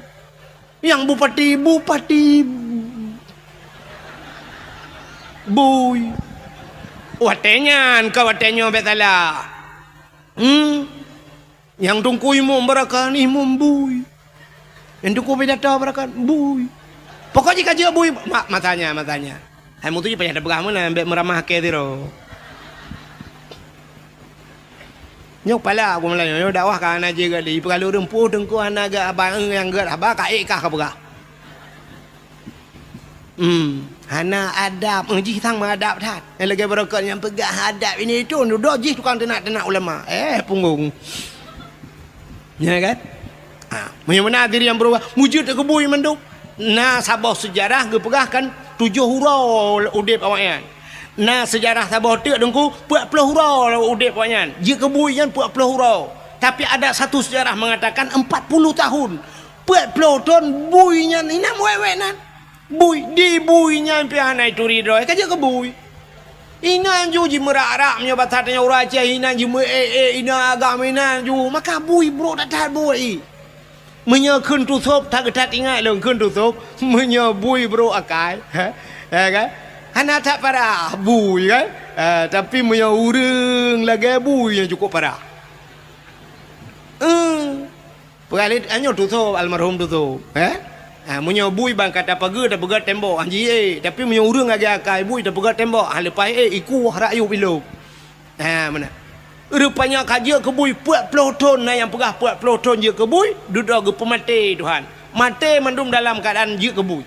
Nyang bupati, bupati bui. Watée nyan ka watée nyoe bék salah. Hmm. Nyang teungku imum beureukan, imum bui. Nyang teungku pidato beureukan, bui. Pokok jih ka jeuet bui, ma-, masanya, masanya. Hai mutu jih payah tapeugah meunan, bék meuramah kée sidroe. Nyoe pala aku meulayeue, nyoe dakwah ka hana jeuet gali. Peugah lôn ureuëng peue teungku hana gét haba, nyang gét haba ka ék kah ka peugah. Hmm, hana adab, eh, jih sang meuadab that. Nyang lagée beureukat nyang peugah adab ini itu, dudoe jih tukang teunak-teunak ulama. Eh, punggong. Ya kan? Ha, meunyoe meunan diri nyang beurubah, mujud keubui mandum. Na saboh seujarah geupeugah kan tujoh uroe udeb awaknyan. Na seujarah saboh teuk deungku, peuet ploh uroe udeb awaknyan. Jeuet keubui nyan peuet ploh uroe. Tapi ada satu seujarah mengatakan empat puluh tahun. Peuet ploh thon bui nyan inam wék-wék nan. Bui, di bui nyan pih hana ituri droe, ka jeuet keubui. Inan ju jimeurak-rak meunyoe basa tanyoe ureuëng Aceh, inan jimeuék-ék, inan agam inan ju, maka bui brok that-that bui. Meunyoe kheun tusôb, that-that ingat lôn kheun tusôb, meunyoe bui brok akai, ha? Ya kan? Hana that parah bui kan? Ha, tapi meunyoe ureuëng lagée bui nyang cukup parah. Eh. Peugah lé, nyoe tusôb, almarhum tusôb, eh? Ha, meunyoe bui ban ka tapeugét, tapeugét tembok, han jiék. Tapi meunyoe ureuëng lagée akai bui, tapeugét tembok, han leupah ék, ikueh rakyueb ilong. Ha, meunan. Rupanya ka jeuet keubui peuet ploh thon, na nyang peugah peuet ploh thon jeuet keubui, dudoe geupeumaté Tuhan. Maté mandum dalam keuadaan jeuet keubui.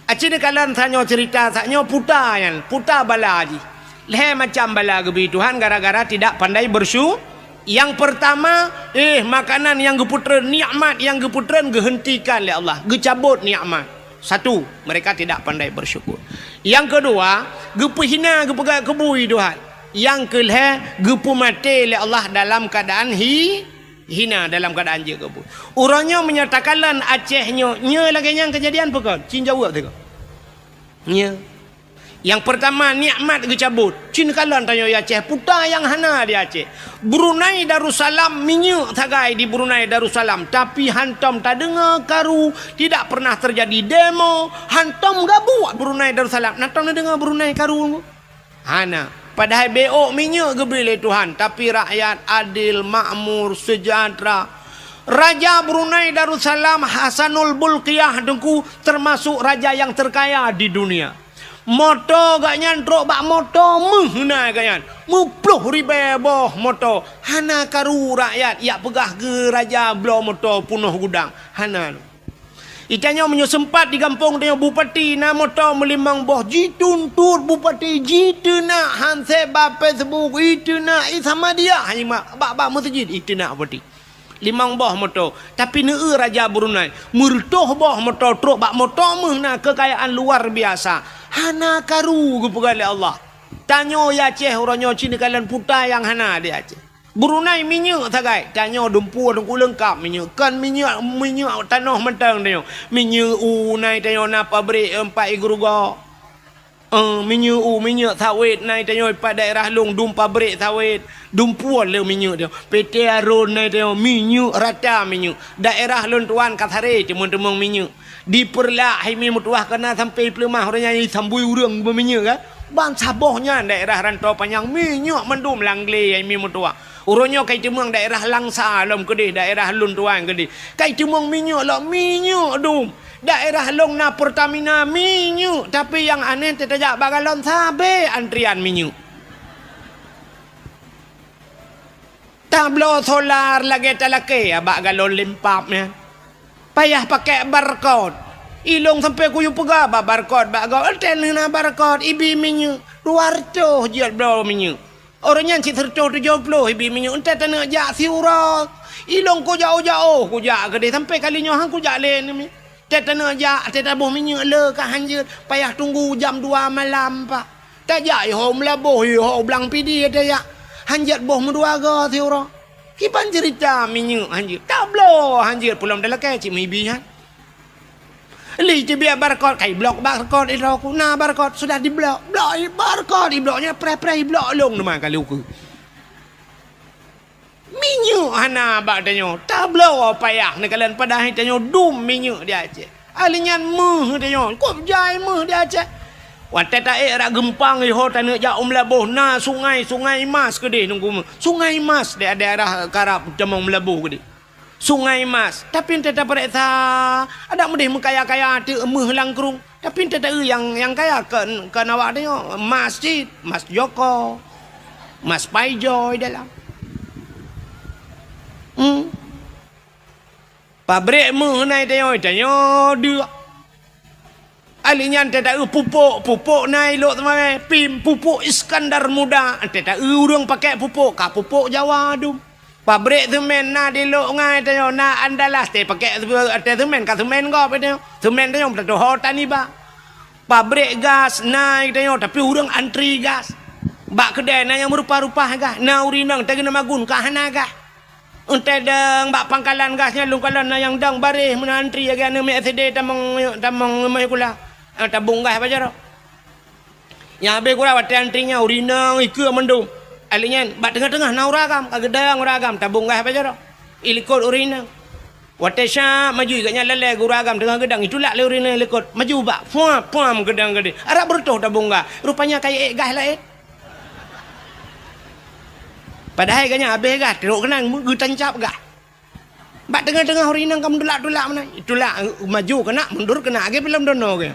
Aci neukalon tanyoe cerita, tanyoe puta nyan, puta bala jih. Lhée macam bala geubri Tuhan gara-gara tidak pandai bersyu-, Nyang pertama, eh, makanan nyang geupeutreun, nikmat nyang geupeutreun geuhentikan lé Allah, geucabot nikmat. Satu, mereka tidak pandai bersyukur. Nyang kedua, geupeuhina, geupeugah keubui Tuhan. Nyang keulhée, geupeumaté lé Allah dalam keuadaan hi-, hina, dalam keuadaan jeuet keubui. Uroe nyoe meunyoe takalon Aceh nyoe, nyoe lagée nyan keujadian peue kon? Cit jaweueb sigoe. Nyoe. Nyang peurtama, nikmat geucabot. Cit neukalon tanyoe di Aceh, peue nyang hana di Aceh. Brunei Darussalam minyeuk sagai di Brunei Darussalam, tapi hantom tadeungoe karu, tidak pernah terjadi demo, hantom gabuek Brunei Darussalam. Na tom neudeungoe Brunei karu? Hana. Padahai bék minyeuk geubri lé Tuhan, tapi rakyat adil, makmur, sejahtera. Raja Brunei Darussalam Hasanul Bolkiah Teungku termasuk raja nyang terkaya di dunia. Moto gobnyan trok bak moto meuh na gobnyan. Meuploh ribée boh moto. Hana karu rakyat jak peugah keu raja bloe moto peunoh gudang. Hana. Di tanyoe meunyoe seumpat di gampông tanyoe bupati na moto meulimong boh, jituntot bupati, jiteunak handset bak Facebook, jiteunak i Samadiyah, hana bak, bak meuseujid jiteunak bupati. Limong boh moto, tapi neueu raja Brunei, meureutôh boh moto trok bak moto meuh na keukayaan luar biasa. Hana karu geupeugah lé Allah. Tanyoe di Aceh uroe nyoe cit neukalon peue nyang hana di Aceh. Brunei minyeuk sagai, tanyoe dumpeue teungku leungkap minyeuk. Kon minyeuk, minyeuk tanoh mantong tanyoe. Minyeuk u na tanyoe na pabrik, eh, pat i Geurugok. Eh, minyeuk u, minyeuk sawét na tanyoe pat daerah lôn dum pabrik sawét, dumpeue le minyeuk tanyoe. P T Arun na tanyoe minyeuk rata minyeuk. Daerah lôn tuan ka saré teumon-teumon minyeuk. Di Peureulak hai mi meutuwah ka na sampoe peuleumah uroe nyan sambui ureuëng beuminyeuk kan. Ban saboh nyan daerah Rantau Panyang minyeuk mandum lam glé hai mi meutuwah. Uroe nyoe ka iteumeung daerah Langsa lom keudeh, daerah lôn tuan keudeh. Ka iteumeung minyeuk lom, minyeuk dum. Daerah lôn na Pertamina minyeuk, tapi nyang aneh teutajak bak galon sabe antrian minyeuk. Tabloe solar lagée talakée bak galon lempap nyan. Payah pakai barcode. Ilong sampoe kuyue peugah bak barcode bak gob. Entée na barcode ibi minyeuk dua reutôh jeuet bloe minyeuk. Uroe nyan cit sireutôh tujoh ploh ibi minyeuk entée taneuk jak siuroe. Ilong kujak-ujak oh kujak keudeh sampoe kali nyoe han kujak lé nyoe. Tét taneuk jak, tét taboh minyeuk le ka hanjeuet, payah tunggu jam dua malam, Pak. Tajak iho meulaboh, iho blang pidi tajak. Hanjeuet boh meudua goe siuroe. Kiban ceurita minyeuk hanjeuet. Tabloe hanjeuet peulom talakée cit meuibi nyan. Li teubiet barcode, kai blok barcode idroe ku. Na barcode sudah diblok. Blok barcode iblok nyan preh-preh iblok lông teuma kali ukeue. Minyeuk Hana bak tanyoe, tabloe payah neukalon padahai tanyoe dum minyeuk di Aceh. Ahli nyan meuh tanyoe, kop jai meuh di Aceh. Watée taék rot geumpang iho taneuk jak u Meulaboh na sungai, Sungai Mas keudeh nunggu meuh. Sungai Mas di daerah karab tamong Meulaboh keudeh. Sungai Mas, tapi entée tapareksa, adak meudeh meukaya-kaya teuk meuh lam krueng. Tapi entée taeu nyang, nyang kaya kon, kon awak tanyoe, mas cit, mas Joko, mas Paijoy dalam. Hmm. Pabrik meuh na i tanyoe, tanyoe deuk. Ahli nyan teudaeu pupuk, pupuk na i lok teumawai, pim, pupuk Iskandar Muda. Teudaeu ureuëng pakai pupuk, ka pupuk Jawa dum. Pabrik semen na di lok ngai tanyoe, na Andalas, teupakai ateueh semen, ka semen gob i tanyoe. Semen tanyoe beutatuho taniba. Pabrik gas na i tanyoe, tapi ureuëng antri gas. Bak keudai na nyang meurupa-rupa gas, na ureuëng inong teugeuna magun ka hana gas. Entée dong bak pangkalan gas nyan lôn kalon na nyang dong baréh meunan antri lagée aneuk miet S D tamong, tamong meuhukula. Eh, tabong gas bak jaroe. Nyang habéh gura watée antri nyan ureuëng inong ikeue mandum. Alèh nyan bak teungoh-teungoh na ureuëng agam, ka geudong ureuëng agam tabong gas bak jaroe. Ilikot ureuëng inong. Watée syak maju gobnyan lalée gura agam teungoh geudong itulak lé ureuëng inong ilikot. Maju bak, puam, puam geudong geude. Arab beureutoh tabong gas. Rupanya ka iék gas laén. Padahai gobnyan habéh gas, trok keunan geutancab gas. Bak teungoh-teungoh ureuëng inong ka meutulak-tulak meunan. Tulak, maju keunak, mundur keunak, lagée filem dono geuh.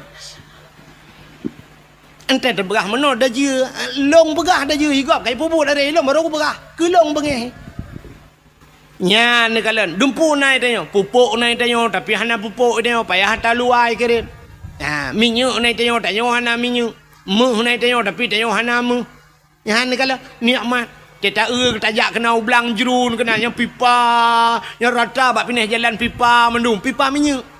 Entée teupeugah meunoe dajeue, lôn peugah dajeue, i gob ka ipeubuet dari lôn barô kupeugah. Keu lôn beungéh. Nyan neukalon, dumpeue na i tanyoe, pupuk na i tanyoe, tapi hana pupuk i tanyoe, payah taluwa i kirém. Ha, minyeuk na i tanyoe, tanyoe hana minyeuk. Meuh na i tanyoe, tapi tanyoe hana meuh. Nyan neukalon nikmat. Teuta-eu tajak keunoe u blang jruen keunan nyang pipa, nyang rata bak pinéh jalan pipa mandum, pipa minyeuk.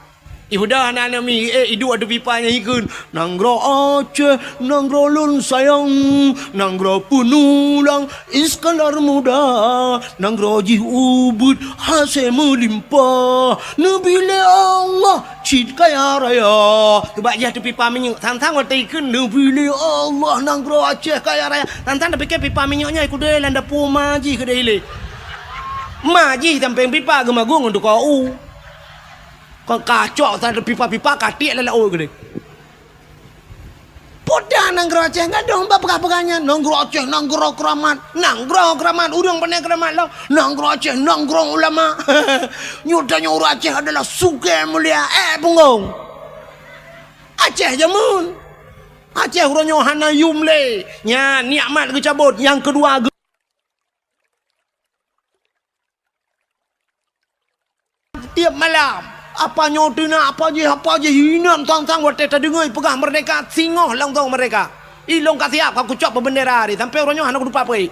Ibuda hana aneuk miet, eh, iduek ateueh pipa nyang ikheun, "Nanggroe Aceh, nanggroe lôn sayang, nanggroe peunulang Iskandar Muda, nanggroe jih ubit hasé meulimpah, neubri lé Allah cit kaya raya." Teubak jih ateueh pipa minyeuk, sang-sang watée ikheun, "Neubri lé Allah nanggroe Aceh kaya raya." Sang-sang tapike pipa minyeuk nyan ikudée lam dapu ma jih keudeh ilée. Ma jih sampéng pipa geumagun ngon tukoe u. Kon kacok sa pipa-pipa ka tiek lam laôt keudeh. Peue dah nanggroe Aceh gadôh bak peugah-peugah nyan? Nanggroe Aceh nanggroe keuramat. Nanggroe keuramat, ureuëng pane keuramat lom. Nanggroe Aceh nanggroe ulama. Nyoe tanyoe ureuëng Aceh adalah sugée mulia. Eh, punggong. Aceh jameun. Aceh uroe nyoe hana yum lé. Nyan nikmat geucabot. Nyang keudua geu- Tiep malam, apa nyoe teunak, apa jih, apa jih, inan sang-sang watée tadeungoe peugah merdeka, singoh langsong merdeka. Ilong ka siap ka kucok bak bendera hari, sampai uroe nyoe hana kutupat peuék.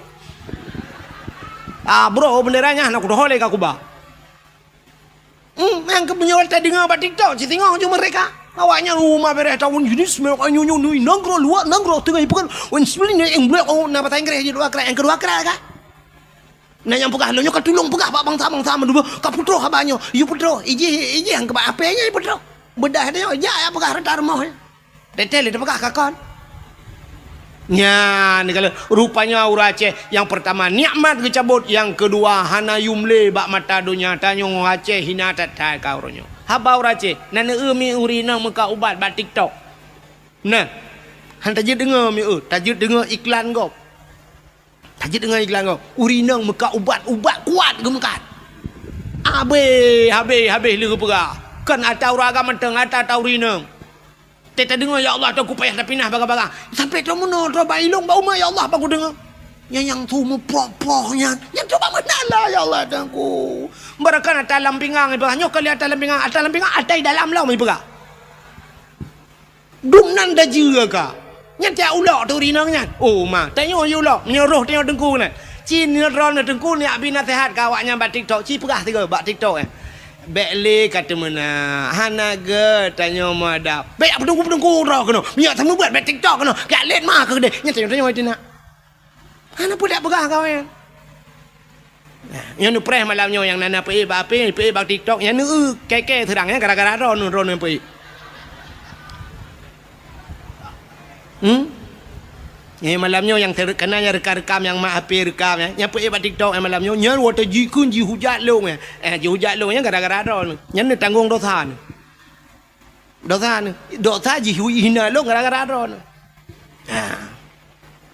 Ah, bro, bendera nyan hana kutuho lé ka kuba. Hmm, nyang keu meunyoe tadeungoe bak TikTok, sisingoh ju merdeka. Awaknyan uma bereh tahun jenis, nyoe nyoe nanggroe luwa, nanggroe teungoh ipeugah, wen sebenarnya yang boleh, oh, na bahasa Inggris je dua kali, yang kedua kali ka. Na nyang peugah, lôn nyoe ka tulông peugah bak bansa-bansa mandum, ka peutroh haba nyoe. Yue peutroh, ijih, ijih nyang keubah apée nyoe peutroh. Beudah nyoe, jak ya peugah rata rumoh nyoe. Teuntée lé teupeugah ka kon. Nyan, kalau rupanya ureuëng Aceh, nyang peurtama nikmat geucabot, nyang keudua hana yum lé bak mata donya. Tanyoe Aceh hina that-that ka uroe nyoe. Haba ureuëng Aceh, na neueu mi ureuëng inong meukat ubat bak TikTok. Nah, han tajeuet deungoe mi eu, tajeuet deungoe iklan gob. Tajeuet deungoe iklan gob, ureuëng inong meukat ubat, ubat kuat geumeukat. Habéh, habéh, habéh lé geupeugah. Kon ata ureuëng agam mantong, ata, ata ureuëng inong. Teuta deungoe, "Ya Allah, teuku payah tapinah bagah-bagah." Sampai troh meunoe, troh bak ilong, bak uma, "Ya Allah, bak kudeungoe." Nyang, nyang su meuproh-proh nyan. Nyang coba meunalah, "Ya Allah, teuku." Barakan ata lam pingang, ipeugah. Nyoe kali ata lam pingang, ata lam pingang, ata i dalam lom, ipeugah. Dum nan dajeue ka. Nyan tiak ulok tu rinong nyan. Oh, ma, tanyoe yue ulok. Meunyoe roh tanyoe teungku nyan. Ci nyoe droeneuh teungku, neujak bi naseuhat keu awaknyan bak TikTok. Ci peugah sigoe bak TikTok nyan. Bék lé ka teumeunak. Hana gét tanyoe meuadab. Bék jak peuteungku-peuteungku droe keunoe. Meunyoe seumeubeuet bék TikTok keunoe. Jak lét ma keu keudeh. Nyan tanyoe, tanyoe teunak. Hana peue jak peugah kawé. Nah, nyoe neupreh malam nyoe nyang na, na peuék bak H P, peuék bak TikTok, nyan neueu kèe-kèe seurang nyan gara-gara droeneuh, droeneuh peuék. Hmm? Nyan malam nyoe nyang ter-, kana nyang rekam-rekam, nyang mak H P rekam, ya. Nyang peuék bak TikTok, ya, malam nyoe, nyan watèe jikheun jihujat lôn, ya. Eh, jihujat lôn, nyan gara-gara droeneuh. Nyan neutanggong dosa neuh. Dosa neuh. Dosa jihina lôn gara-gara droeneuh. Ha.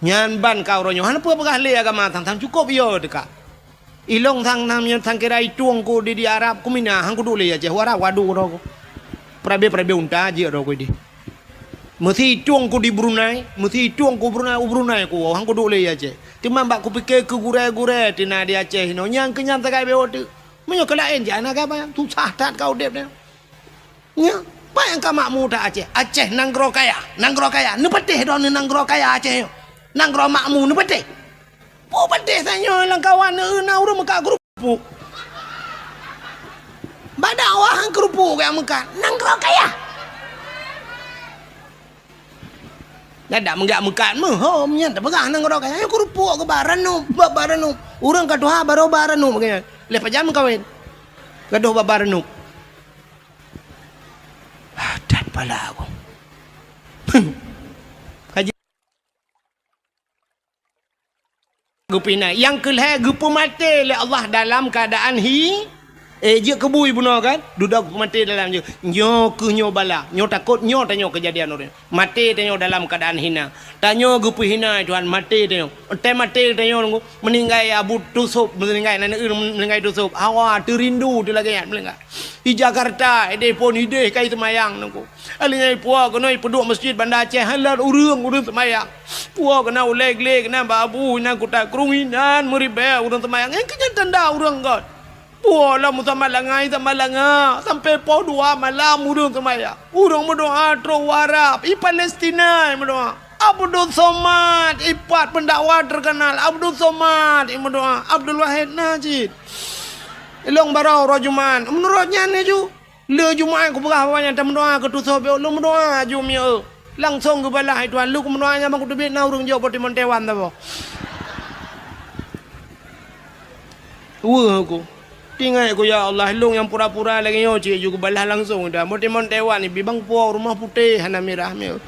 Nyan ban ka uroe nyoe. Hana peue peugah lé agama sang-sang cukôp yo teuka. Ilong sang nam nyan sang kira itueng ku di, di Arab ku mina, han kuduek lé Aceh, u Arab wadu droe ku. Perabe-perabe unta jeuet droe ku di. Meusi itueng ku di Brunei, meusi itueng ku Brunei, u Brunei ku, han kuduek lé Aceh. Teuma bak kupike keu gurèe-gurèe tina di Aceh inoe, nyang keu nyan sagai bewok teuk. Meunyoe keu laén jak na gaba, susah that ka udép nyan. Nyoe, peue nyang ka makmu that Aceh? Aceh nanggroe kaya, nanggroe kaya. Neupatéh droeneuh nanggroe kaya Aceh nyoe. Nanggroe makmu neupatéh. Peue patéh tanyoe lam kawan neueu na ureueng meukat keurupuk. Bak dakwah han keurupuk gaya meukat. Nanggroe kaya. Nyan dak meugak meukat meuhom nyan tapeugah nanggroe kaya. Nyan keurupuk geuba ranup, bak ba ranup. Ureueng ka tuha barô ba ranup geuh nyan. Lheuh pajan meukawen. Gadôh bak ba ranup. Ah, that pala aku. Kaji. Geupinai. Nyang keulhèe geupeumaté lé Allah dalam keuadaan hi-, eh, jeuet keu bui bunoe kan? Dudoe geupeumaté dalam jeuet. Nyoe keuh nyoe bala. Nyoe takot nyoe tanyoe keujadian ureueng. Maté tanyoe dalam keuadaan hina. Tanyoe geupeuhina, Tuhan, maté tanyoe. Watèe maté tanyoe, meuninggai Abu Tusôb, meuninggai aneuk ureueng meuninggai Tusôb. Hawa, teurindu teu lagèe nyan meuninggai. Di Jakarta, idéh phôn idéh kai seumayang nangku. Alèh nyan ipuwoe keunoe ipeuduek meuseujid Banda Aceh, han lôn ureueng, ureueng seumayang. Puwoe keunoe ulèe glé keunoe bak abu, inan kuta krueng inan meuribèe ureueng seumayang. Nyan keuh nyan tanda ureueng göt. Puwoe lom meusamat langa, samat langa, sampoe poh dua malam ureueng seumayang. Ureueng meudoa trôk u Arab, i Palestina meudoa. Abdul Somad, ipat pendakwah terkenal, Abdul Somad, i meudoa, Abdul Wahid Najid. Ilong barô uroe Jumat. Meunurot nyan laju, lé Jumat kupeugah awak nyan tameudoa keu Tusôb, lôn meudoa aju mieu. Langsong geubalah, "Hai Tuhan, lôn kumeudoa nyan ban kuteubiet na ureueng jok bak timon Taiwan saboh." Weueh ku. Teuingat ku, "Ya Allah, lôn nyang pura-pura lagèe nyoe cit ju geubalah langsong dah. Bak timon Taiwan ibi bang puwoe rumoh putéh hana mirah mieu."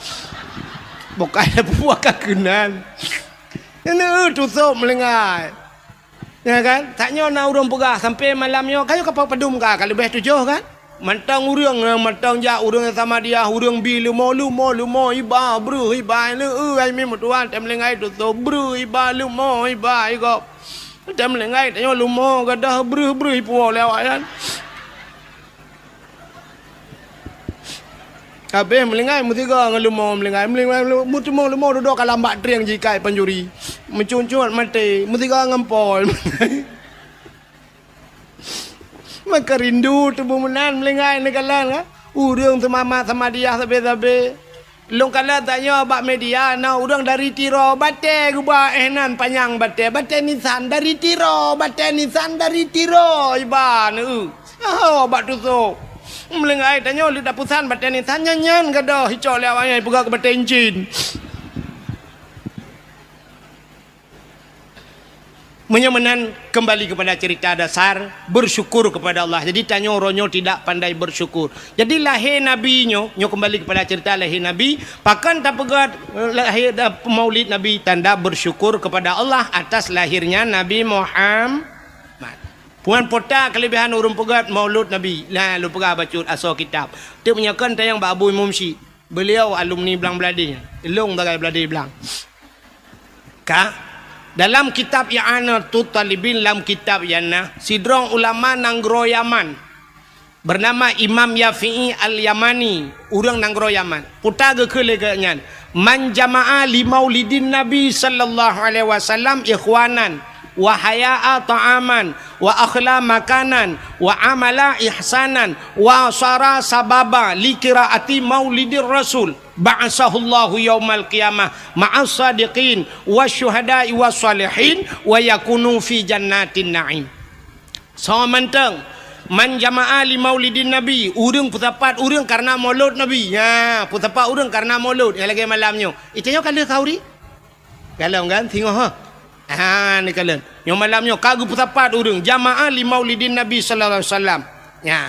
Bukai puwoe ka keunan. Nyan Tusôb meulinggai. Ya kan? Tanyoe na ureueng peugah sampoe malam nyoe, ka nyoe ka padum ka, ka leubeh tujoh kan? Mantong ureueng, mantong jak ureueng Samadiyah, ureueng bi leumo, leumo, leumo, iba, breuh, iba, leueu, ai mi meutuan, tem linggai tutoe, breuh, iba, leumo, iba, igop. Tem linggai tanyoe leumo, gadoh, breuh, breuh, ipuwoe lé awak nyan. Habéh meulinggai meusigoe ngon leumo meulinggai, meulinggai, meulinggai, meuteumong leumo dudoe ka lam bak trieng jikai panjuri. Meucuncut maté, meusigoe ngon pol. Maka rindu teubeu meunan meulinggai neukalon, kan? Ureueng seumama Samadiyah sabe-sabe. Lôn kalon tanyoe bak media na ureueng dari Tiro, batèe geuba éh nan panyang batèe, batèe nisan dari Tiro, batèe nisan dari Tiro, iba neu. Saho bak Tusôb. Meulinggai tanyoe leuet tapusan batèe nisan nyan, nyan gadoh icok lé awak nyan ipeugah keu batèe incin. Meunyoe meunan, kembali kepada cerita dasar, bersyukur kepada Allah. Jadi, tanyoe uroe nyoe tidak pandai bersyukur. Jadi, lahé Nabi nyoe, nyoe kembali kepada cerita lahé Nabi, pakon tapeugah, eh, lahé, eh, maulid Nabi, tanda bersyukur kepada Allah atas lahirnya Nabi Muhammad. Puan pota kelebihan ureueng peugah maulud Nabi. Nah, lôn peugah bacut asoe kitab. Teuk meunyoe kon tayang bak Abu Imum Syik. Beliau alumni Blang Bladé. Ilong sagai Bladé Blang. Ka, dalam kitab I'anatut Talibin, lam kitab nyan na, sidroe ulama nanggroe Yaman, bernama Imam Yafi'i Al-Yamani, ureueng nanggroe Yaman. Peue geukheun lé geuh nyan, "Man jama'a li maulidin Nabi sallallahu alaihi wasallam ikhwanan, wa haya'a ta'aman, wa akhla makanan, wa amala ihsanan, wa sara sababa li qiraati maulidir Rasul." Ba'atsahullahu yaumal qiyamah ma'as sadiqin wasyuhada'i was salihin wa yakunu fi jannatin na'im. Soe mantong, man jama'a li maulidin nabi, ureueng peusapat ureueng karena maulud nabi. Nya, peusapat ureueng karena maulud nyang lagèe malam nyoe. Itanyoe ka lheueh khauri? Galom kan? Singoh ha. Ha, ni kalon. Nyoe malam nyoe ka geupeusapat ureueng jama'a li maulidin nabi sallallahu alaihi wasallam. Nya.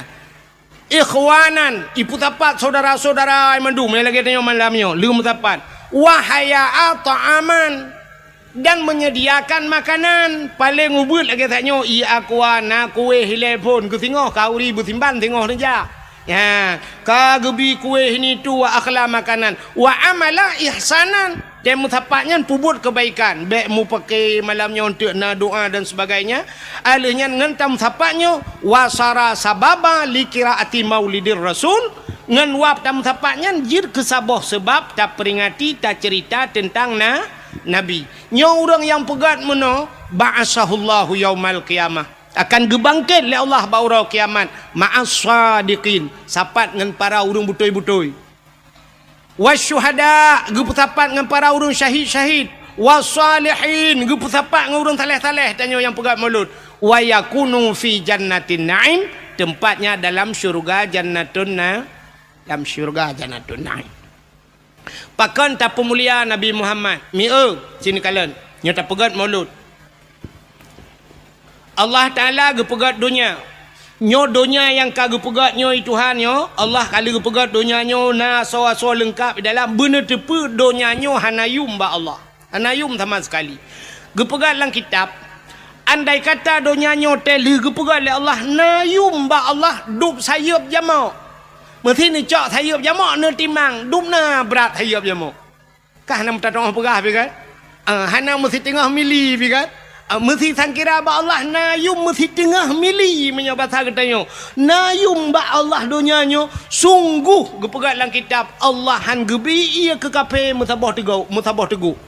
Ikhwanan, ipeusapat syedara-syedara mandum nyang lagèe tanyoe malam nyoe, lheueh meusapat. Wa hayya'a ta'aman, dan menyediakan makanan. Paleng ubit lagèe that nyoe, ie aqua, na kueh ilèe phôn, geusingoh khanuri beusimban singoh neujak. Ya, ka geubi kueh ini tu, wa akhla makanan. Wa amala ihsanan, dan meusapat nyan peubuet keubaikan. Bèk mupakè malam nyoe eunteuk na doa dan sebagainya. Alheuh nyan ngon tameusapat nyoe, wa sara sababa li qiraati maulidir rasul, ngon wab tameusapat nyan jeuet keu saboh seubab taperingati, taceurita teuntang na, Nabi. Nyoe ureueng nyang peugèt meunoe, ba'atsahullahu yaumal qiyamah, akan geubangkét lé Allah bak uroe kiamat, ma'as shadiqin, sapat ngon para ureueng beutôi-beutôi. Wasyuhada, geupeusapat ngon para ureueng syahid-syahid. Wassalihin, geupeusapat ngon ureueng saleh-saleh tanyoe nyang peugèt mulod. Wa yakunu fi jannatin na'im, tempatnya dalam syurga Jannatun Na-, dalam syurga Jannatun Na'im. Pakon tapeumulia Nabi Muhammad? Mieu, sini kalon. Nyoe tapeugèt mulod. Allah Taala geupeugèt donya. Nyoe donya nyang ka geupeugèt nyoe, Tuhan nyoe, Allah ka lheueh geupeugèt donya nyoe na asoe-asoe leungkap di dalam. Beuneuteupeue donya nyoe hana yum bak Allah. Hana yum sama sekali. Geupeugèt lam kitab, andai kata donya nyoe teuh lheueh geupeugèt lé Allah na yum bak Allah dub sayeuep jamok. Meusi neucok sayeuep jamok neutimang, dub na brat sayeuep jamok. Kah na meutatong peugah pi kan? Ah, hana meusiteungoh mili pi kan? Ah, meusi sangkira bak Allah na yum meusiteungoh mili meunyoe basa geutanyoe. Na yum bak Allah donya nyoe, sungguh geupeugah lam kitab, Allah han geubri ie keu kafé meusaboh teugok, meusaboh teugok.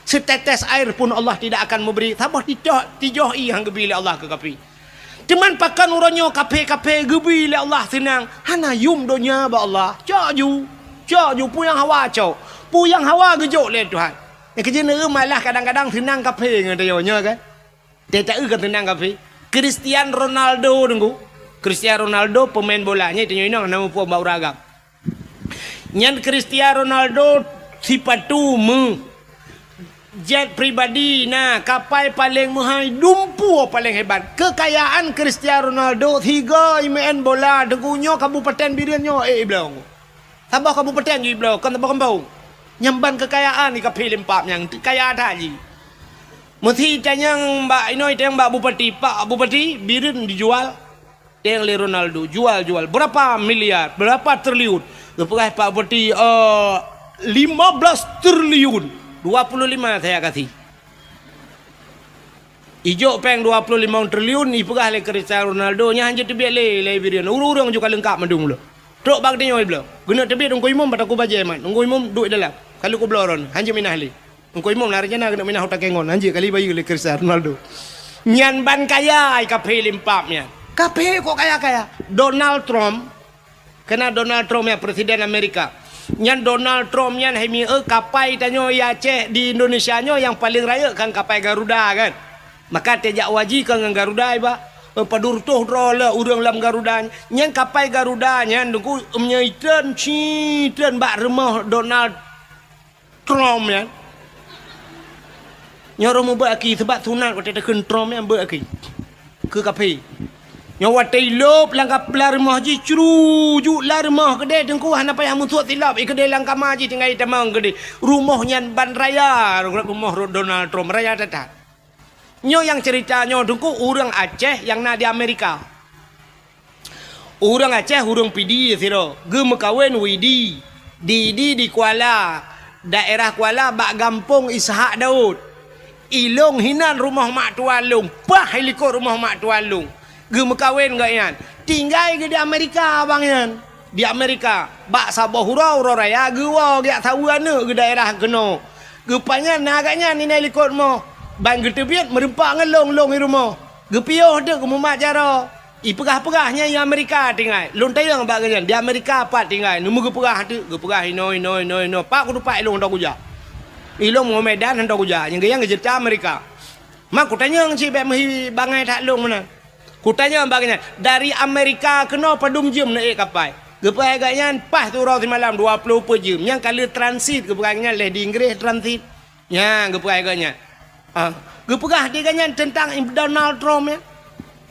Setetes air pun Allah tidak akan memberi, saboh tijoh, tijoh ie han geubri lé Allah keu kafé. Teuma pakon uroe nyoe kafé-kafé geubri lé Allah seunang, hana yum donya bak Allah. Cok ju, cok ju, peue nyang hawa cok. Peue nyang hawa geujok lé Tuhan. Nyang keujeuet neueu malah kadang-kadang seunang kafé ngon tanyoe nyoe kan. Teuta eu kan seunang kafé. Cristiano Ronaldo deungoe. Cristiano Ronaldo pemain bola nyoe tanyoe inong na muphom bak ureueng agam. Nyan Cristiano Ronaldo sipatu meu, jet pribadi na, kapai paleng meuhai, dumpeue paleng hebat. Keukayaan Cristiano Ronaldo sigoe imeu'en bola deungoe nyoe kabupaten Bireuen nyoe, eh, ibloe. Saboh kabupaten ju ibloe, kon saboh gampông. Nyan ban keukayaan di kafé limpak nyang kaya that jih. Meusi tanyong bak inoe, tanyong bak bupati, "Pak Bupati, Bireuen dijual." Teng lé Ronaldo, jual, jual. Berapa miliar? Berapa triliun? Geupeugah Pak Bupati, eh, lima belas triliun. Dua puluh lima saya kasih. Ijok péng dua puluh lima triliun, ipeugah lé Cristiano Ronaldo, nyan hanjeuet teubiet lé, lé Bireuen. Ureueng-ureueng ju ka leungkap mandum lom. Trok bak geutanyoe ibloe. Geuneuk teubiet Teungku Imum, bak Teungku Bajée man. Teungku Imum duek dalam. Ka lheueh kubloe droeneuh, hanjeuet minah lé. Teungku Imum na rencana keuneuk minah u Takengon, hanjeuet kali bayeue lé Cristiano Ronaldo. Nyan ban kaya ai kafé limpak nyan. Kafé kok kaya-kaya. Donald Trump, kena Donald Trump nyan, Presiden Amerika. Nyan Donald Trump nyan hai mieu kapai tanyoe di Aceh, di Indonesia nyoe nyang paleng rayeuk kan kapai Garuda kan. Maka teuh jak haji ka ngon Garuda iba. Eh, padub reutôh droe le ureueng lam Garuda. Nyan kapai Garuda nyan deungoe meunyoe itreun, ci treun bak rumoh Donald Trump nyan. Nyoe roh mubeuet aki, seubab sunat watée takheun Trump nyan beuet aki. Keu kafé. Nyoe watée ilop lam kap-, lam rumoh jih, crujuk lam rumoh keudeh, Teungku, hana payah meusuet silop, i keudeh lam kama jih tinggai tamong keudeh. Rumoh nyan ban raya, rumoh Donald Trump, raya that-that. Nyoe nyang ceurita nyoe Teungku, ureueng Aceh nyang na di Amerika. Ureueng Aceh, ureueng Pidie sidroe, geumeukawen Widi. Di, di, di Kuala, daerah Kuala bak gampông Ishak Daud. Ilong hinan rumoh mak tuan lôn, paih likot rumoh mak tuan lôn. Geumeukawen gobnyan. Tinggai geuh di Amerika abang nyan. Di Amerika, bak saboh uroe, uroe raya geuwoe geujak saweue aneuk geuh daerah keunoe. Geupanyang na gobnyan inan likot rumoh. Ban geuteubiet meureumpok ngon lôn, lôn i rumoh. Geupiôh teuk geumumat jaroe. Ipeugah-peugah nyan i Amerika tinggai. Lôn tanyong bak gobnyan, di Amerika pat tinggai. Neumeu geupeugah teuk, geupeugah inoe, inoe, inoe, inoe. Pat kuteumpat ilôn hana kujak. Ilôn meumedan hana kujak. Nyang geupeugah geuh ceurita Amerika. Ma kutanyong cit bèk meuhi bangai that lôn meunan. Kutanyong bak gobnyan, dari Amerika keunoe padum jeuem neuék kapai? Geupeugah gobnyan paih siuroe simalam dua ploh peuet jeuem. Nyan ka lheueh transit, geupeugah gobnyan lheueh di Inggréh transit. Nyan geupeugah gobnyan. Ah, geupeugah di gobnyan teuntang Donald Trump nyan.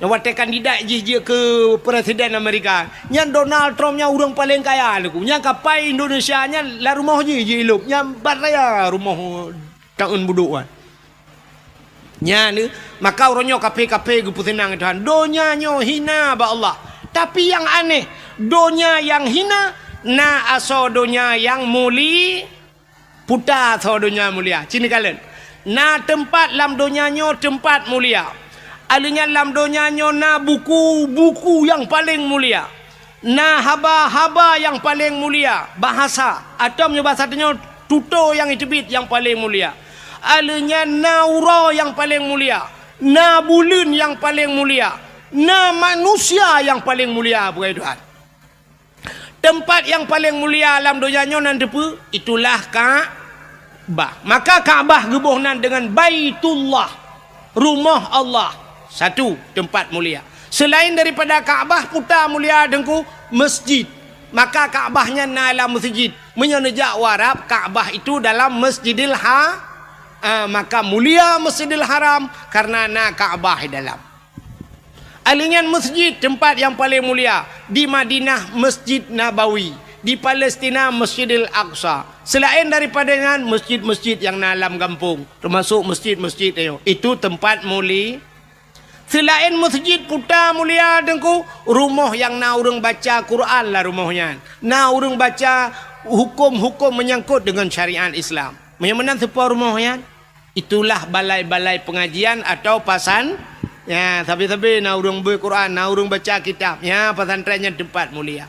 Nyang watée kandidat jih jeuet keu presiden Amerika, nyan Donald Trump nyan ureuëng paleng kaya lagu. Nyan kapai Indonesia nyan lam rumoh jih jilop. Nyan bat raya rumoh taun budok wan. Nyan, maka uroe nyoe kape-kape geupeuseunang Tuhan. Donya nyoe hina bak Allah. Tapi nyang aneh, donya nyang hina na asoe donya nyang muli-, puta asoe donya mulia. Cit neukalon. Na teumpat lam donya nyoe teumpat mulia. Aleuh nyan lam donya nyoe na buku-buku nyang paleng mulia. Na haba-haba nyang paleng mulia, bahasa, atau meunyoe bahasa tanyoe, tutoe nyang jiteubiet nyang paleng mulia. Aleuh nyan na uroe nyang paleng mulia, na buleuen nyang paleng mulia, na manusia nyang paleng mulia, peugah Tuhan. Teumpat nyang paleng mulia lam donya nyoe nan teupeue? Itulah Ka'bah. Maka Ka'bah geuboh nan deungon Baitullah, rumoh Allah. Satu, teumpat mulia. Seulaén daripada Ka'bah, puta mulia Teungku, masjid. Maka Ka'bah nyan na lam masjid. Meunyoe neujak u Arab, Ka'bah itu dalam Masjidil Ha-, ah, maka mulia Masjidil Haram karena na Ka'bah di dalam. Aleuh nyan masjid teumpat nyang paleng mulia, di Madinah Masjid Nabawi, di Palestina Masjidil Aqsa. Seulaén daripada nyan, masjid-masjid nyang na lam gampông, teumasok masjid-masjid nyoe, itu teumpat muli-, seulaén masjid puta mulia Teungku, rumoh nyang na ureuëng baca Quran lam rumoh nyan, na ureuëng baca huköm-huköm meunyangkot deungon syariat Islam. Meunyoe meunan seupôt rumoh nyan, itulah balai-balai pengajian atau pasan-, ya, sabe-sabe na ureuëng bui Quran, na ureuëng baca kitab. Ya, pesantren nyan teumpat mulia.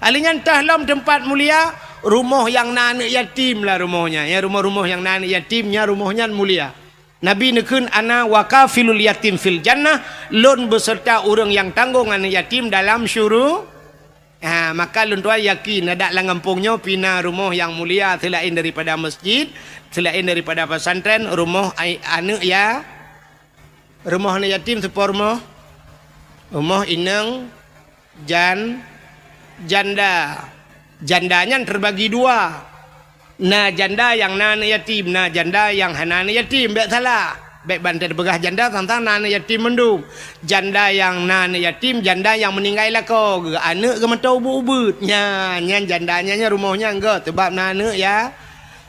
Aleuh nyan teuh lom teumpat mulia, rumoh nyang na aneuëk yatim lam rumoh nyan. Ya, rumoh-rumoh nyang na aneuëk yatim, nyan rumoh nyan mulia. Nabi neukheun, "Ana wa kafilul yatim fil jannah," lôn beuseurta ureuëng nyang tanggong aneuëk yatim dalam syuru-, ha, maka lôn tuan yakin, adak lam gampông nyoe pih na rumoh nyang mulia seulaén daripada masjid, seulaén daripada pesantren, rumoh ai-, aneuëk ya-, rumoh aneuëk yatim seupôt rumoh, rumoh inong, jan-, janda. Janda nyan teubagi dua. Na janda nyang na aneuëk yatim, na janda nyang hana aneuëk yatim. Bék salah. Bék ban tapeugah janda sang-sang na aneuëk yatim mandum. Janda nyang na aneuëk yatim, janda nyang meuninggai lakoe geuh, aneuëk geuh mantong ubit-ubit. Nyan, nyan janda nyan, nyan rumoh nyan geuh, sabab na aneuëk ya.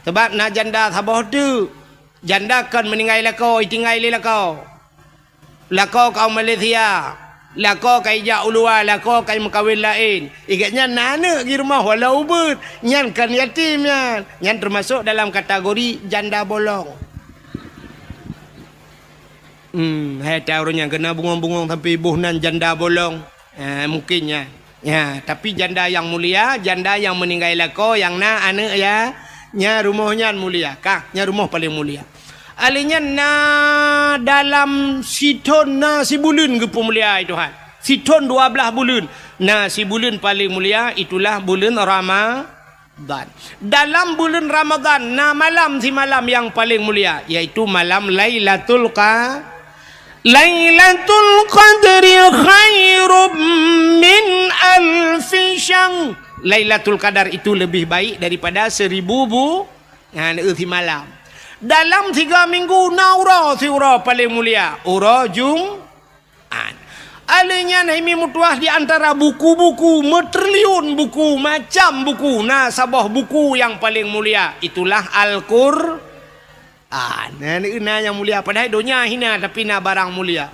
Sabab na janda saboh teuk. Janda kon meuninggai lakoe, itinggai lé lakoe. Lakoe ka u Malaysia, lakoe ka ijak u luwa, lakoe ka imeukawen laén. Igét nyan na aneuëk di rumoh walau ubit, nyan kon yatim nyan. Nyan teumasok dalam kategori janda bolong. Hmm, hai ta ureuëng nyang keuneuk bungong-bungong sampoe boh nan janda bolong. Ha, mungkin nyan. Ya, tapi janda nyang mulia, janda nyang meuninggai lakoe, nyang na aneuëk ya, nyan rumoh nyan mulia. Kah, nyan rumoh paleng mulia. Aleuh nyan na dalam sithon na sibuleuen geupeumulia Tuhan. Sithon dua blaih buleuen. Na sibuleuen paleng mulia, itulah buleuen Rama-, Ramadhan. Dalam buleuen Ramadhan na malam simalam nyang paleng mulia, yaitu malam Lailatul Qa-, Lailatul Qadri khairum min alfi syahr. Lailatul Qadar itu lebih baik daripada seribu bu-, ha, simalam. Dalam tiga minggu na uroe siuroe paleng mulia, uroe Jum-, An. Aleuh nyan hai meutuah di antara buku-buku, meutriliun buku, macam buku, na saboh buku nyang paleng mulia, itulah Al-Qur'an. Na, na nyang mulia, padahai donya hina, tapi na barang mulia.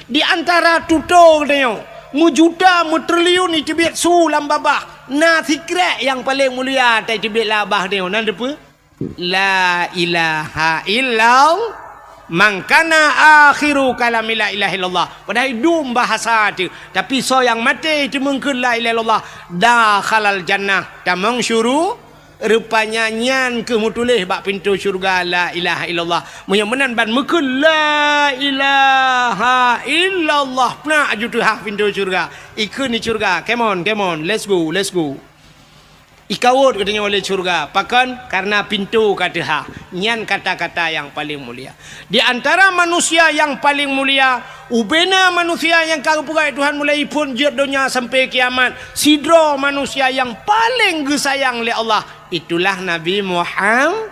Di antara tutoe geutanyoe, meujuta, meutriliun iteubiet su lam babah, na sikrek nyang paleng mulia, tai teubiet lam babah tanyoe, na teupeue? La ilaha illallah. Man kana akhiru kalami la ilaha illallah. Padahai dum bahasa teuh. Tapi soe nyang maté teumeung kheun la ilaha illallah, dakhalal jannah, tamong syuru-, rupanya nyan keuh meutuléh bak pintoe syeuruga la ilaha illallah. Meunyoe meunan ban meukheun la ilaha illallah, peunak aju teuhah pintoe syeuruga. Ikheun di syeuruga, "Come on, come on, let's go, let's go." Ikawot geutanyoe lé syeuruga. Pakon? Kareuna pintoe ka teuhah. Nyan kata-kata nyang paleng mulia. Di antara manusia nyang paleng mulia, ubena manusia nyang ka geupeugah Tuhan mulai phon jeuet donya sampai kiamat, sidroe manusia nyang paleng geusayang lé Allah, itulah Nabi Muham-,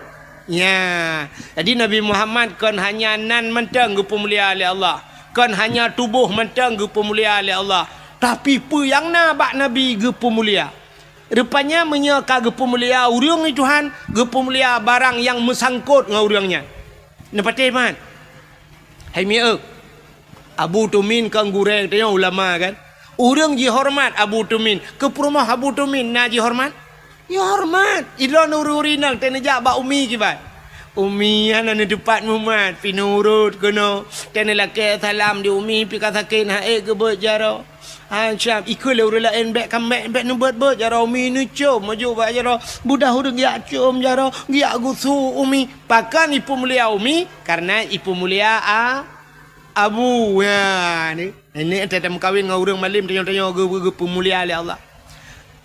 nya. Jadi, Nabi Muhammad kon hanya nan mantong geupeumulia lé Allah. Kon hanya tuboh mantong geupeumulia lé Allah, tapi peue nyang na bak Nabi geupeumulia. Rupanya meunyoe ka geupeumulia ureuëng lé Tuhan, geupeumulia barang nyang meusangkot ngon ureuëng nyan. Neupatéh mat? Hai mieu, Abu Tumin kon gurée tanyoe ulama kan? Ureuëng jihoreumat Abu Tumin, keu peurumoh Abu Tumin na jihoreumat? Ya horeumat. Ilôn ureuëng-ureuëng inong teuneujak bak umi kiban. Umi hana neuteupat mumat, pih nurot keunoe. Teuneulakée salam di umi pih ka sakét, han ék geubeuet jaroe. Han siab, ikheun lé ureuëng laén bék ka mék, bék neubeuet-beuet jaroe umi, neucom maju bak jaroe. Budah ureuëng geujak com jaroe, geujak geusu umi. Pakon ipeumulia umi? Kareuna ipeumulia a-, abu. Ya, ni. Ini teuh tameukawen ngon ureuëng malem tanyoe-tanyoe geu-, geu-, geupeumulia lé Allah.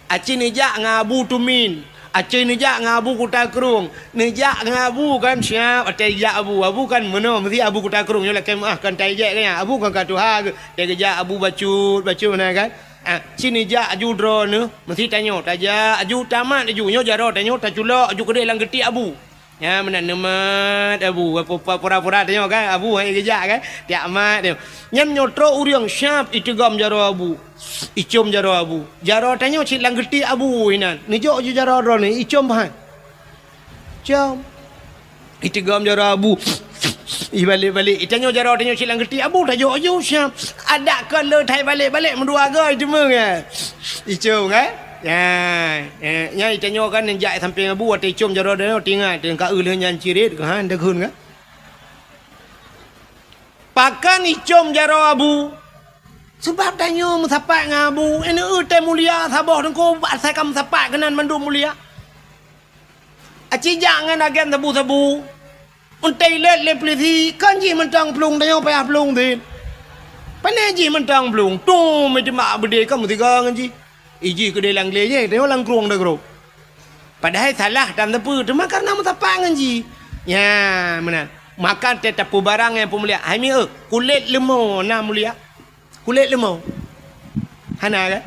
Aci neujak ngon Abu Tumin, aci neujak ngon Abu Kuta Krueng, neujak ngon Abu kan siab, watée jak Abu, Abu kan meunoe meusi Abu Kuta Krueng nyoe lakée meuáh kan tai jek kan, Abu kan ka tuha geu, watée geujak Abu bacut, bacut na kan. Ah, ci neujak aju droeneuh, meusi tanyoe tajak aju tamat aju nyoe jaroe tanyoe taculok aju keudeh lam geuti Abu. Nyan meunan neumat Abu, pura-pura tanyoe kan, Abu hai geujak kan, tiak mat nyoe. Nyan nyoe trok ureuëng siab iteugom jaroe Abu, icom jaroe Abu. Jaroe tanyoe cit lam geuti Abu inan, neujok ju jaroe droeneuh icom bahan. Com. Iteugom jaroe Abu. Ibalek-balek, itanyoe jaroe tanyoe cit lam geuti Abu, tajok aju siab. Adak kon le thai balek-balek meudua goe iteumeueng ya. Icom kan? Ya, ya, nyan itanyoe kan neujak sampéng Abu watée icom jaroe droeneuh tingat teuh ka eu lheueh nyan cirit keuhan deughun kan. Pakon icom jaroe Abu? Seubab tanyoe meusapat ngon Abu, ineue tée mulia saboh teungku bak asai ka meusapat keunan mandum mulia. Aci jak ngon agen sabu-sabu. Untée ilét lé pulisi, kon jih mantong plueng tanyoe payah plueng sit. Pane jih mantong plueng, tum, meuteumé beudé ka meusigoe ngon jih. Ijih keudeh lam glé jih, tanyoe lam krueng dagroe. Padahai salah tan sapeue, teuma kareuna meusapat ngon jih. Nyan meunan. Maka tée tapeubarang nyang peumulia. Hai mieu, kulét leumo na mulia. Kulét leumo. Hana kan?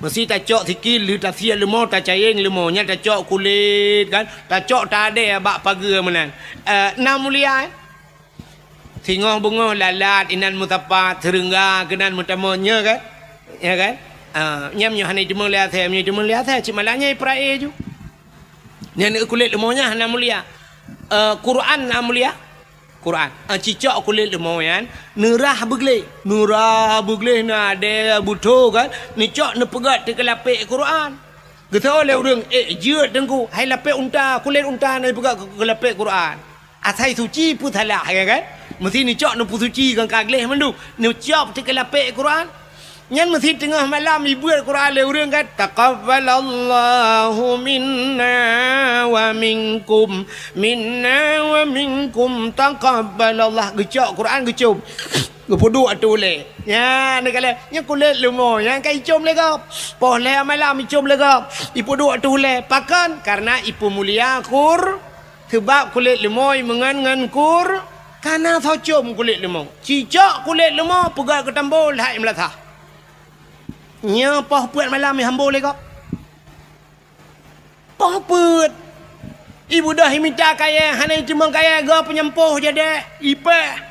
Meusi tacok sikil lheueh tasie leumo, tacayeng leumo, nyan tacok kulét kan, tacok tadée bak pageue meunan. Eh, na mulia, eh? Singoh beungoh lalat inan meusapat, seureungga keunan meutamong nyoe kan? Ya kan? Ah, nyan meunyoe hana iteumong lé asée, meunyoe iteumong lé asée, cit malah nyan ipra-e ju. Nyan kulét leumo nyan hana mulia. Eh, Quran na mulia. Quran. Ah, cicok kulét leumo nyan, neurah beugleh. Neurah beugleh na adée beutôi kan? Neucok neupeugét teukeulapék Quran. Geuteupeue lé ureuëng, "Eh, jeuet teungku, hai lapék unta, kulét unta na ipeugét keu, keu lapék Quran." Asai suci peue salah, ya kan? Meusi neucok neupeusuci kan ka gleh mandum. Neucok teukeulapék Quran. Nyan meusi teungoh malam ibeuet Quran lé ureuëng kan, "Taqabbalallahu minna wa minkum, minna wa minkum, taqabbalallah." Geucok Quran geucom. Geupeuduek ateueh ulée. Nyan, neukalon, nyan kulét leumo, nyan ka icom lé gob. Poh lhée malam icom lé gob. Ipeuduek ateueh ulée. Pakon? Kareuna ipeumulia Qur-, seubab kulét leumo imeungon ngon Qur-, kana soe com kulét leumo. Cicok kulét leumo peugah keu tambo lhai meulasah. Nyoe poh peuet malam ihambo lé gob. Poh peuet. Ibeudôh imita kayée, hana iteumong kayée, goe peunyampôh jadék, ipéh.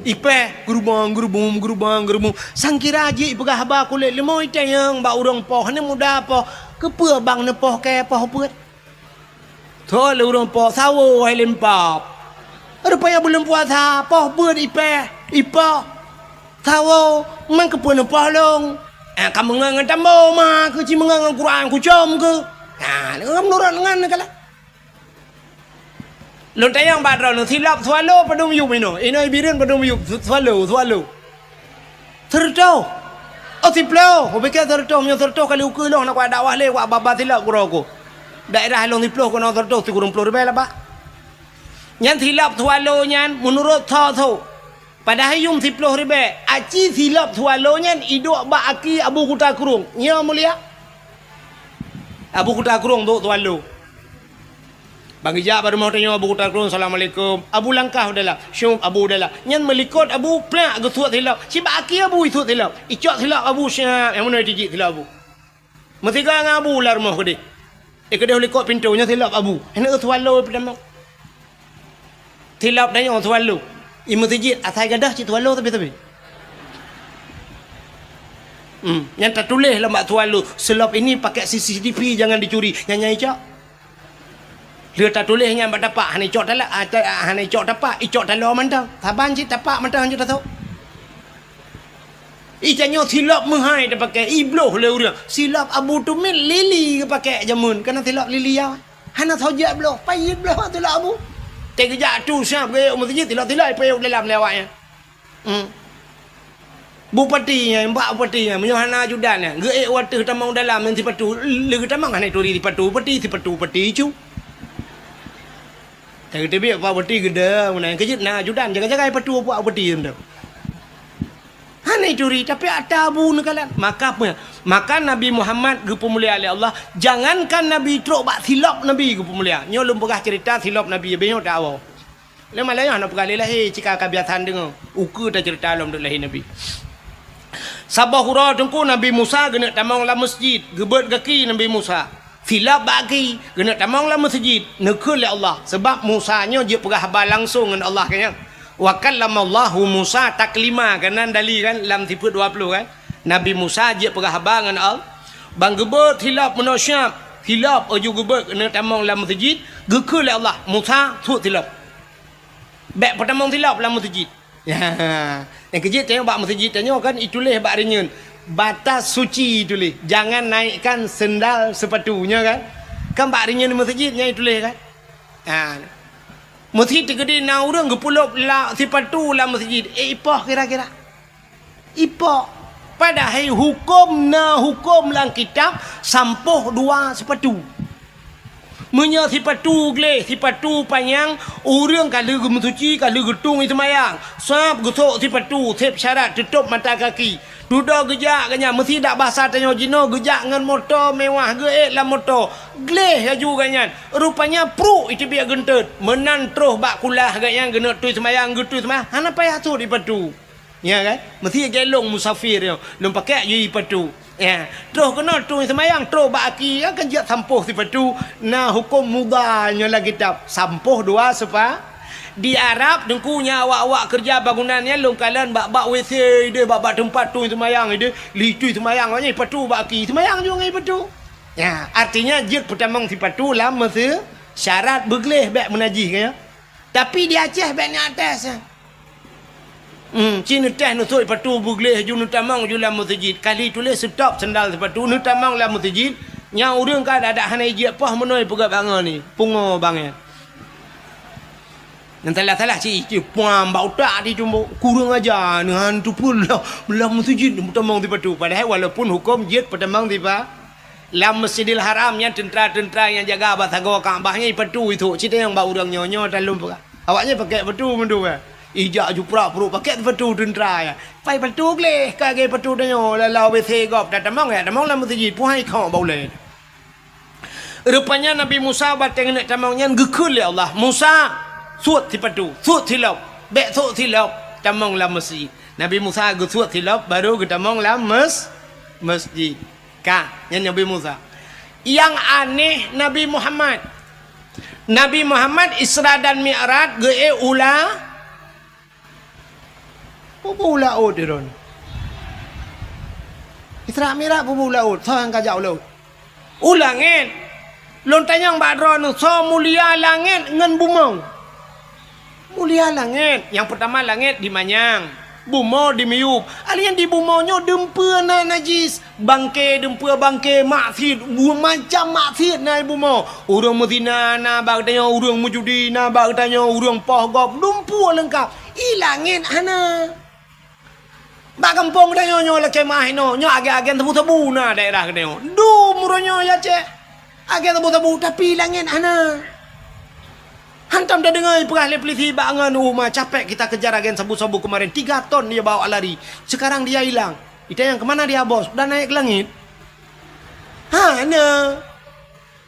Ipéh, geurubong, geurubong, geurubong, geurubong. Sangkira jih ipeugah haba kulét leumo itanyong bak ureuëng poh, hana muda poh. Keupeue bang neupoh kayée poh peuet? Thon lé ureuëng poh sawo hai lempap. Rupanya buleuen puasa, poh beuet ipéh, ipoh. Sawo, man keupeue neupoh lôn? Ah, ka meungon ngon tambo ma, keu ci meungon ngon Quran kucom keu. Ah, meunurot ngon neukalon. Lôn tanyong bak droeneuh, silop swallow padum yup inoe? Inoe ibireuen padum yup, swallow, swallow. Seureutoh. Oh, siplôh. Kupike seureutoh, meunyoe seureutoh kali ukeue lôn hana kuat dakwah lé, kuat babah silop keudroe ku. Daerah lôn siplôh keunoe seureutoh sikureueng plôh ribée lah bak. Nyan silop swallow nyan meunurot tho-tho. Padahai yuem siplôh ribée, aci silop swallow nyan iduek bak aki Abu Kuta Krueng. Nyoe mulia. Abu Kuta Krueng duek swallow. Bang geujak bak rumoh tanyoe Abu Kuta Krueng, "Assalamualaikum." Abu langkah u dalam. "Syup, Abu," u dalam. Nyan meulikot Abu, plak geusuet silop. Cit bak aki Abu isuet silop. Icok silop Abu, syap, nyang meunoe tijik silop Abu. Meusigoe ngon Abu lam rumoh keudeh. Di keudeh likot pintoe nyoe silop abu. Hana swallow peutamong. Silop tanyoe swallow. I meuseujid asai gadôh cit swallow tapi-tapi. Hmm, nyang tatuléh lam bak swallow, "Silop ini pakai C C T V, jangan dicuri." Nyan nyang icok. Lheueh tatuléh nyan bak tapak, hana icok tala-, ah, ta-, ah, hana icok tapak, icok taloe mantong. Saban cit tapak mantong hanjeuet tasôk. I tanyoe silop meuhai tapakai, ibloh lé ureuëng. Silop Abu Tumit lili geupakai jameun, kana silop lili ya. Hana sojak bloh, payet bloh silop Abu. Teugeujak tu siap geuék meuseujid, silop-silop ipayok dalam lé awaknyan. Hmm. Bupati nyan, bak bupati nyan, meunyoe hana ajudan nyan, geuék wateuh tamong dalam ngon sipatu, lé geutamong hana turi sipatu bupati, sipatu bupati cu. Ka geuteubiet bak bupati geudeh, meunan keujeuet na ajudan, jaga-jaga sipatu bak bupati tu. Hana turi, tapi ata Abu neukalon. Maka, maka Nabi Muhammad geupeumulia lé Allah, jangankan Nabi, trok bak silop Nabi geupeumulia. Nyoe lôn peugah cerita silop Nabi, beuh nyoe tawoe. Lé malam nyoe hana peugah lé lahé, cit ka kabiasaan deungoe. Ukeue tacerita lom duek lahé Nabi. Saboh uroe teungku Nabi Musa geuneuk tamong lam meuseujid, geubeuet gaki Nabi Musa. Silop bak gaki, geuneuk tamong lam meuseujid, neukheun lé Allah. Sabab Musa nyoe jeuet peugah haba langsong ngon Allah kan nyan. "Wa kallamallahu Musa taklima," kan nan dali kan lam sifeuet dua ploh kan. Nabi Musa jeuet peugah haba ngon Allah. Ban geubeuet silop meunoe siap, silop laju geubeuet geuneuk tamong lam meuseujid, geukheun lé Allah, "Musa, suet silop." Bék peutamong silop lam meuseujid. Ya. Nyang keujeuet tanyoe bak meuseujid tanyoe kan ituléh bak rinyeun. Batas suci ituléh. Jangan naikkan sendal sepatu, nyoe kan? Kan bak rinyeun meuseujid nyan ituléh kan? Ha. Meuseujid teukeudi na ureuëng geupeulop la, sipatu lam meuseujid. Eh, ipoh kira-kira. Ipoh. Padahai huköm na huköm lam kitab sampoh dua sipatu. Meunyoe sipatu gleh, sipatu panyang, ureuëng ka lheueh geumeusuci, ka lheueh geutueng i seumayang. Sab geusok sipatu, seb syarat teutôb mata kaki. Dudoe geujak gobnyan, meusidak basa tanyoe jinoe geujak ngon moto mewah, geuék lam moto. Gleh laju gobnyan. Rupanya pruek iteubiet geunteut. Meunan troh bak kulah gobnyan geuneuk tui seumayang, geutui seumayang. Hana payah sot sipatu. Ya kan? Meusti gelong musafir nyoe. Lôn pakai aju sipatu. Ya. Troh keunoe tueng seumayang, troh bak aki, ya kan, jak sampoh sipatu. Na huköm mudha nyoe lam kitab. Sampoh dua sepa-, di Arab, teungku, nyang awak-awak keureuja bangunan nyan lôn kalon bak-bak W C ideh, bak-bak teumpat tueng seumayang ideh, lheueh tui seumayang awaknyan sipatu bak aki, seumayang ju ngon sipatu. Ya, artinya jeuet peutamong sipatu lam meuseujid, syarat beugleh bék meunajih, kan, ya. Tapi di Aceh bék nyan até, ya. Hmm, ci neuteh neusok sipatu beugleh ju neutamong ju lam meuseujid. Ka lheueh tuléh stop sendal sipatu neutamong lam meuseujid. Nyang ureuëng ka adak-adak hana ijak poh meunoe peugah bangon ni. Pungo bangai. Nyang salah-salah ci, ci puam bak utak di tumbok. Kurang aja neuhan tupul lam, lam meuseujid neutamong sipatu. Padahai walaupun huköm jeuet peutamong sipa-, lam Masjidil Haram nyan teuntra-teuntra nyang jaga bak sagoe Ka'bah nyan sipatu itu. Ci tanyong bak ureuëng nyoe, nyoe talom peugah. Awaknyan pakai patu mandum, eh. Ijak ju prak-pruk pakai patu teuntra, ya. Pai patu gleh, ka lagée patu tanyoe, lalau W C gob, tatamong, ya, tamong lam meuseujid, puhai khok bak ulée. Rupanya Nabi Musa watée geuneuk tamong nyan geukheun lé Allah, "Musa, suet sipatu, suet silop, bék sok silop, tamong lam meuseujid." Nabi Musa geusuet silop, baru geutamong lam mes-, meuseujid. Ka, nyan Nabi Musa. Nyang aneh Nabi Muhammad. Nabi Muhammad Isra dan Mi'raj geuék u la-, peue u laôt droeneuh. Isra Mi'raj peue u laôt, soe nyang ka jak u laôt? U langét. Lôn tanyong bak droeneuh, soe mulia langét ngon bumoe? Mulia langét. Nyang peutama langét dimanyang, bumoe dimiyueb. Alheuh nyan di bumoe nyoe dumpeue na najis, bangke dumpeue bangke maksiet, bu-, macam maksiet na di bumoe. Ureuëng meuzina na bak geutanyoe, ureuëng meujudi na bak geutanyoe, ureuëng poh gob, dumpeue leungkap. I langét hana. Bak gampông geutanyoe nyoe lakée meuah inoe, nyoe agen-agen sabu-sabu na daerah geutanyoe. Dum uroe nyoe ya cék. Agen sabu-sabu, tapi langét hana. Hantom tadeungoe peugah lé polisi bak ngon uma, "Capek kita kejar agen sabu-sabu kemarin, tiga ton dia bawa lari. Sekarang dia hilang." Itanyong, "Kemana dia, Bos? Udah naik ke langit?" Hana.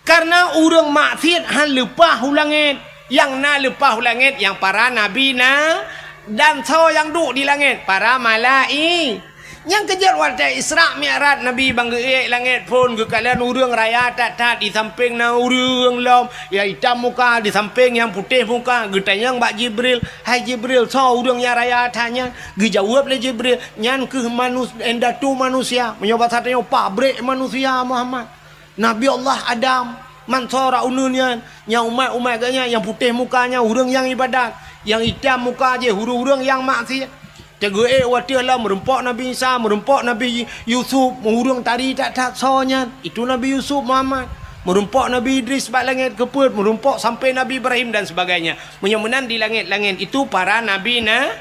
Karena ureuëng maksiet han leupah u langét. Nyang na leupah u langét nyang para nabi na dan soe nyang duek di langét, para malai-, Nyang keujeuet watée Isra Mi'raj Nabi ban geuék langét phon geukalon ureuëng raya that-that, di sampéng na ureuëng lom, nyang itam muka, di sampéng nyang putéh muka, geutanyong bak Jibril, "Hai Jibril, soe ureuëng nyang raya that nyan?" Geujaweueb lé Jibril, "Nyan kheueh manus-, indatu manusia, meunyoe basa tanyoe pabrék manusia Muhammad." Nabi Allah Adam, man sora uneun nyan, nyang umat-umat geuh nyan, nyang putéh muka nyan ureuëng nyang ibadat, nyang itam muka jih ureuëng-ureuëng nyang maksiat. Teugeuék watée lom meurumpok Nabi Isa, meurumpok Nabi Yusuf, ureuëng tari that-that soe nyan, itu Nabi Yusuf Muhammad. Meurumpok Nabi Idris bak langét keupeuet, meurumpok sampai Nabi Ibrahim dan sebagainya. Meunyoe meunan di langét-langét itu para nabi na,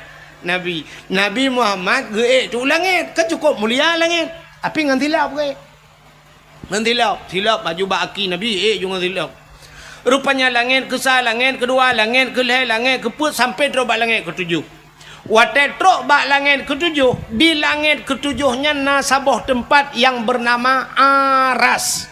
nabi. Nabi Muhammad geuék tu langét, kan cukup mulia langét. Tapi ngon silap geuék. Ngon silop, silop laju bak aki Nabi, ék ju ngon silop. Rupanya langét keusa, langét keudua, langét keulhée, langét keupeuet sampai trok bak langét keutujoh. Watée trok bak langét keutujoh, di langét keutujoh nyan na saboh teumpat nyang beunama Aras.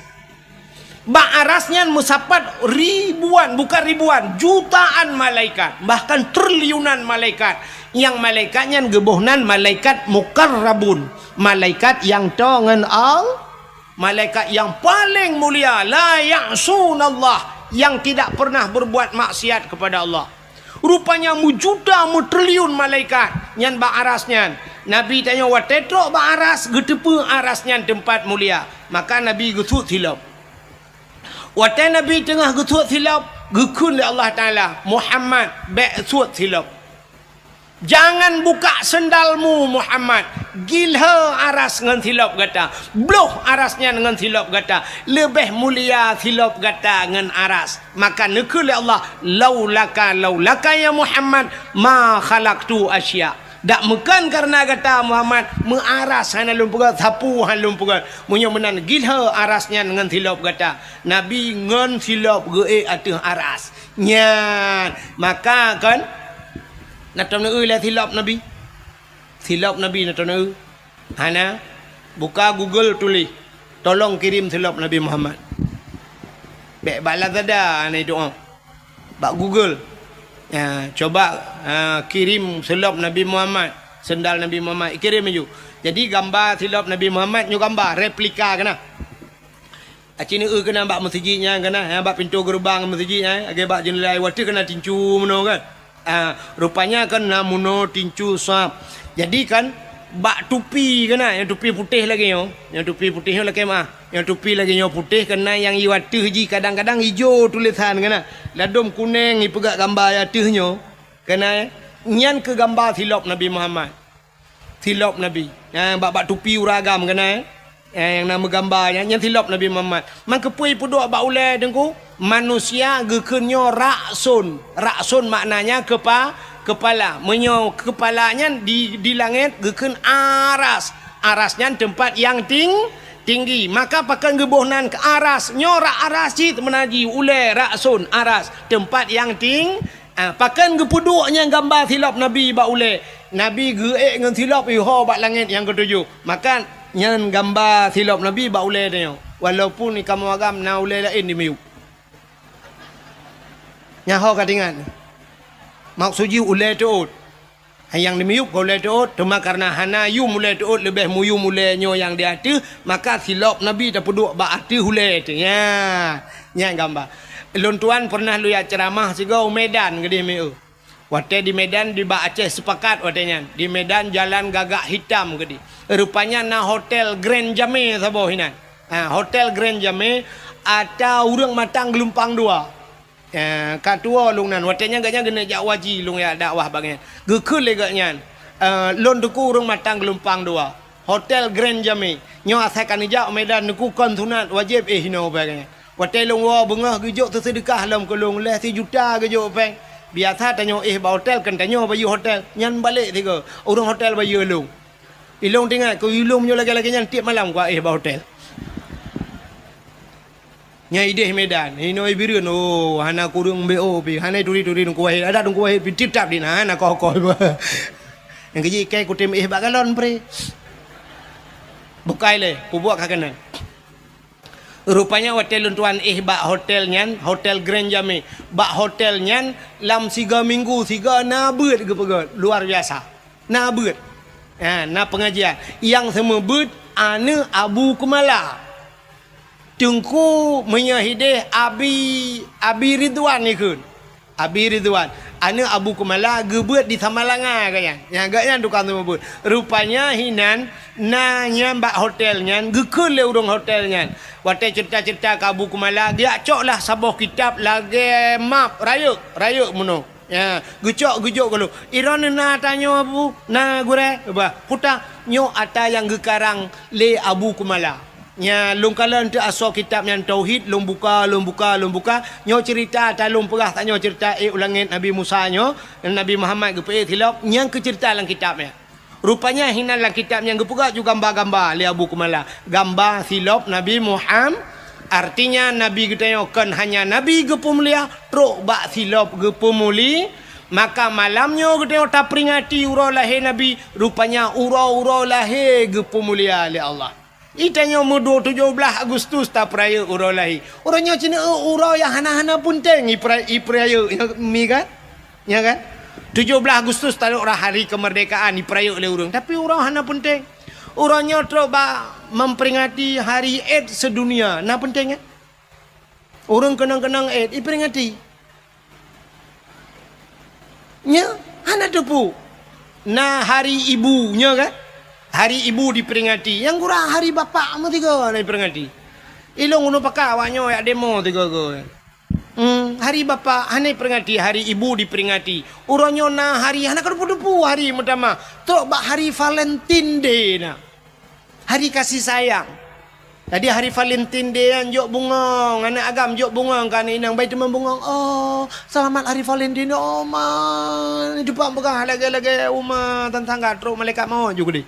Bak Aras nyan meusapat ribuan, bukan ribuan, jutaan malaikat, bahkan triliunan malaikat. Nyang malaikat nyan geuboh nan malaikat mukarrabun, malaikat nyang toe ngon Allah. Malaikat nyang paleng mulia, la ya'sunallah, nyang tidak pernah berbuat maksiat kepada Allah. Rupanya meujuta meutriliun malaikat nyan bak Aras nyan. Nabi tanyoe watée trok bak Aras, geuteupeue Aras nyan teumpat mulia. Maka Nabi geusuet silop. Watée Nabi teungoh geusuet silop, geukheun lé Allah Taala, "Muhammad, bék suet silop." Jangan buka sendalmu, Muhammad. Gilhée Aras ngon silop gata. Bloh Aras nyan ngon silop gata. Leubeh mulia silop gata ngon Aras. Maka neukheun lé Allah, "Laulaka, laulaka ya Muhammad, ma khalaqtu asya." Dak meukeun kareuna gata, Muhammad, meu Aras hana lôn peugét, sapeue hana lôn peugét. Meunyoe meunan, gilhée Aras nyan ngon silop gata. Nabi ngon silop geuék ateueh Aras. Nyan, maka kon Na tom neueu lé silop Nabi? Silop Nabi na tom neueu? Hana. Buka Google tuléh, "Tolong kirim silop Nabi Muhammad." Bék bak Lazada hana idoá. Bak Google. Ya, coba, ha, kirim silop Nabi Muhammad, sendal Nabi Muhammad, kirim laju. Jadi gamba silop Nabi Muhammad nyoe gamba replika keunan. Aci neueu keunan bak meuseujid nyan keunan, ha, bak pintoe geureubang meuseujid nyan, lagée bak jeundela watée keunan tincu meunoe kan. Ha, rupanya kan na meunoe tincu sab. Jadi kan bak tupi keunan, nyang tupi putéh lagée nyoe, nyang tupi putéh nyoe lakée meuah, nyang tupi lagée nyoe putéh keunan nyang i ateueh jih kadang-kadang ijo tulésan keunan, ladôm kuneng ipeugah gamba i ateueh nyoe keunan, nyan keuh gamba silop Nabi Muhammad. Silop Nabi. Nyang bak, bak tupi ureueng agam keunan, eh? Eh, nyang na meugamba nyan, nyan silop Nabi Muhammad. Man keupeue ipeuduek bak ulée Teungku? Manusia geukheun nyoe rakson. Rakson maknanya kepa-, keupala. Meunyoe keupala nyan di, di langét geukheun aras. Aras nyan teumpat nyang ting-, tinggi. Maka pakon geuboh nan keu aras? Nyoe rak aras cit meunan jih ulée rakson aras. Teumpat nyang ting-, Ah, pakon geupeuduek nyan gamba silop Nabi bak ulée? Nabi geuék ngon silop iho bak langét nyang keutujoh. Maka nyan gamba silop Nabi bak ulée tanyoe. Walaupun di kamoe agam na ulée laén di miyueb. Nyan ho ka teuingat. Maksud jih ulée teuôt. Nyang di miyueb ka ulée teuôt, teuma kareuna hana yum ulée teuôt, leubeh muyum ulée nyoe nyang di ateueh, maka silop Nabi tapeuduek bak ateueh ulée teuh. Nyan, nyan gamba. Lôn tuan peureunah lôn jak ceuramah sigoe u Medan keudeh mieu. Watée di Medan, di bak Aceh Sepakat watée nyan, di Medan jalan gagak hitam keudeh. Rupanya na Hotel Grand Jame saboh inan. Ha, Hotel Grand Jame ata ureuëng matang geulumpang dua. Eh, ka tuwoe lôn nan, watée nyan gobnyan geuneuk jak haji, lôn jak dakwah bak nyan. Geukheun lé gobnyan, eh, lôn teungku ureuëng matang geulumpang dua. Hotel Grand Jame. Nyoe asai ka neujak u Medan teungku kon sunat, wajéb éh inoe bak nyan. Watée lôn woe beungoh geujok teuseudeukah lom keu lôn, lhée sijuta geujok péng. Biasa tanyoe éh bak hotel, kon tanyoe bayeue hotel. Nyan balek sigoe, ureuëng hotel bayeue lôn. Ilôn teuingat keu ilôn meunyoe lagée-lagée nyan tieb malam kuéh bak hotel. Nyang ideh Medan, inoe Bireuen, oh, hana kureueng B O pi, hana turi-turi Teungku Wahid, adak Teungku Wahid pi tip-tap di na, hana koh-koh. Nyang keujih ikai kutem éh bak galon pre. Bukai lé, kubuat ka keunan. Rupanya watée lôn tuan éh bak hotel nyan, Hotel Grand Jame. Bak hotel nyan lam siga minggu siga na beuet geupeugét, luar biasa. Na beuet. Ha, na pengajian. Nyang seumeubeuet aneuk Abu Keumala. Teungku meunyoe hideh Abi, Abi Ridwan ikheun. Abi Ridwan, aneuk Abu Keumala geubeuet di Samalanga gobnyan. Nyang gobnyan tukang seumeubeuet. Rupanya hinan na nyan bak hotel nyan, geukheun lé ureuëng hotel nyan. Watée ceurita-ceurita keu Abu Keumala, geujak coklah saboh kitab lagée map, rayeuk, rayeuk meunoe. Ya, geucok geujok geulo. Iron na tanyoe Abu, na gurée, bah, puta nyoe ata nyang geukarang lé Abu Keumala. Nya lôn kalon teu asoe kitab nyan tauhid, lôn buka, lôn buka, lôn buka. Nyoe ceurita ata lôn peugah tanyoe ceurita ék u langét Nabi Musa nyoe, Nabi Muhammad geupeuék silop, nyang keu ceurita lam kitab nyan. Rupanya hinan lam kitab nyang geupeugah ju gamba-gamba lé Abu Keumala. Gamba silop Nabi Muhammad, artinya Nabi geutanyoe kon hanya Nabi geupeumulia, trok bak silop geupeumuli. Maka malam nyoe geutanyoe taperingati uroe lahé Nabi, rupanya uroe-uroe lahé geupeumulia lé Allah. Itanyoe meuduek tujoh blaih Agustus tapeurayeuk uroe lahé. Uroe nyoe cit uroe nyang hana-hana peunteng ipera-, ipeurayeuk, nyoe mi kan? Nya kan? Tujoh blaih Agustus taduek rah hari kemerdekaan ipeurayeuk lé ureuëng, tapi uroe hana peunteng. Uroe nyoe trok bak memperingati hari AIDS sedunia. Na peunteng kan? Ureuëng keunong-keunong AIDS iperingati. Nya, hana teupeu. Na hari ibu, nya kan? Hari ibu diperingati. Nyang gura hari bapak meusigoe hana diperingati. Ilong gunong paka awak nyoe yak demo sigoe-goe. Hmm, hari bapak hana diperingati, hari ibu diperingati. Uroe nyoe na hari hana ka teupeu-teupeu hari meutamah. Trok bak hari Valentine Day na. Hari kasih sayang. Jadi hari Valentine Day nyan jok bungong, aneuk agam jok bungong keu aneuk inong, bai teuma bungong. Oh, selamat hari Valentine. Oh ma, ni teupang peugah lagée-lagée uma tan tangga trok malaikat maut ju keudeh.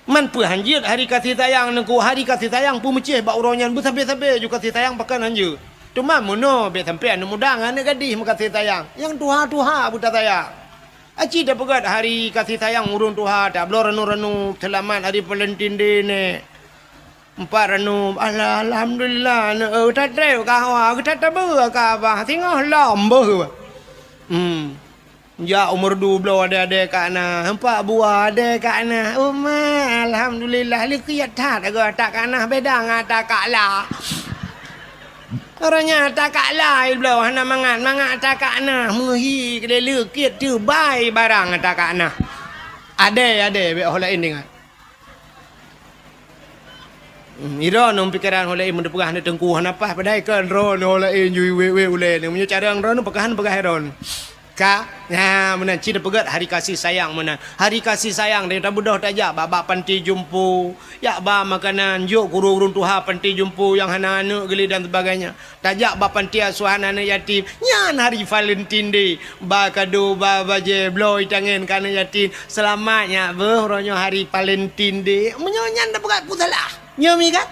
Man peue hanjeuet hari kasih sayang nengku, hari kasih sayang peumeucéh bak uroe nyan beusabe-sabe ju kasih sayang pakon hanjeuet. Teuma meunoe bék sampoe aneuk muda ngon aneuk gadih meukasih sayang, nyang tuha-tuha beuta sayang. Aci tapeugét hari kasih sayang ureuëng tuha, tabloe ranup-ranup, seulamat hari Valentine Day nèk. Empat ranup, alah, alhamdulillah, aneuk, eh, tatrép ka hawa, geutat tabeue ka abah, singoh lom beuh. Hmm. Jak umur dua belas ade-ade ka na, empat buah ade ka na. Uma, alhamdulillah, likot that agoe ata ka na, beda ngon ata ka la. Uroe nyan ata ka la, bloe hana mangat, mangat ata ka na, meuhi keudeh leukit teubai barang ata ka na. Ade, ade, bék ho laén ingat. Hmm, droeneuh pikeran ho laén meuteupeuhah neuteungku hana paih padahai kan droeneuh ho laén ju wék-wék ulée nyoe. Meunyoe cara droeneuh peukahan peugah droeneuh. Ka, ha, meunan cit peugét hari kasih sayang meunan. Hari kasih sayang nyan tabeudôh tajak bak, bak panti jompo, jak ba makanan, jok keu ureuëng tuha panti jompo nyang hana aneuk geuli dan sebagainya. Tajak bak panti asuhan aneuk yatim. Nyan hari Valentine Day. Ba kado, ba bajée, bloe itangen keu aneuk yatim. Seulamat nyak beuh, uroe nyoe hari Valentine Day. Meunyoe nyan tapeugét peue salah. Nyoe mi kan?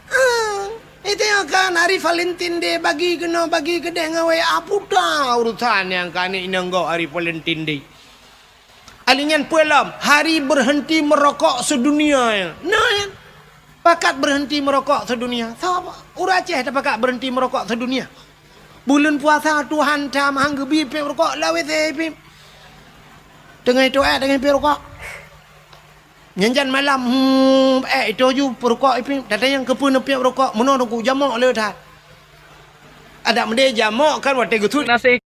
Ah, itu nyan kan hari Valentine Day, bagi keunoe, bagi keudeh ngon W A, puta urusan nyang keu aneuk inong gob hari Valentine Day. Ali nyan peue lom, hari berhenti merokok sedunia nyan. Nah, nyan. Pakat berhenti merokok sedunia. Sapa? Ureuëng Aceh tapakat berhenti merokok sedunia. Buleuen puasa Tuhan that meuhang geubi piep rukok lawét pih. Teungoh itoe, eh, teungoh piep rukok. Nyan jan malam, hmm, eh, itoe ju peurukok ipih. Tatanyong keupeue neupiep rukok, meunoe teungku jamok le that. Adak meudeh jamok kan watée geusuet. Geunaséh